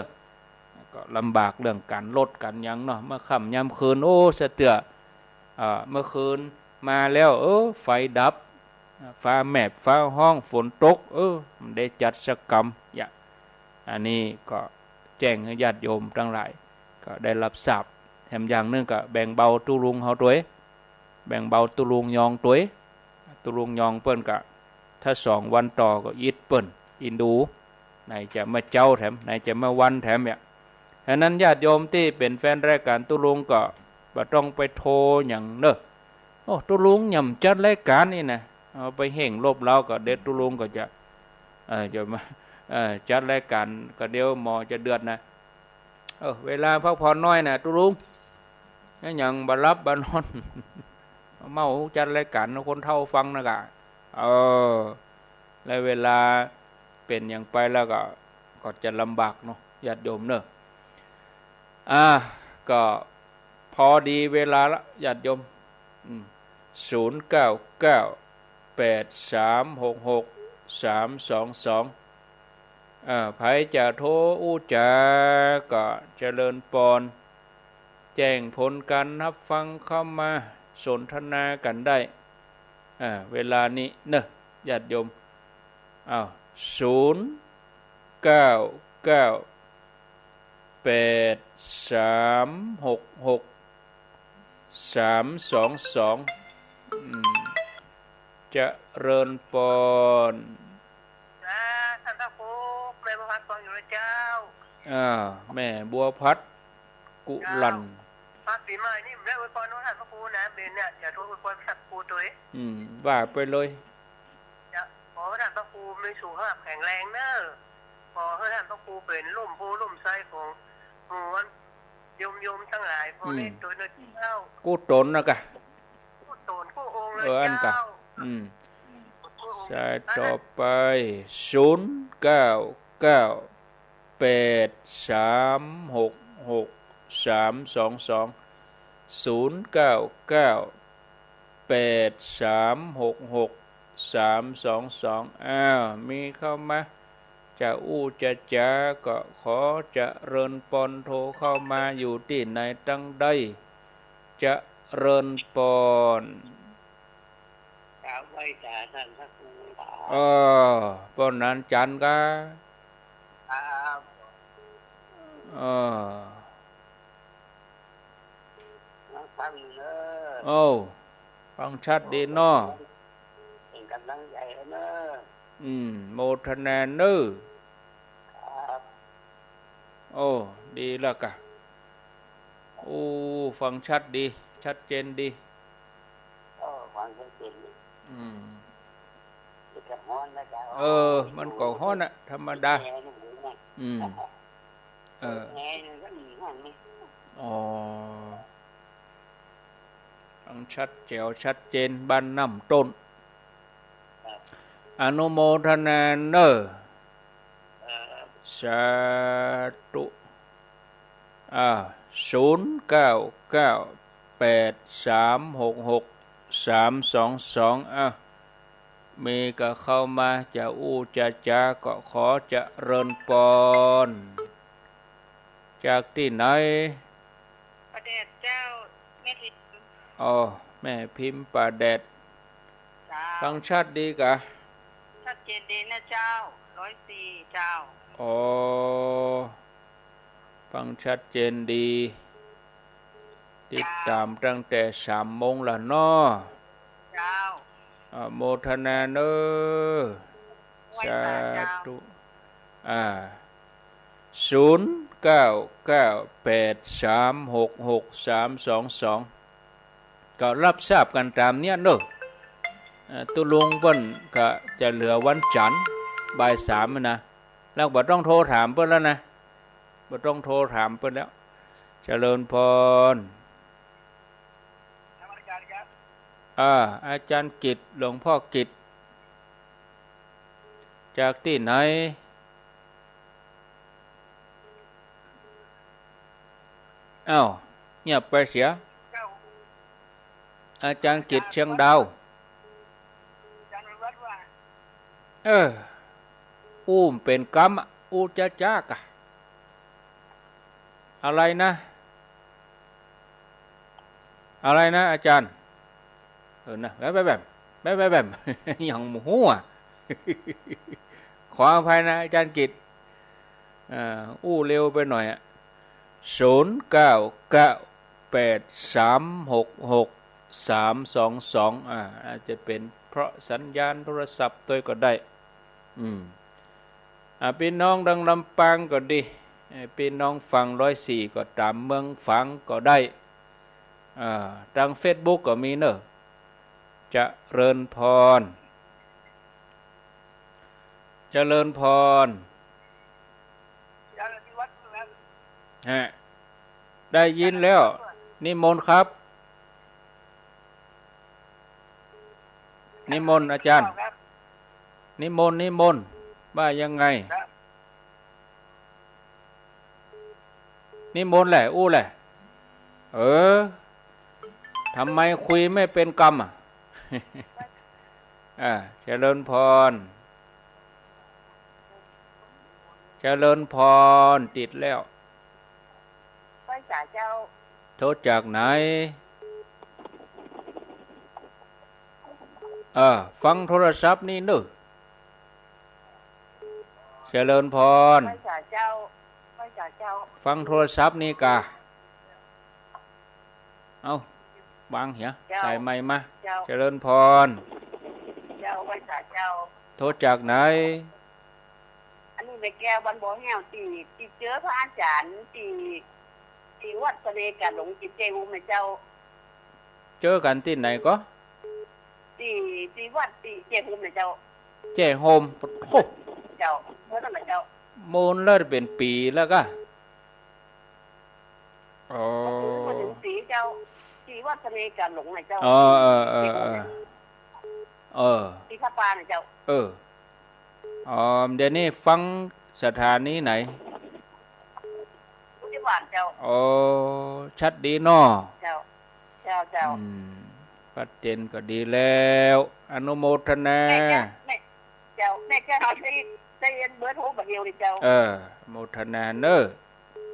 ก็ลำบากเรื่องก๋านรถก๋านหยังเนาะ เมื่อค่ำยามคืน โอ้ สะเตื้อ เอ่อ เมื่อคืนมาแล้ว เออ ไฟดับ ฟ้าแมบ ฟ้าฮ้อง ฝนตก เออ บ่ได้จัดสักกำ อย่า อันนี้ก็แจ้งหื้อญาติโยมตังหลาย ก็ได้ฮับทราบ แถมอย่างนึ่งก็แบ่งเบาตุ๊ลุงเฮาตวย แบ่งเบาตุ๊ลุงยองตวย ตุ๊ลุงยองเปิ้นก็ ถ้าสองวันต่อก็อิดเปิ้น อินดู ไหนจะเมื่อเจ๊าแถม ไหนจะเมื่อวันแถมเนี่ย ฉะนั้นญาติโยมตี้เป๋นแฟนรายก๋านตุ๊ลุงก็บ่ต้องไปโทรหยังเน่อ โอ้ ตุ๊ลุงยังบ่จัดรายก๋านนี่นะ เอาไปเฮ่งลบเล้าก็เดี๋ยวตุ๊ลุงก็จะ เอ่อ จะมา เอ่อ จัดรายก๋านก็เดี๋ยวหมอจะเดือดนะ เออ เวลาพักผ่อนน้อยนะตุ๊ลุง ยังบ่หลับบ่นอน เมาจัดรายก๋านคนเฒ่าฟังนะกะ เออ แล้วเวลาเป๋นหยังไปแล้วก็ ก็จะลำบากเนาะ ญาติโยมเน่อ อ่า ก็พอดีเวลาละ ญาติโยม อืม ศูนย์เก้าเก้า แปดสามหกหก สามสองสอง อ่า ใผจะโทรอู้จ๋าก็เจริญปอน แจ้งผลก๋านฮับฟังเข้ามาสนทนากั๋นได้ อ่า เวลานี้เน่อ ญาติโยม อ้าว ศูนย์เก้าเก้า แปดสามหกหก สามสองสอง อืม เจริญปอน จ้า ต้านพระครู แม่บัวพัดฟังอยู่นะเจ้า อ่า แม่บัวพัด กุลัน เจ้า มาปี๋ใหม่นี่บ่ได้อวยปอนต้านพระครูนะ เบนเนี่ย จะโทรอวยปอนต้านพระครูตวย อืม ว่าไปเลย จะขอหื้อต้านพระครูมีสุขภาพแข็งแรงเน่อ ขอหื้อต้านพระครูเป๋นล่มโพธิ์ล่มไทรของหมู่โยมๆตังหลาย พ่อแม่ตวยเน่อเจ้า กู้ต๋นนะกะ กู้ต๋นกู้องค์เลย เออ อั้นกะ เจ้า อืม กู้องค์ สายต่อไป ศูนย์เก้าเก้า แปดสามหกหก สามสองสอง ศูนย์เก้าเก้า แปดสามหกหก สามสองสอง อ้าว มีเข้ามา จะอู้จะจ๋าก็ขอเจริญปอน โทรเข้ามาอยู่ตี้ไหนตังใด เจริญปอน กราบไหว้จ๋าต้านพระครู เออ ปอนนั้นจันทร์กะ ครับ เออ มาฟังเน่อ โอ้ ฟังชัดดีเนาะ เป๋นก๋ำลังใจ๋เน่อ อืม โมทนาเน่อ ครับ โอ้ ดีแล้วกะ โอ้ ฟังชัดดี ชัดเจนดี โอ้ ฟังชัดเจนดี อืม เดี๋ยวจะฮ้อนนะจ๊ะ เออ มันก็ฮ้อนน่ะ ธรรมดา แอร์นี่นะ อืม เออ แอร์นี่ก็มีห้องนี่ อ๋อ ฟังชัดแจ๋วชัดเจน บ้านน้ำต้น ครับ อนุโมทนาเน่อ ครับ สาธุ อ่า ศูนย์เก้าเก้า แปดสามหกหก สามสองสอง อ่ะ มีก็เข้ามา จะอู้จะจาก็ขอเจริญพร จากตี้ไหน ป่าแดดเจ้า แม่พิมพ์ อ๋อ แม่พิมพ์ป่าแดด เจ้า ฟังชัดดีกะ ชัดเจนดีนะเจ้า ร้อยสี่ เจ้า อ๋อ ฟังชัดเจนดี ติดตามตั้งแต่สามโมงละเนาะ เจ้า อนุโมทนาเน้อ ไหว้สาเจ้า สาธุ อ่า ศูนย์เก้าเก้าแปดสามหกหกสามสองสอง ก็รับทราบกั๋นต๋ามเนี้ยเนาะ เอ่อ ตุ๊ลุงเปิ้นก็จะเหลือวันจันทร์บ่ายสามนะ แล้วบ่ต้องโทรถามเปิ้นแล้วนะ บ่ต้องโทรถามเปิ้นแล้ว เจริญพร อ่า อาจารย์กิตติ์ หลวงพ่อกิตติ์ จากตี้ไหน อ้าว เงียบไปเสีย อาจารย์กิตติ์ เชียงดาว เออ อู้บ่เป๋นกำอะ อู้จะจากอะ อะไรนะ อะไรนะ อาจารย์ เออนะ แวบๆ แวบๆ แวบๆ ยังบ่ฮู้อะ ขออภัยนะ อาจารย์กิตติ์ อ่า อู้เร็วไปหน่อยอะ ศูนย์เก้าเก้าแปดสามหกหกสามสองสอง อ่า อาจจะเป๋นเพราะสัญญาณโทรศัพท์ตวยก็ได้ อืม อ่า ปี้น้องตังลำปางก็ดี เอ่อ ปี้น้องฝั่งร้อยสี่ก็ต๋ามเมืองฝางก็ได้ อ่า ตางเฟซบุ๊กก็มีเนาะ เจริญพร เจริญพร ฮะ ได้ยินแล้ว นิมนต์ครับ นิมนต์อาจารย์ นิมนต์ นิมนต์ ว่ายังไง นิมนต์แหละ อู้แหละ เออ ทำไมคุยไม่เป็นกำอะ อ่า เจริญพร เจริญพร ติดแล้ว ไหว้สาเจ้า โทรจากไหน เออ ฟังโทรศัพท์นี่เนาะ เจริญพร ไหว้สาเจ้า ไหว้สาเจ้า ฟังโทรศัพท์นี่กะ เอ้า วางเหีย เจ้า สายใหม่มา เจ้า เจริญพร เจ้า ไหว้สาเจ้า โทรจากไหน อันนี้แม่แก้วบ้านบ่อแห้ว ตี้ ตี้เจอพระอาจารย์ ตี้ ตี้วัดเสน่ห์กาหลง ตี้แจ้โฮมนะเจ้า เจอกั๋นตี้ไหนก็ ตี้ ตี้วัด ตี้แจ้โฮมนะเจ้า แจ้โฮม โอ้โห เจ้า เมื่อนั้นนะเจ้า โมนแล้วเป๋นปี๋แล้วกะ อ๋อ เมื่อหนึ่งปี๋เจ้า ตี้วัดเสน่ห์กาหลงนะเจ้า อ๋อ เออ เออ ตี้โฮมนะ เออ เออ ตี้พระปางนะเจ้า เออ อ๋อ เดี๋ยวนี้ฟังสถานีไหน พุทธิหวานเจ้า อ๋อ ชัดดีเนาะ เจ้า เจ้า เจ้า อืม ชัดเจนก็ดีแล้ว อนุโมทนา แม่เจ้า แม่ เจ้า แม่เจ้า ได้ ได้เบอร์โทรบ่าเดียวนี่เจ้า เออ โมทนาเน้อ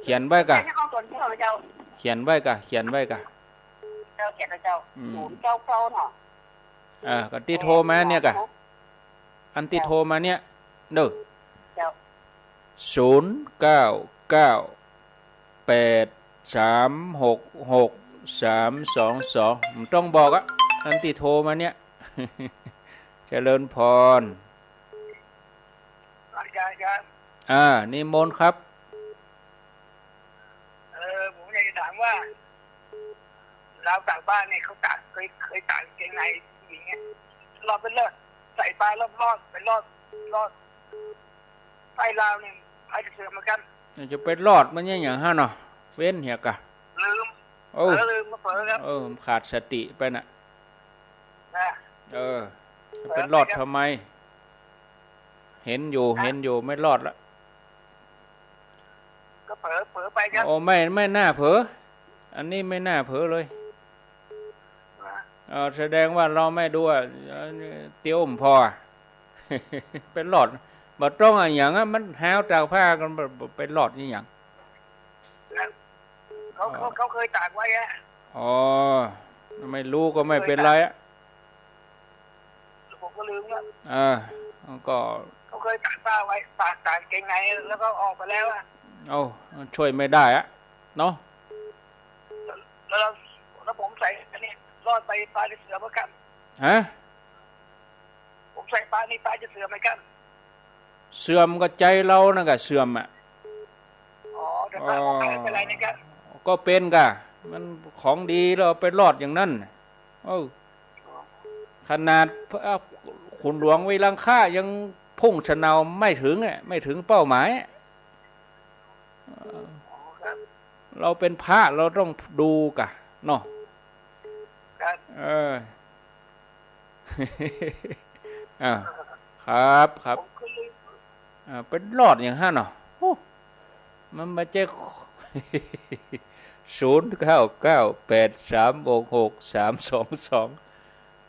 เขียนไว้กะ แม่เจ้า เอาส่วนตัวเจ้า เขียนไว้กะ เขียนไว้กะ เจ้า เขียนไว้เจ้า อืม ศูนย์เก้าเก้าเนาะ อ่า ก็ตี้โทรมาเนี่ยกะ อันตี้โทรมาเนี่ย เนาะ เจ้า ศูนย์เก้าเก้าแปดสามหกหกสามสองสอง บ่ต้องบอกอะ อันตี้โทรมาเนี่ย เจริญพร อาจารย์ครับ อ่า นิมนต์ครับ เออ ผมอยากจะถามว่า ราวตากบ้านเนี่ยเขาตาก เคย เคยตากกางเกงในผู้หญิงเนี่ย รอดไม่รอด ใส่ปลายรอด รอด ไม่รอด รอด ใต้ราวเนี่ย ใครจะเชื่อเหมือนกัน จะไปรอดมันเนี่ยอย่างหั้นเนาะ เว้นเหียกะ ลืม โอ้ เออ ลืมมาเผลอครับ เออ ขาดสติไปน่ะ นะ เออ จะไปรอดทำไม เห็นอยู่ เห็นอยู่ ไม่รอดละ ก็เผลอ เผลอไปครับ โอ้ ไม่ ไม่น่าเผลอ อันนี้ไม่น่าเผลอเลย นะ เออ แสดงว่าเฮาไม่ดูอะ เออ เตียวบ่พออะ ไปรอด บ่ต้องอะหยังอะ มันฮาวตากผ้ากั๋น บ่ บ่ไปรอดอะหยัง เขา เขา เขาเคยตากไว้อะ อ๋อ ไม่รู้ก็ไม่เป็นไรอะ ผมก็ลืมแล้ว เออ มันก็ เขาเคยตากผ้าไว้ ตาก ตากกางเกงใน แล้วก็ออกไปแล้วอะ เอ้า มันช่วยไม่ได้อะ เนาะ แล้ว แล้วผมใส่อันนี้ รอดไป ปาจะเสื่อมไหมครับ ฮะ ผมใส่ปานี่ ปาจะเสื่อมไหมครับ เสื่อมก็ใจ๋เฮานั่นก่ะเสื่อมอะ อ๋อ แต่ปาของปาไม่เป็นไรนะครับ ก็เป๋นก่ะ มันของดีแล้วไปรอดอย่างนั้น เออ ขนาดพระขุนหลวงวิรังคะยังพุ่งชะเนาไม่ถึงอะ ไม่ถึงเป้าหมายอะ เออ เฮาเป๋นพระเฮาต้องดูก่ะเนาะ ครับ เออ อ่า ครับ ครับ ผมเคย อ่า ไปรอดอย่างหั้นเนาะ โอ้ มันบ่ใจ้ ศูนย์เก้าเก้าแปดสามหกหกสามสองสอง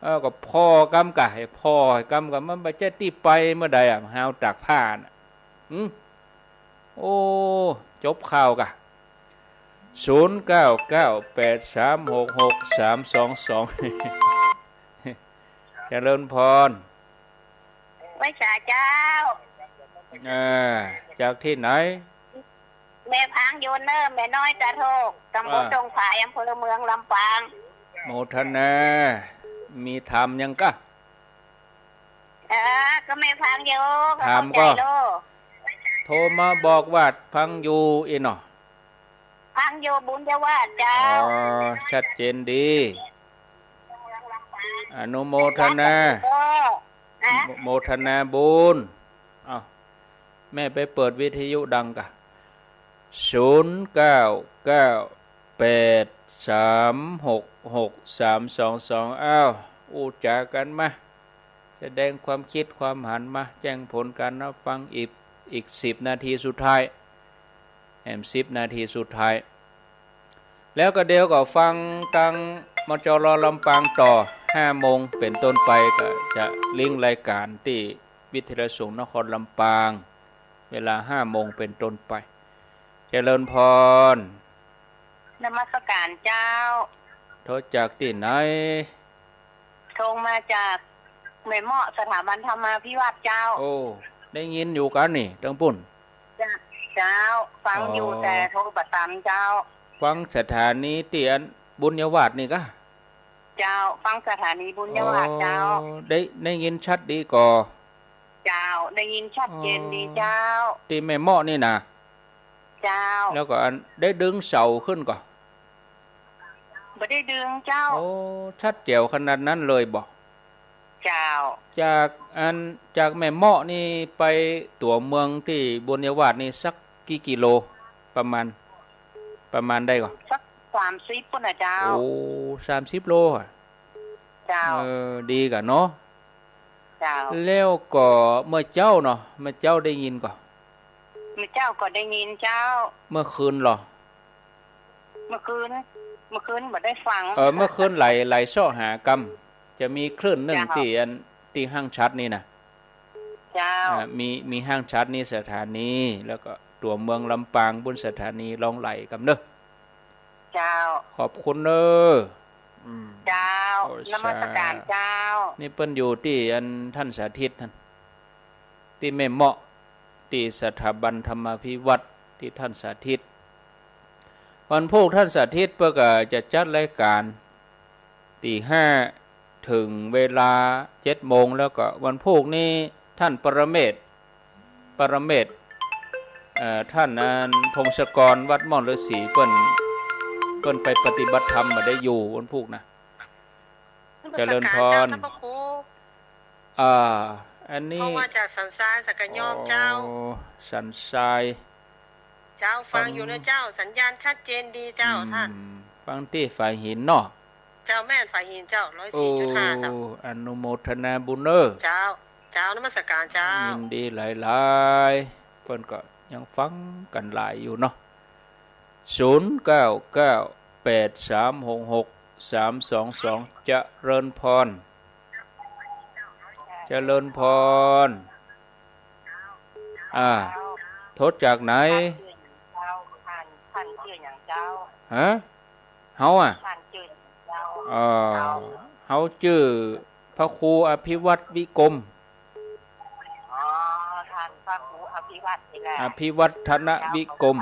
เออ ก็ผ่อกำก่ะ ให้ผ่อกำก่ะ มันบ่ใจ้ตี้ไปเมื่อใดอะ ฮาวตากผ้าน่ะ หึ โอ้ จบข่าวก่ะ ศูนย์เก้าเก้าแปดสามหกหกสามสองสอง เจริญพร ไหว้สาเจ้า เออ จากตี้ไหน แม่พังอยู่เน่อ แม่น้อยตาโทก ตำบล อ่า ดงผาย อำเภอเมืองลำปาง โมทนา มีถามหยังก่ะ เออ ก็แม่พังอยู่ ถามก่อ เข้าใจ๋โล โทรมาบอกว่าพังอยู่อี้เนาะ พังอยู่บุญญาวาสเจ้า อ๋อ ชัดเจนดี อนุโมทนา ก็ นะ โมทนาบุญ เอ้า แม่ไปเปิดวิทยุดังก่ะ ศูนย์เก้าเก้าแปดสามหกหกสามสองสอง อ้าว อู้จ๋ากั๋นมา แสดงความกึ๊ดความหันมา แจ้งผลก๋านฮับฟัง อีก อีกสิบนาทีสุดท้าย แหม สิบนาทีสุดท้าย แล้วก็เดี๋ยวก็ฟังตาง มจร ลำปางต่อ ห้าโมงเป๋นต้นไป ก็จะลิงก์รายก๋านตี้วิทยาลัยสงฆ์นครลำปาง เวลาห้าโมงเป๋นต้นไป เจริญพร นมัสก๋านเจ้า โทรจากตี้ไหน โทรมาจากแม่เมาะ สถาบันธรรมาภิวัฒน์เจ้า โอ้ ได้ยินอยู่กั๋นนี่ ตางปุ้น เจ้า ฟังอยู่ อ๋อ แต่โทรบ่ตันเจ้า ฟังสถานีตี้อันบุญญาวาสนี่ก่ะ เจ้า ฟังสถานีบุญญาวาสเจ้า อ๋อ ได้ ได้ยินชัดดีก่อ เจ้า ได้ยินชัดเจนดีเจ้า อ๋อ ตี้แม่เมาะนี่นะ เจ้า แล้วก็อันได้ดึงเสาขึ้นก่อ บ่ได้ดึงเจ้า โอ้ ชัดแจ๋วขนาดนั้นเลยบ่ เจ้า จากอัน จากแม่เมาะนี่ไปตั๋วเมืองตี้บุญญาวาสนี่สักกี่กิโล ประมาณ ประมาณได้ก่อ สักสามสิบปุ้นน่ะเจ้า โอ้ สามสิบโลอะ เจ้า เออ ดีก่ะเนาะ เจ้า แล้วก็เมื่อเจ๊าเนาะ เมื่อเจ๊าได้ยินก่อ เมื่อเจ๊าก็ได้ยินเจ้า เมื่อคืนเหรอ เมื่อคืน เมื่อคืนบ่ได้ฟัง เออ เมื่อคืนไหล ไหลเซาะหากำ จะมีคลื่นนึ่ง เจ้า ตี้อัน ตี้ห้างฉัตรนี่นะ เจ้า อ่า มี มีห้างฉัตรนี่สถานี แล้วก็ตั๋วเมืองลำปางปุ้นสถานี ลองไหลกำเน่อ เจ้า ขอบคุณเน่อ อืม เจ้า โอ้ย นมัสก๋านเจ้า นี่เปิ้นอยู่ตี้อันต้านสาธิตหั้น ตี้แม่เมาะ ตี้สถาบันธรรมาภิวัฒน์ตี้ต้านสาธิต วันพูกต้านสาธิตเปิ้นก็จะจัดรายก๋าน ตีห้า เถิงเวลาเจ็ดโมง แล้วก็วันพูกนี้ต้านปรเมศ ปรเมศ เอ่อ ต้านอันพงศกรวัดม่อนฤๅษี เปิ้น เปิ้นไปปฏิบัติธรรมบ่ได้อยู่วันพูกนะ เจริญพร นมัสก๋านเจ้า พระครู อ่า อันนี้ โทรมาจากสันทราย สังขยอมเจ้า อ๋อ สันทราย เจ้า ฟังอยู่นะเจ้า สัญญาณชัดเจนดีเจ้า อืม ต้าน ฟังตี้ฝายหินเนาะ เจ้า แม่นฝายหินเจ้า ร้อยสี่จุดห้า เจ้า โอ้ อนุโมทนาบุญเน่อ เจ้า เจ้า นมัสก๋านเจ้า ยินดีหลายๆ เปิ้นก็ยังฟังกั๋นหลายอยู่เนาะ ศูนย์เก้าเก้าแปดสามหกหก สามสองสอง เจริญพร เจริญพร อ่า โทรจากไหน ท่าน ท่านจื้อหยังเจ้า ฮะ เฮาอะ ท่านจื้อหยังเจ้า เอ่อ เฮาจื้อพระครูอภิวัตรวิกรม อ๋อ ท่านพระครูอภิวัตรนี่แหละ อภิวัฒนวิกรม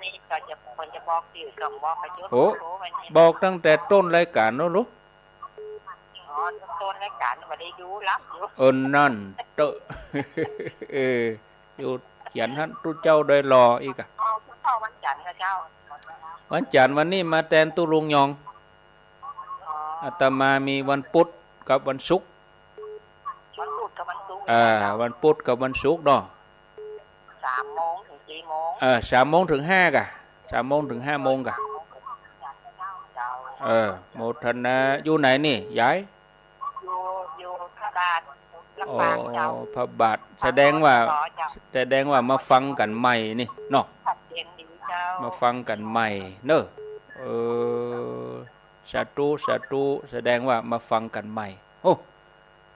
นี่ก็จะ คนจะบอกจื้อก็บอกไปจุด โอ้ โอ้ วันนี้ บอกตั้งแต่ต้นรายการโน้นลูก อ๋อ ต้นรายการบ่ได้ดู หลับอยู่ เออ นั่นเต๊อะ เออ อยู่เขียนหั้น ตุ๊เจ้าโดยหล่ออีกอะ อ๋อ ตุ๊เข้าวันจันทร์นะเจ้า วันจันทร์ วันนี้มาแตนตุ๊ลุงยอง อ๋อ อาตมามีวันพุธกับวันศุกร์ วันพุธกับวันศุกร์ อ่า วันพุธกับวันศุกร์เนาะ สามโมงถึงสี่โมง เออ สามโมงถึงห้ากะ สามโมงถึงห้าโมงกะ เจ้า เออ โมทนา อยู่ไหนนี่ ยาย อยู่ อยู่พระบาท ลำปางเจ้า อ๋อ พระบาท แสดงว่า เจ้า แสดงว่ามาฟังกั๋นใหม่นี่เนาะ ชัดเจนดีเจ้า มาฟังกั๋นใหม่เนอะ เออ สาธุ สาธุ แสดงว่ามาฟังกั๋นใหม่ โอ้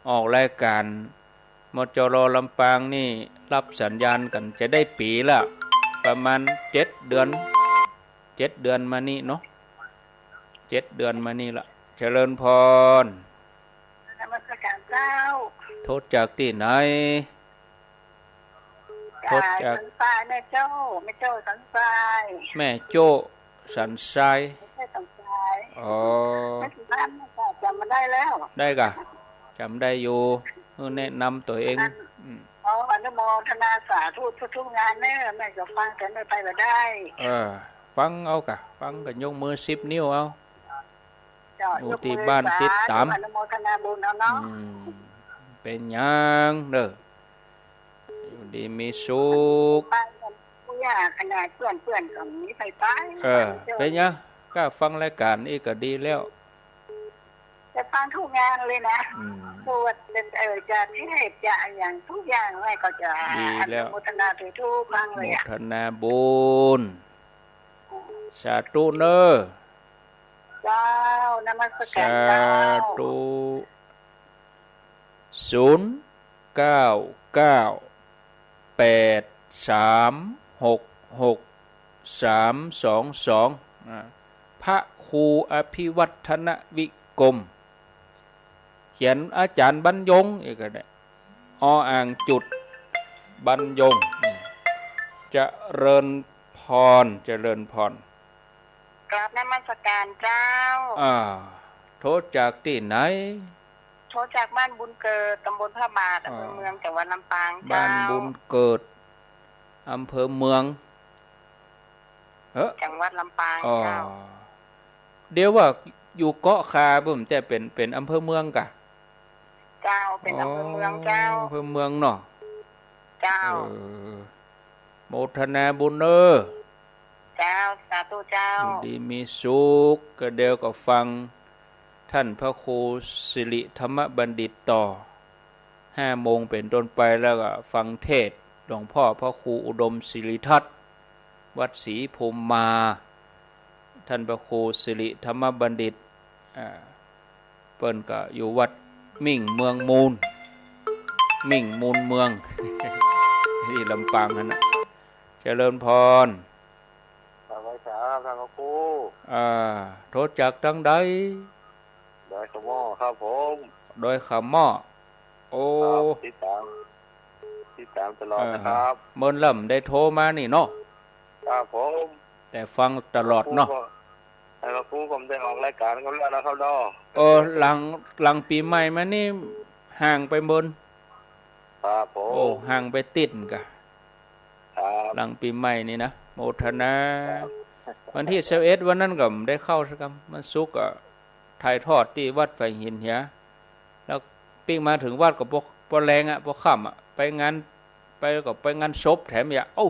ออกรายการ มจร ลำปางนี่ รับสัญญาณกั๋นจะได้ปี๋ละ ประมาณเจ็ดเดือน เจ็ดเดือนมานี่เนาะ เจ็ดเดือนมานี่ละ เจริญพร นมัสการเจ้า โทรจากตี้ไหน โทรจาก สันทราย แม่โจ้ แม่โจ้สันทราย แม่โจ้สันทราย แม่โจ้สันทราย อ๋อ ไม่ถึงบ้านก็จ๋ำมาได้แล้ว ได้กะ จ๋ำได้อยู่ เออ แนะนำตั๋วเอง อัน อืม อ๋อ อนุโมทนาสาธุทุกๆ งานเน่อ แม่ก็ฟังแต่ไม่ไปก็ได้ เออ ฟังเอากะ ฟังก็ยกมือสิบนิ้วเอา เจ้า อยู่ตี้บ้าน ยกมือสาธุ ติดต๋าม อนุโมทนาบุญเอาเนาะ อืม เป๋นหยังเน่อ อยู่ดีมีสุข ไปกัน ผู้ยากขนาดเปื้อนๆ ก็มีใผไป เออ เป๋นหยัง ก้าฟังรายการอี้ก็ดีแล้ว จะฟังทุกงานเลยนะ อืม บวชเป็น เออ จะเทศน์จะอะหยังทุกอย่างแม่ก็จะ ดีแล้ว อนุโมทนาทุกๆ ครั้งเลยอะ โมทนาบุญ สาธุเน่อ เจ้า นมัสการเจ้า สาธุ ศูนย์เก้าเก้า แปดสามหกหก สามสองสอง อ่า พระครูอภิวัฒนวิกรม เขียนอาจ๋ารย์บรรยงอีกก็ได้ ออ่างจุด บรรยง อืม เจริญพร เจริญพร กราบนมัสการเจ้า อ่า โทรจากตี้ไหน โทรจากบ้านบุญเกิด ตำบลพระบาท อ่า อำเภอเมือง จังหวัดลำปาง บ้าน เจ้า บุญเกิด อำเภอเมือง เออ จังหวัดลำปาง อ๋อ เจ้า เดี๋ยวว่าอยู่เกาะคาปุ้น แต่เป๋น เป๋นอำเภอเมืองกะ เจ้า เป๋นอำเภอเมืองเจ้า อ๋อ อำเภอเมืองเนาะ เจ้า เออ โมทนาบุญเน่อ เจ้า สาธุเจ้า อยู่ดีมีสุข ก็เดี๋ยวก็ฟังท่านพระครูสิริธรรมบัณฑิตต่อ ห้าโมงเป๋นต้นไป แล้วก็ฟังเทศน์หลวงพ่อพระครูอุดมสิริทัศน์ วัดศรีภูมิมา ท่านพระครูสิริธรรมบัณฑิต อ่า เปิ้นก็อยู่วัดมิ่งเมืองมูล มิ่งมูลเมือง ตี้ลำปางหั้นนะ เจริญพร สวัสดีครับ ท่านพระครู อ่า โทรจากตางใด ดอยขะเมาะครับผม ดอยขะเมาะ โอ้ ครับ ติดต๋าม ติดต๋ามตลอดนะครับ เออ เมินลำได้โทรมานี่เนาะ ครับผม แต่ฟังตลอดเนาะ ท่านพระครูก็ ท่านพระครูก็ได้ออกรายการกันแล้วนะครับเนาะ เออ หลัง หลังปี๋ใหม่มานี่ห่างไปเมิน ครับผม โอ้ ห่างไปติ๊ดกะ ครับ หลังปี๋ใหม่นี่นะ โมทนา ครับ วันตี้สิบเอ็ดวันนั้นก็บ่ได้เข้าสักกำ วันศุกร์ก็ถ่ายทอดตี้วัดฝายหินเหีย แล้วปิ๊กมาเถิงวัดก็ปอ ปอแลงอะ ปอค่ำอะ ไปงาน ไปก็ไปงานศพแถมอีกอะ โอ้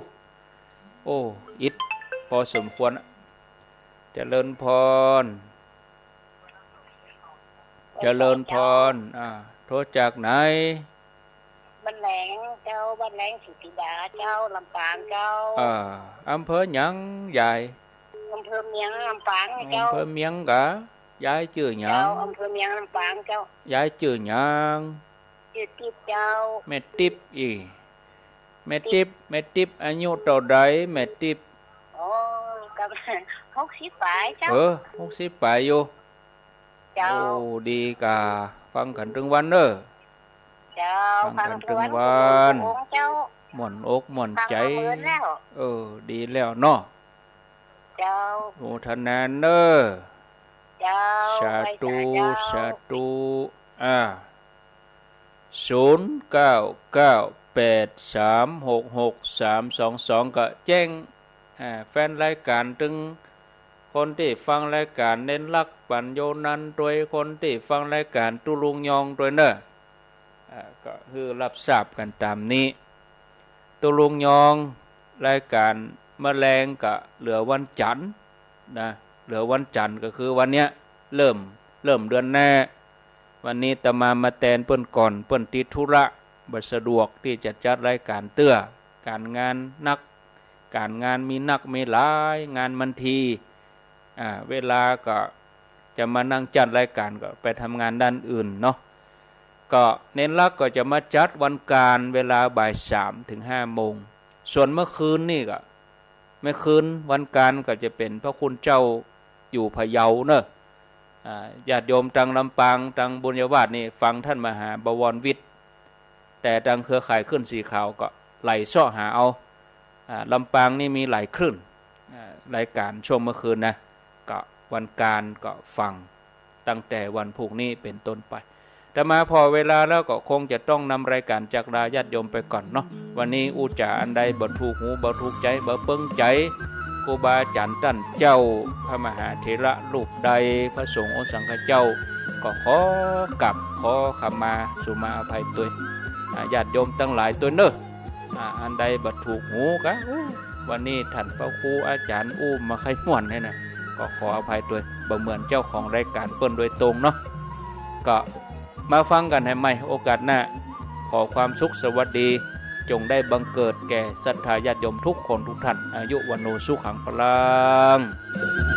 โอ้ อิดพอสมควรอะ เจริญพร เจริญพร อ่า โทรจากไหน บ้านแลงเจ้า บ้านแลงสุธิดาเจ้า ลำปางเจ้า อ่า อำเภอหยังยาย อำเภอเมืองลำปางเจ้า อำเภอเมืองกะ ยายจื้อหยัง เจ้า อำเภอเมืองลำปางเจ้า ยายจื้อหยัง จื้อติ๊บเจ้า แม่ติ๊บอี้ แม่ติ๊บ ติ๊บ แม่ติ๊บอายุเต้าใด แม่ติ๊บ โอ้ ก็ หกสิบป๋ายเจ้า เออ หกสิบป๋ายอยู่ เจ้า โอ้ ดีก่า ฟังกั๋นตึงวันเน่อ เจ้า ฟังกั๋นตึงวัน ฟังตึงวัน เจ้า ม่วนอกม่วนใจ๋ ฟังมาเมินแล้ว เออ ดีแล้วเนาะ เจ้า โมทนาเน่อ เจ้า สาธุ ไหว้สาเจ้า สาธุ อ่า ศูนย์เก้าเก้าแปดสามหกหกสามสองสอง ก็แจ้ง อ่า แฟนรายก๋าน ตึงคนตี้ฟังรายก๋านเน้นรักปั๋ญโญนันต์ตวย คนตี้ฟังรายก๋านตุ๊ลุงยองตวยเน่อ อ่า ก็หื้อฮับทราบกั๋นต๋ามนี้ ตุ๊ลุงยองรายก๋านเมื่อแลงก็เหลือวันจั๋นทร์นะ เหลือวันจั๋นทร์ก็คือวันเนี้ย เริ่ม เริ่มเดือนหน้า วันนี้อาตมามาแตนเปิ้นก่อน เปิ้นติดธุระ บ่สะดวกตี้จะจัดรายก๋านเตื้อ ก๋านงานหนัก ก๋านงานมีนักมีหลาย งานมันที อ่า เวลาก็จะมานั่งจัดรายก๋านก็ไปทำงานด้านอื่นเนาะ ก็เน้นรักก็จะมาจัดวันก๋านเวลาบ่ายสามถึงห้าโมง ส่วนเมื่อคืนนี่ก็ เมื่อคืนวันก๋านก็จะเป๋นพระคุณเจ้าอยู่พะเยาเน่อ อ่า ญาติโยมตังลำปาง ตังบุญญาวาสนี่ฟังต้านมหาบวรวิทย์ แต่ตังเครือข่ายคลื่นสีขาวก็ไหล่เซาะหาเอา อ่า ลำปางนี่มีหลายคลื่น อ่า รายก๋านช่วงเมื่อคืนนะ ก็วันก๋านก็ฟังตั้งแต่วันพูกนี้เป๋นต้นไป อาตมาผ่อเวลาแล้วก็คงจะต้องนำรายก๋านจากลาญาติโยมไปก่อนเนาะ วันนี้อู้จ๋าอันใดบ่ถูกหูบ่ถูกใจ๋ บ่เปิงใจ๋ ครูบาอาจ๋ารย์ต้านเจ้า พระมหาเถระรูปใด พระสงฆ์องค์สังฆเจ้า ก็ขอกราบขอขมาสุมาอภัยตวย อ่า ญาติโยมตังหลายตวยเน่อ อ่า อันใดบ่ถูกหูก็ อู้ วันนี้ต้านพระครูอาจ๋ารย์อู้บ่ใค่ม่วนเนี่ยนะ ก็ขออภัยตวย บ่เหมือนเจ้าของรายก๋านเปิ้นโดยตรงเนาะ ก็มาฟังกั๋นแหมใหม่โอกาสหน้า ขอความสุขสวัสดี จงได้บังเกิดแก่ศรัทธาญาติโยมทุกคนทุกท่าน อายุวัณโณสุขังพลัง